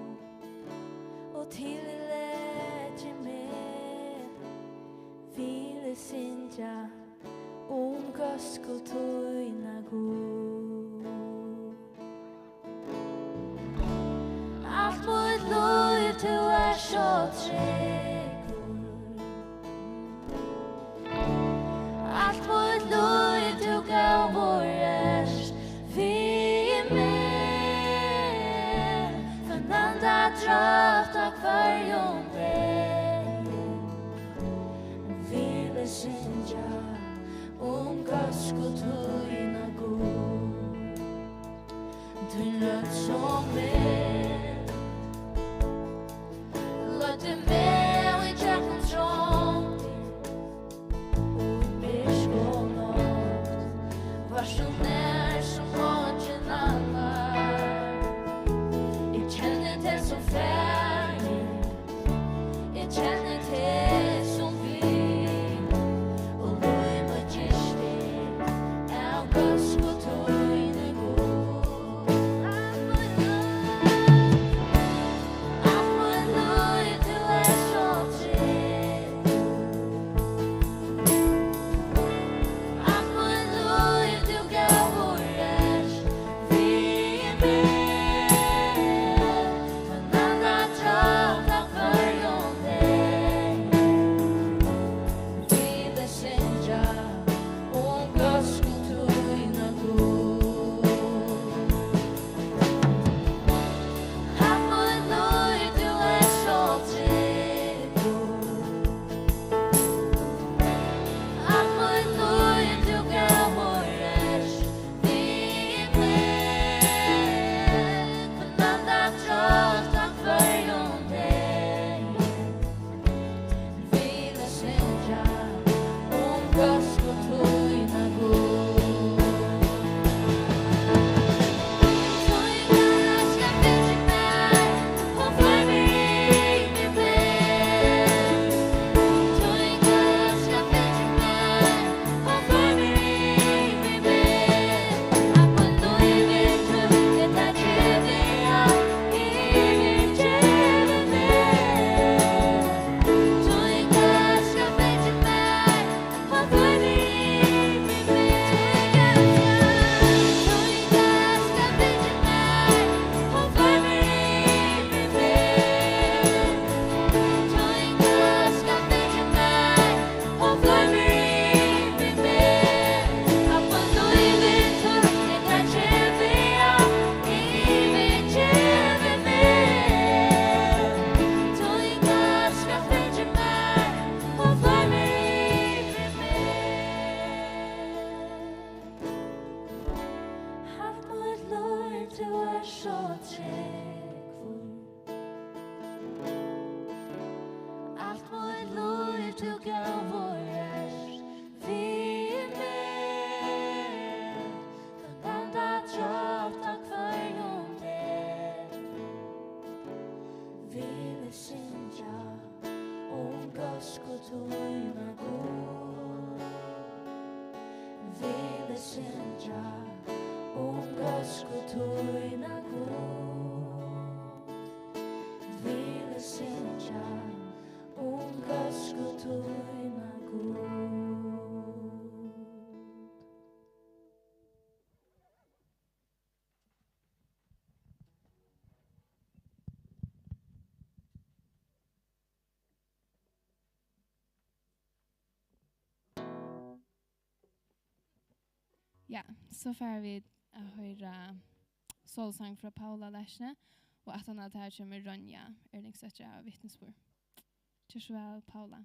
og tilleggi meg, vil eg syngja um góðsku tína, Gud. Alt mítt lív, tú ert so tryggur. Alt mítt lív, tú góður ert við meg. Hvønn anda drátt á hvørjum degi vil eg syngja um góðsku tína, Gud. Tín rødd sum vind leiddi meg í gjøgnum trongdir og myrk og nátt. Vart tú nær sum eingin annar. Eg kenni teg sum faðir. Eg kenni teg sum vin, og lív mítt gistir av góðsku tíni, Gud. Alt mítt lív, tú ert so tryggur. Alt mítt lív, tú góður ert við meg. Hvønn anda drátt á hvørjum degi vil eg syngja um góðsku tína, Gud. Alt mítt lív, tú ert so tryggur. Alt mítt lív, tú góður ert við meg. Hvønn anda drátt á hvørjum degi vil eg syngja um góðsku tína, Gud. Tín góðska fylgir mær og fylgir við meg. Tín góðska fylgir mær og fylgir við meg. Alt mítt lív er trygt, tað gevi eg alt, eg yvirgevi meg. Tín góðska fylgir mær og fylgir við meg. Tín góðska fylgir mær og fylgir við meg. Tín góðska fylgir mær og fylgir við meg. Alt mítt lív er trygt, tað gevi eg alt, eg yvirgevi meg. Tín góðska fylgir mær og fylgir við meg. Alt mítt lív, tú ert so tryggur. Alt mítt lív, tú góður ert við meg. Hvønn anda drátt á hvørjum degi vil eg syngja um góðsku tína, Gud. Vil eg syngja um góðsku tína, Gud. Vil eg syngja um góðsku tína, Gud. Ja, so fara vit at hoyra solosang frá Paula Leisner, og aftan á tað kemur Ronja Erlingsdóttir av Vitnisburg. Ger so væl, Paula.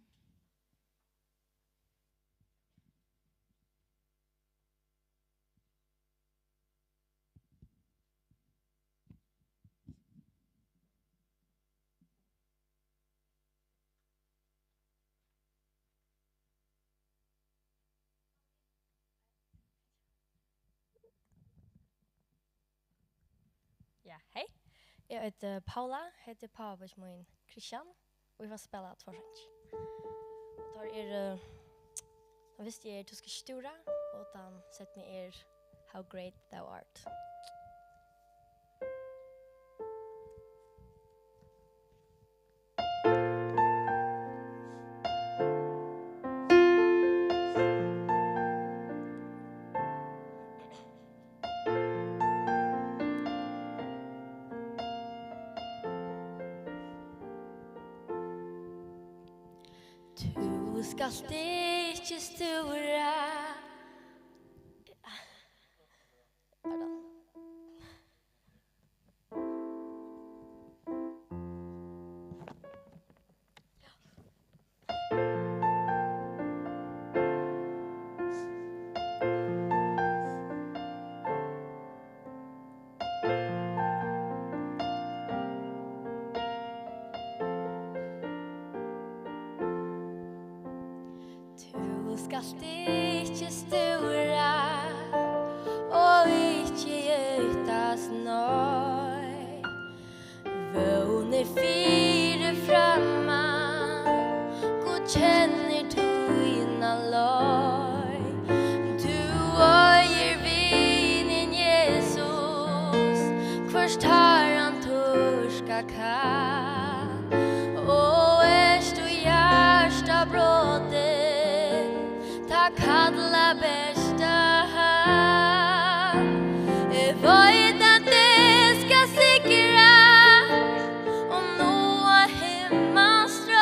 Ja, hey. Eg eiti Paula, hetta er pápabeiggi mín, Kristian, og vit fara at spæla tveir sangir. Og teir eru, tann fyrsti er Tú skal stúra, og tann setni er How great thou art. Tú skalt ikki stúra. Pardon. Tú skalt ikki stúra og ikki óttast, nei. Vón er fyri framman, Gud kennir tína leið. Tú eigur vinin Jesus, hvørt har hann turka kann. Og ert tú hjarta brotin, tá kalla bert á hann. Eg veit, at eg skal sigra og náa himmalstrond.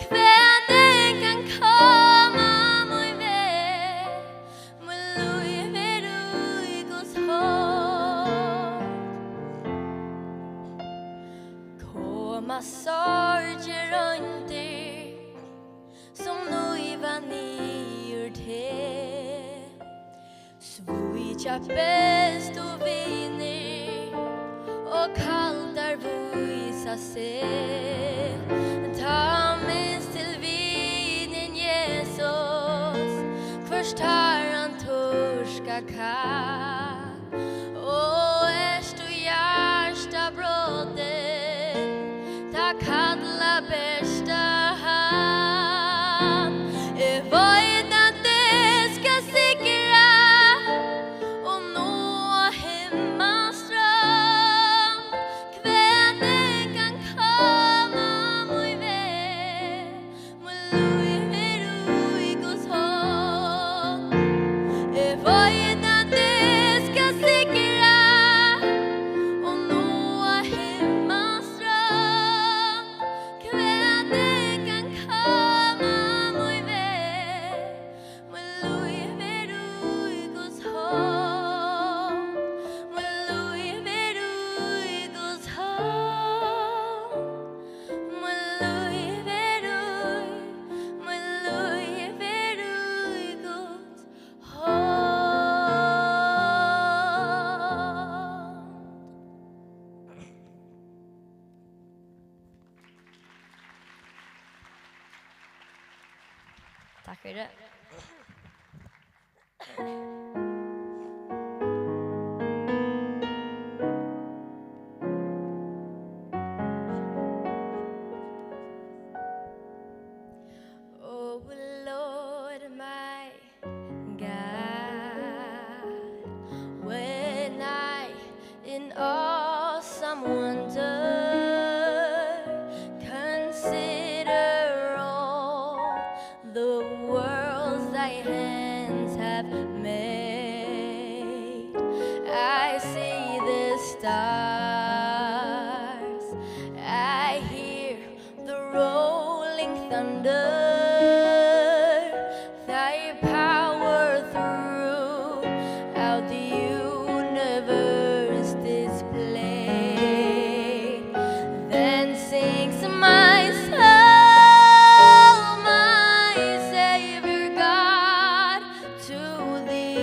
Hvat enn kann koma mín veg, mítt lív er í Guds hond. Koma sorgir, royndir, sum nýva niður teg. Svíkja bestu vinir og kaldar vísa seg. Tá minst til vinin Jesus, hvørt har hann turka kann. Og ert tú hjarta brotin, tá kalla bert á hann. Eg veit, at eg skal sigra og náa himmalstrond. Hvat enn kann koma mín veg, mítt lív er í Guds hond. Eg veit, at eg skal sigra og náa himmalstrond. Hvat enn kann koma mín veg, mítt lív er í Guds hond. Mítt lív er í Guds hond. Mítt lív er í, mítt lív er í Guds hond. Takk fyri. Oh Lord, my God, when I in awesome wonder consider all the worlds thy hands have made. I see the stars, I hear the rolling thunder, thy power throughout the universe displayed. Then sings my soul, my Savior God, to thee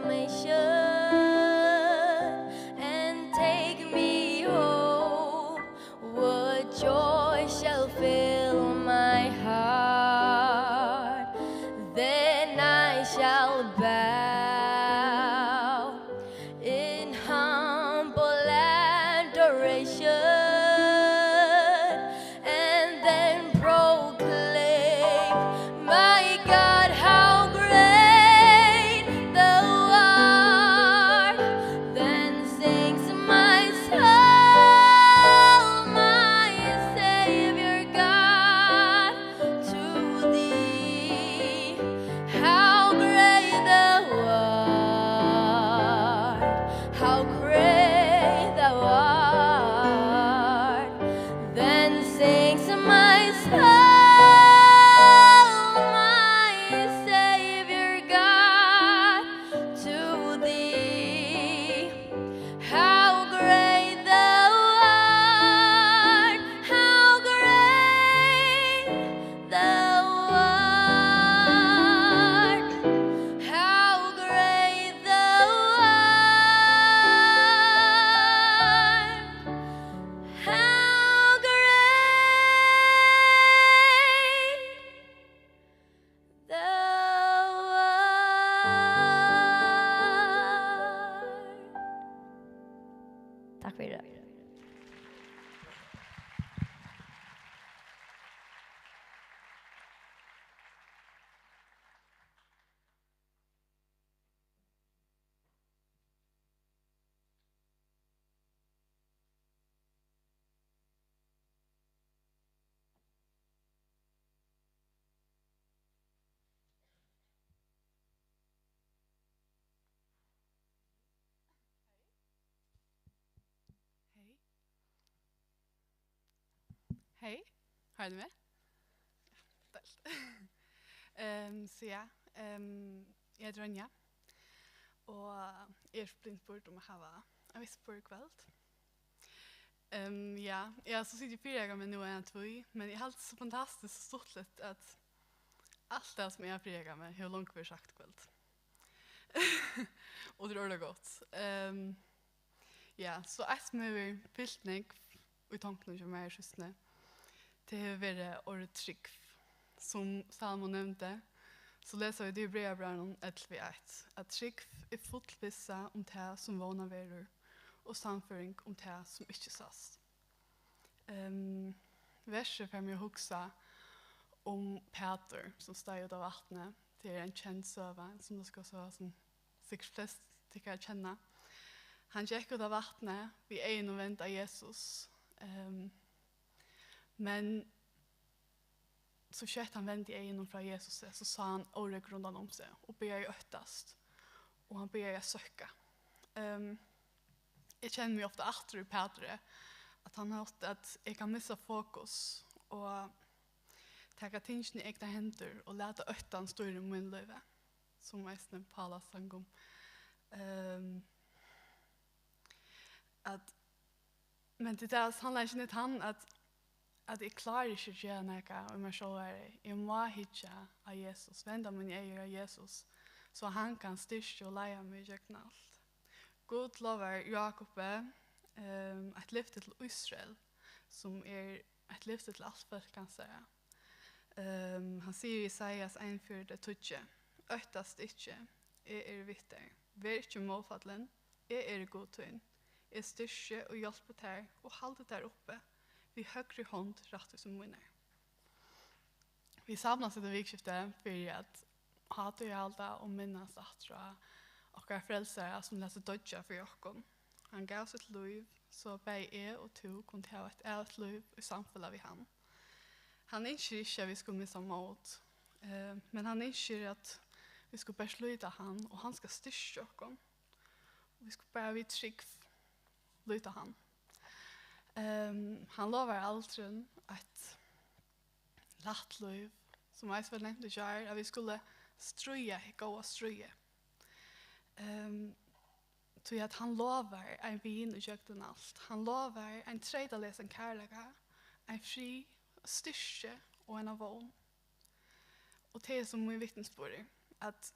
Salvation and take me home. What joy shall fill my heart? Then I shall bow in humble adoration and then proclaim, "My God, how great thou art!" Then sings my soul, "My Savior God, to thee, how great thou art, how great thou art." Then sings my soul, "My Savior God, to thee, how great thou art, how great thou art, how great thou art, how great thou art." Takk fyri. Hey. Hey, hoyrir tú meg? Deiligt. Ehm, so ja, ehm, eg eiti Ronja, og eg eri blivin spurd um at hava ein vist spurd í kvøld. Ehm, ja, eg havi so sitið og fyrireikað meg nú eina tíð, men eg haldi so fantastiskt og stuttligt, at alt tað, sum eg havi fyrireikað meg, hevur longu verið sagt í kvøld. Og tað er ordiliga gott. Ehm, ja, so eitt, sum hevur fylgt nógv í tonkunum hjá mær í síðstuni, tað hevur verið orðið trúgv. Sum Salomon nevndi, so lesa vit í Hebreabrævinum ellivu eitt, at trúgv er full vissa um tað, sum vónað verður, og sannføring um tað, sum ikki sæst. Ehm, versið fær meg at hugsa um Pætur, sum steig út á vatnið. Tað er ein kend søga, sum tað skal so, sum sikkurt flest tykkara kenna. Hann gekk út á vatnið við eygunum vend á Jesus. Ehm, men so skjótt hann vendi eygunum frá Jesusi, so sá hann órógv rundan um seg og byrjaði at óttast, og hann byrjaði at søkka. Ehm, eg kenni meg ofta aftur í Pæturi, at hann helt, at eg kann missa fokus og taka tingini í egnar hendur og lata óttan stýra mínum lívi, sum eisini Paula sang um. Ehm, at, men tað er tað, sannleikin er tann, at, at eg klári ikki at gera nakað í mær sjálvari. Eg má hyggja á Jesus, venda míni eygu á Jesus, so hann kann styrkja og leiða meg ígjøgnum alt. Gud lovar Jákupi, ehm, eitt lyfti til Ísrael, sum er eitt lyfti til alt fólk hansara. Ehm, hann sigur í Jesajas einogfjøruti tíggju: "Óttast ikki, eg eri við tær. Ver ikki móðfallin, eg eri Gud tín. Eg styrki og hjálpi tær og haldi tær uppi við høgru hond rættvísi mínar." Vit samlast hetta vikuskiftið fyri at hátíðarhalda og minnast aftur á okkara frelsara, sum læt seg doyggja fyri okkum. Hann gav sítt lív, so bæði eg og tú kundu hava eitt ævigt lív í samfelag við hann. Hann ynskir ikki, at vit skulu missa mót, eh, men hann ynskir, at vit skulu bert líta á hann, og hann skal styrkja okkum. Og vit skulu bara við trúgv líta á hann. Ehm, hann lovar aldrin eitt lætt lív, sum eisini var nevnt í gjár, at vit skulu stríða hitt góða stríðið. Ehm, tí at hann lovar ein vin ígjøgnum alt. Hann lovar ein treytaleysan kærleika, ein frið, styrki og eina vón. Og tað er sum mín vitnisburður, at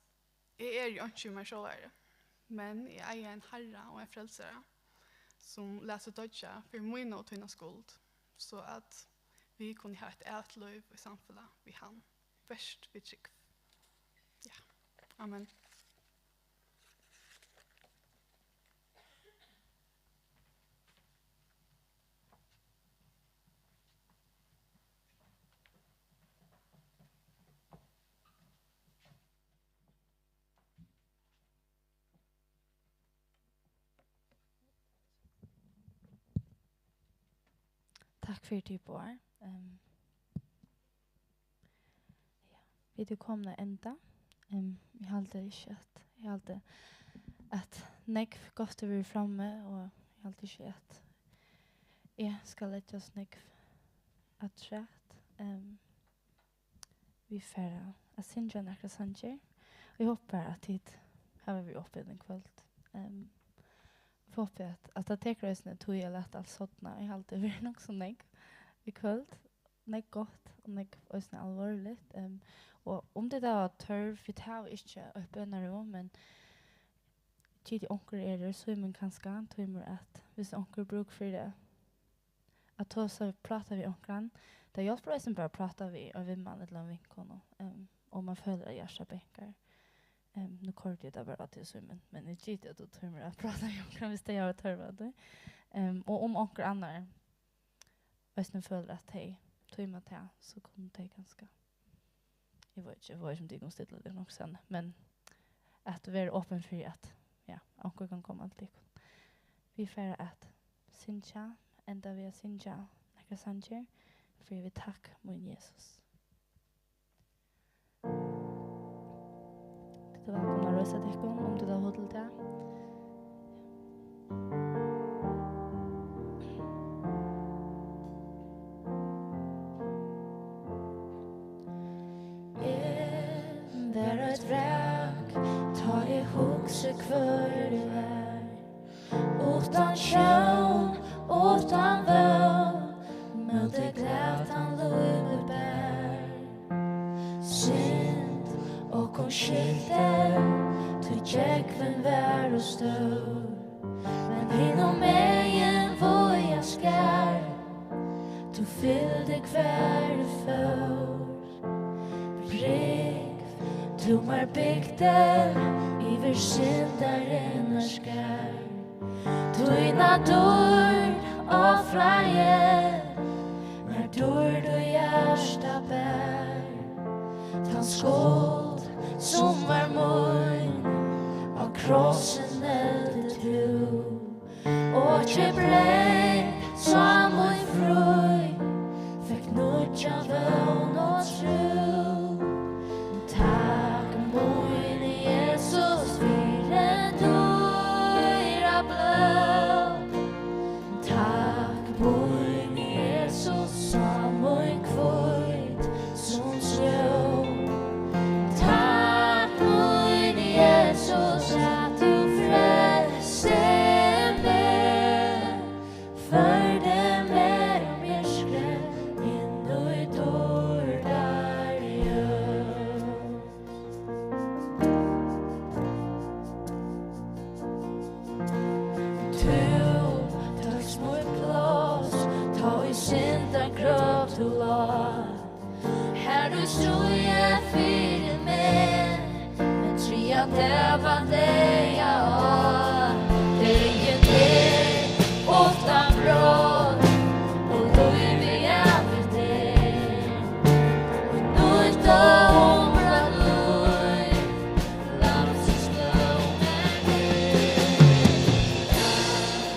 eg eri einki í mær sjálvari. Men eg eigi ein Harra og ein Frelsara, sum læt seg doyggja fyri mína og tína skuld, so at vit kunnu hava eitt ævigt lív í samfelag við hann, bert við trúgv. Ja. Amen. Takk fyri teg, Bár. Ehm, ja, vit eru komin at enda. Ehm, eg haldi ikki, at, eg haldi, at nógv gott hevur verið frammi, og eg haldi ikki, at eg skal leggja so nógv afturat. Ehm, Vit fara at syngja nakrar sangir. Og eg hopi bara, at tit hava verið opin í kvøld. Ehm, eg hopi, at, at tað tekur eisini tíð at lata alt sodna. Eg haldi, tað verður nokk so nógv í kvøld. Nógv gott og nógv eisini alvorligt. Ehm, og um tit hava tørv, vit hava ikki eitt bønarúm, men giti onkur er her, Símun kanska, hann tímir at, viss onkur brúk fyri at tosa, práta við onkran. Tað hjálpir eisini bara at práta við ein vinmann ella ein vinkonu, ehm, og man følir at hjartað bankar. Ehm, nú koyrdi eg tað bara til Símun, men eg giti at tú tímir at práta við onkran, viss tey hava tørv á tí. Ehm, og um onkur annar eisini følir at tey tíma tað, so kunnu tey kanska, eg veit ikki, eg veit ikki, um tit kunnu stilla tykkum onkra staðni, men at vera opin fyri at, ja, onkur kann koma til tykkum. Vit fara at syngja, enda við at syngja nakrar sangir, fyri við Takk, mín Jesus. Tit eru vælkomin at reisa tykkum, um tit hava hug til tað. Eg var eitt vrak, tá eg hugsi, hvør eg var. Uttan sjón, uttan vón, móti glatan lív bar. Synd okkum skilti, tí gjógvin var ov stór. Men hinumegin víða skar, tú fylgdi, hvar eg fór. Brúgv tú mær, bygdi yvir syndarinnar skarð. Tína dýrd ofraði, mær dýrd í hjarta bar. Tann skuld, sum var mín, á krossin negldi tú. Og keypt bleyt, sá mín fríð, fekk nýggja vón og trú. Takk, mín Jesus, fyri dýra blóð. Takk, mín Jesus, sá mín hvítt sum snjó. Takk, mín Jesus, at tú frelsti meg, førdi meg úr myrkri inn í dýrdar ljós. Tú tókst mítt pláss, tá í syndagrøv tú lá. Har tú stríðir fyri meg, men triðja dag vann deyða á. Deyðin er uttan brot, og lívið er við teg. Og nýtt og umbrot lív, Lambsins blóð er her.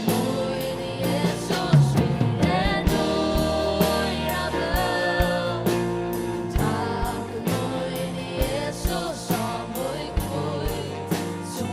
Mín Jesus, fyri dýra blóð. Takk, mín Jesus, sá mín hvítt sum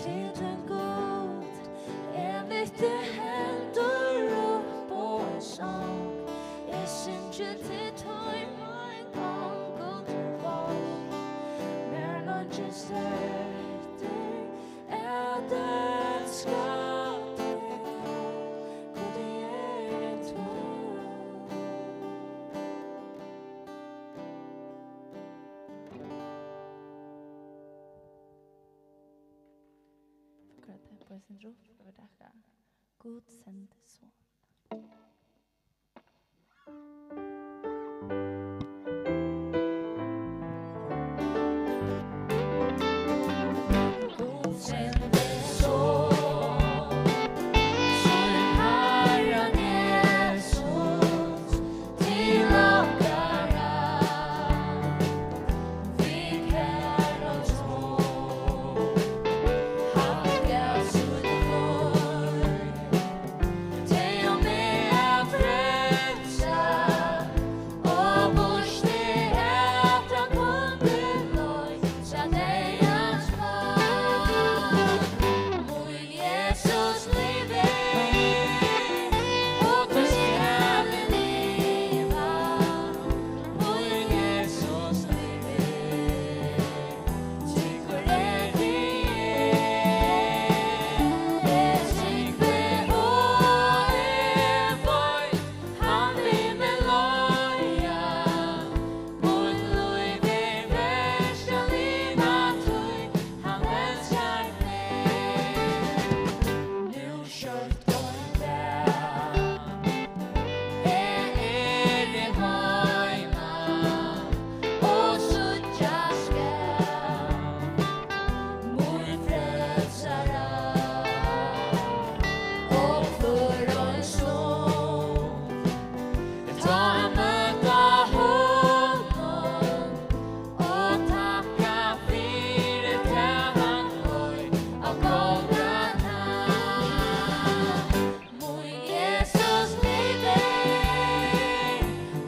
Til tín, Gud, eg lyfti hendur upp og song. Eg syngi til tín ein gong, Gud, tú veitst. Mær leingist eftir at elska teg, Gud, eg eri tvøl. Akkurát, tað er bara eitt sindur upp, og vit taka Gud sendi son. Gud sendi son, sín Harran Jesus, til okkara. Jesus livir, og tú skalt liva. Mín Jesus livir, tryggur eri eg. Eg trúgvi og eg veit, hann vil meg leiða. Mítt lív er vert at liva, tí hann elskar meg. Nú skjótt ein dag, eg eri heima og síggja skal mín frelsara. Og hvør ein stund tá at møta honum og takka fyri tað, hann doyr á Golgata. Mín Jesus livir,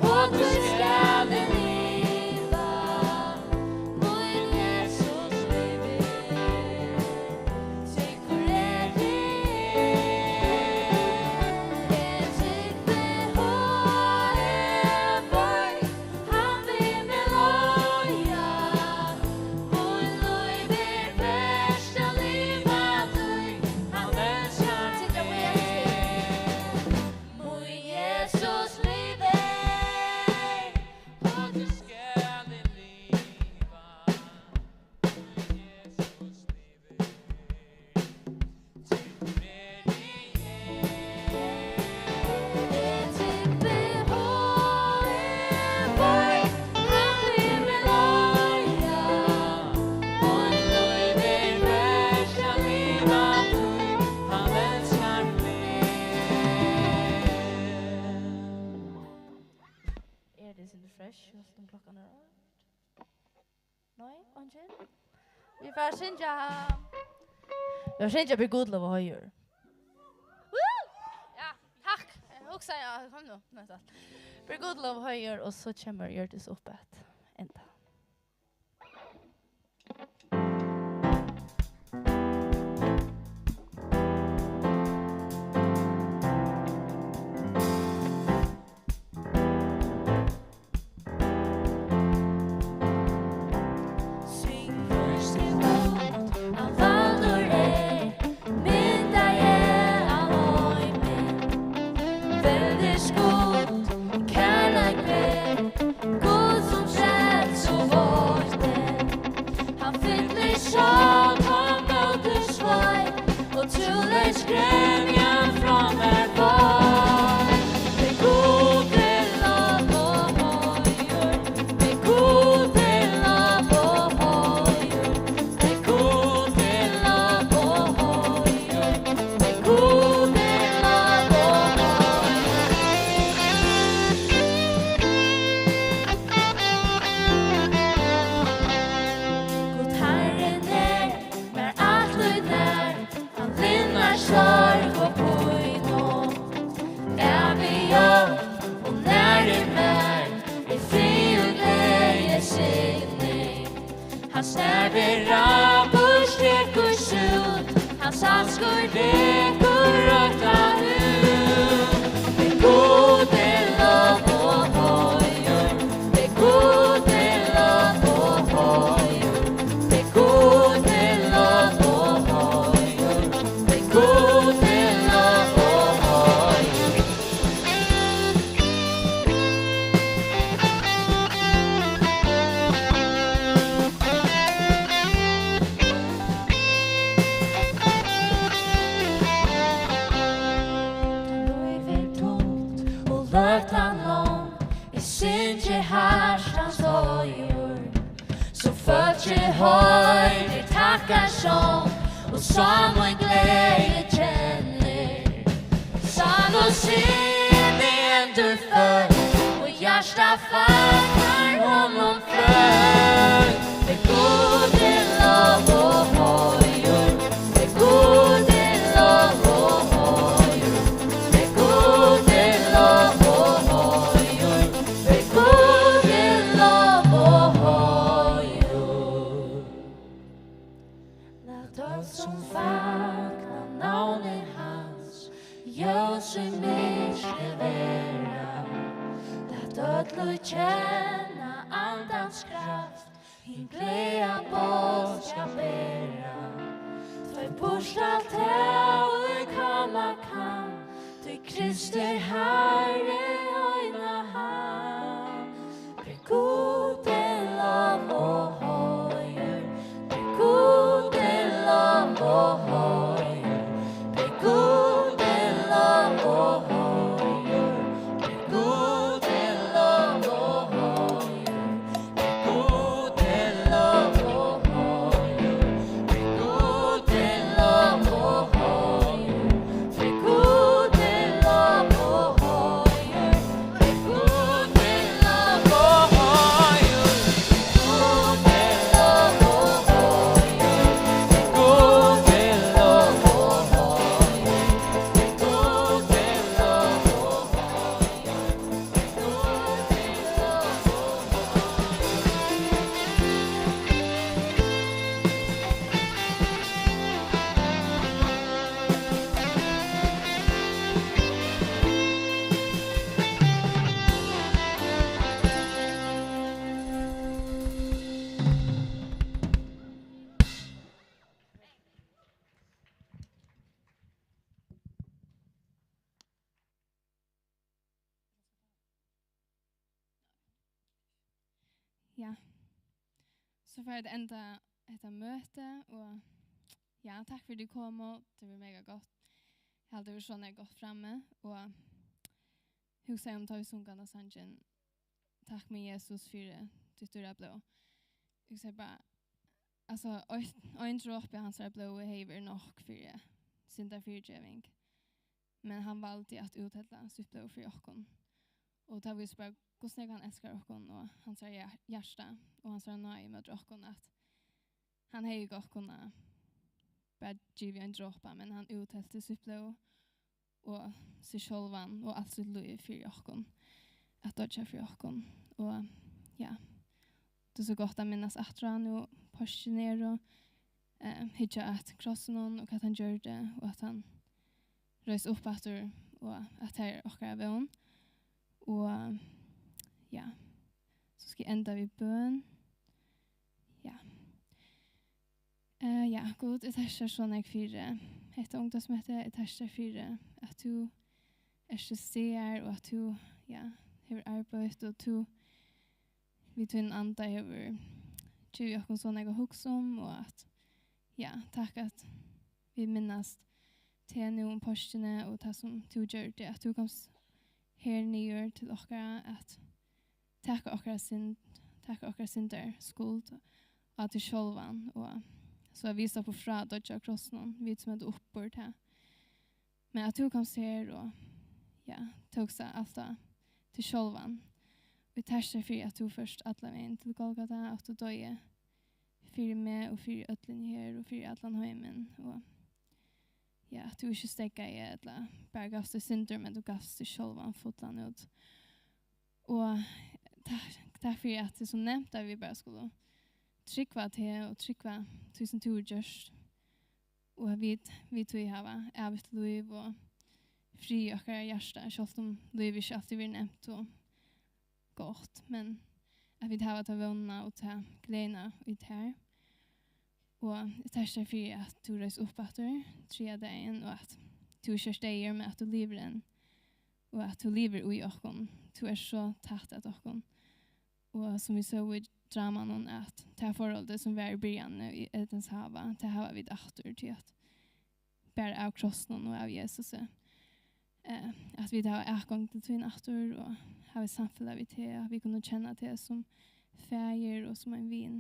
og tú skalt liva. Mín Jesus livir. Er tað sindur fresh, sjálvt um klokkan er átta? Nei, eingin? Vit fara at syngja. Vit fara at syngja Ber Gud lov og heiður. Woo! Ja, takk. Eg hugsaði, ja, kom nú. Nei, takk. Ber Gud lov og heiður, og so kemur Hjørdis upp at enda. Syngur seg út, hann valdur er, myndaði hann heimin. Veldi skuld, kærleik ber, Gud sum frelsu veitti. Hann fyllir skuld, hann møtir sveik, og trúleys gremjan frá mær fór. Ber Gudi lov og heiður, ber Gudi lov og heiður, ber Gudi lov og heiður, ber Gudi lov og heiður. Gud Harrin er mær altíð nær, hann linnar sorg og pínu. Ævig hjálp og nærir mær, í frið og gleði signing. Hann snarveg rabur, stekur sút, Lív er tungt og løtan long. Eg syngi hjartans tøyur, so fólkið hoyrir takkar song, og sá mín gleði kennir. Sá nú sinn endurfødd, og hjarta fagnar honum fødd. Fyri Gudi lov og heiður, fyri Gudi lov og heiður, fyri Gudi lov og heiður, fyri Gudi lov og heiður. Lat øll sum fagna navni hans, ljós í myrkri vera. Lat øll kenna andans kraft, hin gleða boðskap bera. Tvei burt alt tað, ið koma kann, tí Krist er Harri, eina hann. Fyri Gudi lov og heiður, fyri Gudi lov og heiður, fyri Gudi lov og heiður, fyri Gudi lov og heiður, fyri Gudi lov og heiður, fyri Gudi lov og heiður. Ja. So fari eg at enda hetta møtið, og ja, takk fyri at tit komu. Tað var mega gott. Eg haldi, tað var so nógv gott frammi, og hugsaði um, tá vit sungu handa sangin, Takk, mín Jesus, fyri títt dýra blóð. Eg sigi bara, altso, ein, ein dropi av hansara blóði hevði verið nokk fyri syndafyrigeving. Men hann valdi at úthella sítt blóð fyri okkum. Og tað vísir bara, hvussu nógv hann elskar okkum, og hansara hjar-, hjarta, og hansara náði móti okkum, at hann hevði gott kunnað bara givið ein dropa, men hann úthelti sítt blóð og seg sjálvan og alt sítt lív fyri okkum, at doyggja fyri okkum. Og ja, tað er so gott at minnast aftur á nú páskirnar og, eh, hyggja at krossinum og hvat hann gjørdi, og at hann reis upp aftur, og at tað er okkara vón. Og ja, so skal eg enda við bøn. Ja. Eh, ja, Gud, eg takki tær so nógv fyri hetta ungdómsmøtið. Eg takki tær fyri, at tú ert til staðar, og at tú, ja, hevur arbeitt, og tú við tínum anda hevur givið okkum so nógv at hugsa um, og at, ja, takk at vit minnast teg nú um páskirnar og tað, sum tú gjørdi, at tú komst her niður til okkara, at taka okkara synd, taka okkara syndar skuld á teg sjálvan, og so at vit sluppu frá at doyggja á krossinum, vit sum høvdu uppburð tað. Men at tú komst her og, ja, tókst alt á teg sjálvan. Og eg takki tær fyri, at tú fórt allan vegin til Golgata, at tú doyði fyri meg og fyri øllum her og fyri allan heimin. Og ja, at tú ikki steðgaði ella bara gavst teg syndir, men tú gavst teg sjálvan fullan út. Og takk, takk fyri, at tað er so nevnt, at vit bara skulu trúgva teg og trúgva tí, sum tú hevur gjørt. Og at vit, vit tí hava ævigt lív og frið í okkara hjarta, sjálvt um lívið ikki altíð verður nemt og gott, men at vit hava ta vónina og ta gleðina í tær. Og eg takki tær fyri, at tú reis upp aftur triðja dagin, og at tú ikki ert deyður, men at tú livir enn, og at tú livir í okkum. Tú ert so tætt at okkum. Og sum vit sóu í dramanum, at tað forholdið, sum var í byrjanini í Edens hava, tað hava vit aftur, tí at bara av krossinum og av Jesusi, eh, at vit hava atgongd til tín aftur og hava eitt samfelag við teg, at vit kunnu kenna teg sum faðir og sum ein vin,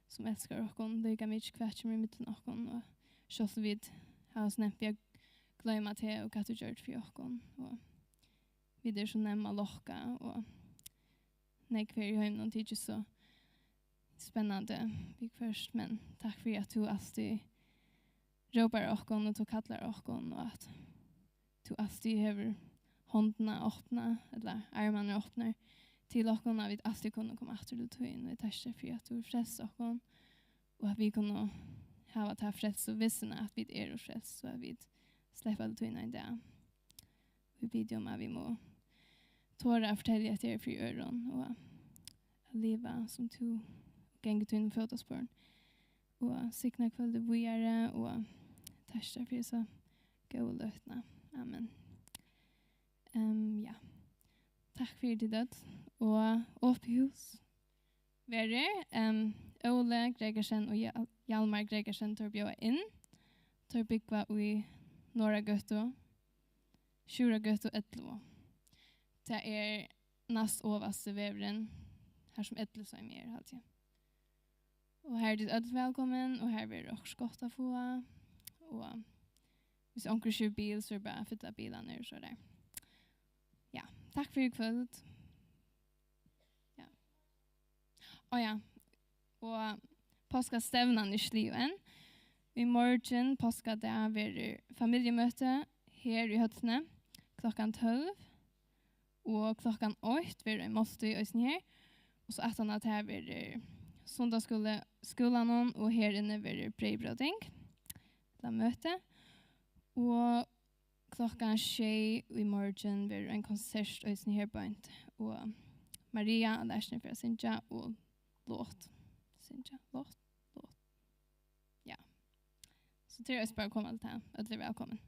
sum elskar okkum líka mikið, hvat kemur ímillum okkum, og sjálvt um vit hava so nemt við at gloyma teg og hvat tú gjørdi fyri okkum, og vit eru so nemm at lokka, og nógv her í heiminum tykist so spennandi viðhvørt, men takk fyri, at tú altíð rópar okkum, og tú kallar okkum, og at tú altíð hevur hondina opna, ella armarnar opnar, til okkum, at vit altíð kunnu koma aftur til tín. Og eg takki tær fyri, at tú hevur frelst okkum, og at vit kunnu hava ta frelsu vissuna, at vit eru frelst, og at vit sleppa til tín ein dag. Vit biðja um, at vit mugu tora at fortelja teg fyri øðrum, og at liva sum tú, og ganga í tínum fótasporum. Og signa kvøldið víðari, og takk fyri so góða løtuna. Amen. Um, ja. Takk fyri tit øll. Og opið hús verður, um, Óli Gregersen og Hja-, Hjalmar Gregersen, teir bjóða inn. Teir búgva í Norðragøtu, Sjúrðargøtu ellivu. Tað er næst ovasti vegurin, har sum ellisheimið er, haldi eg. Og har eru tit øll vælkomin, og har verður okkurt gott at fáa. Og viss onkur ikki hevur bil, so er bara at fylla bilarnar og so der. Ja, takk fyri í kvøld. Ja. Á ja, og páskastevnan er ikki liðug enn. Í morgin, páskadag, verður familjumøti her í høllini klokkan tólv, og klokkan eitt verður ein máltíð eisini her. Og so aftan á tað verður sunnudagsskúli, skúlanum, og her inni verður breyðbróting, ella møti. Og klokkan sjey í morgin verður ein konsert eisini her beint, og Maria á Leirsni fer at syngja, og Lot syngja, Lot, Lot. Ja. So tað er eisini bara at koma til tað. Øll eru vælkomin.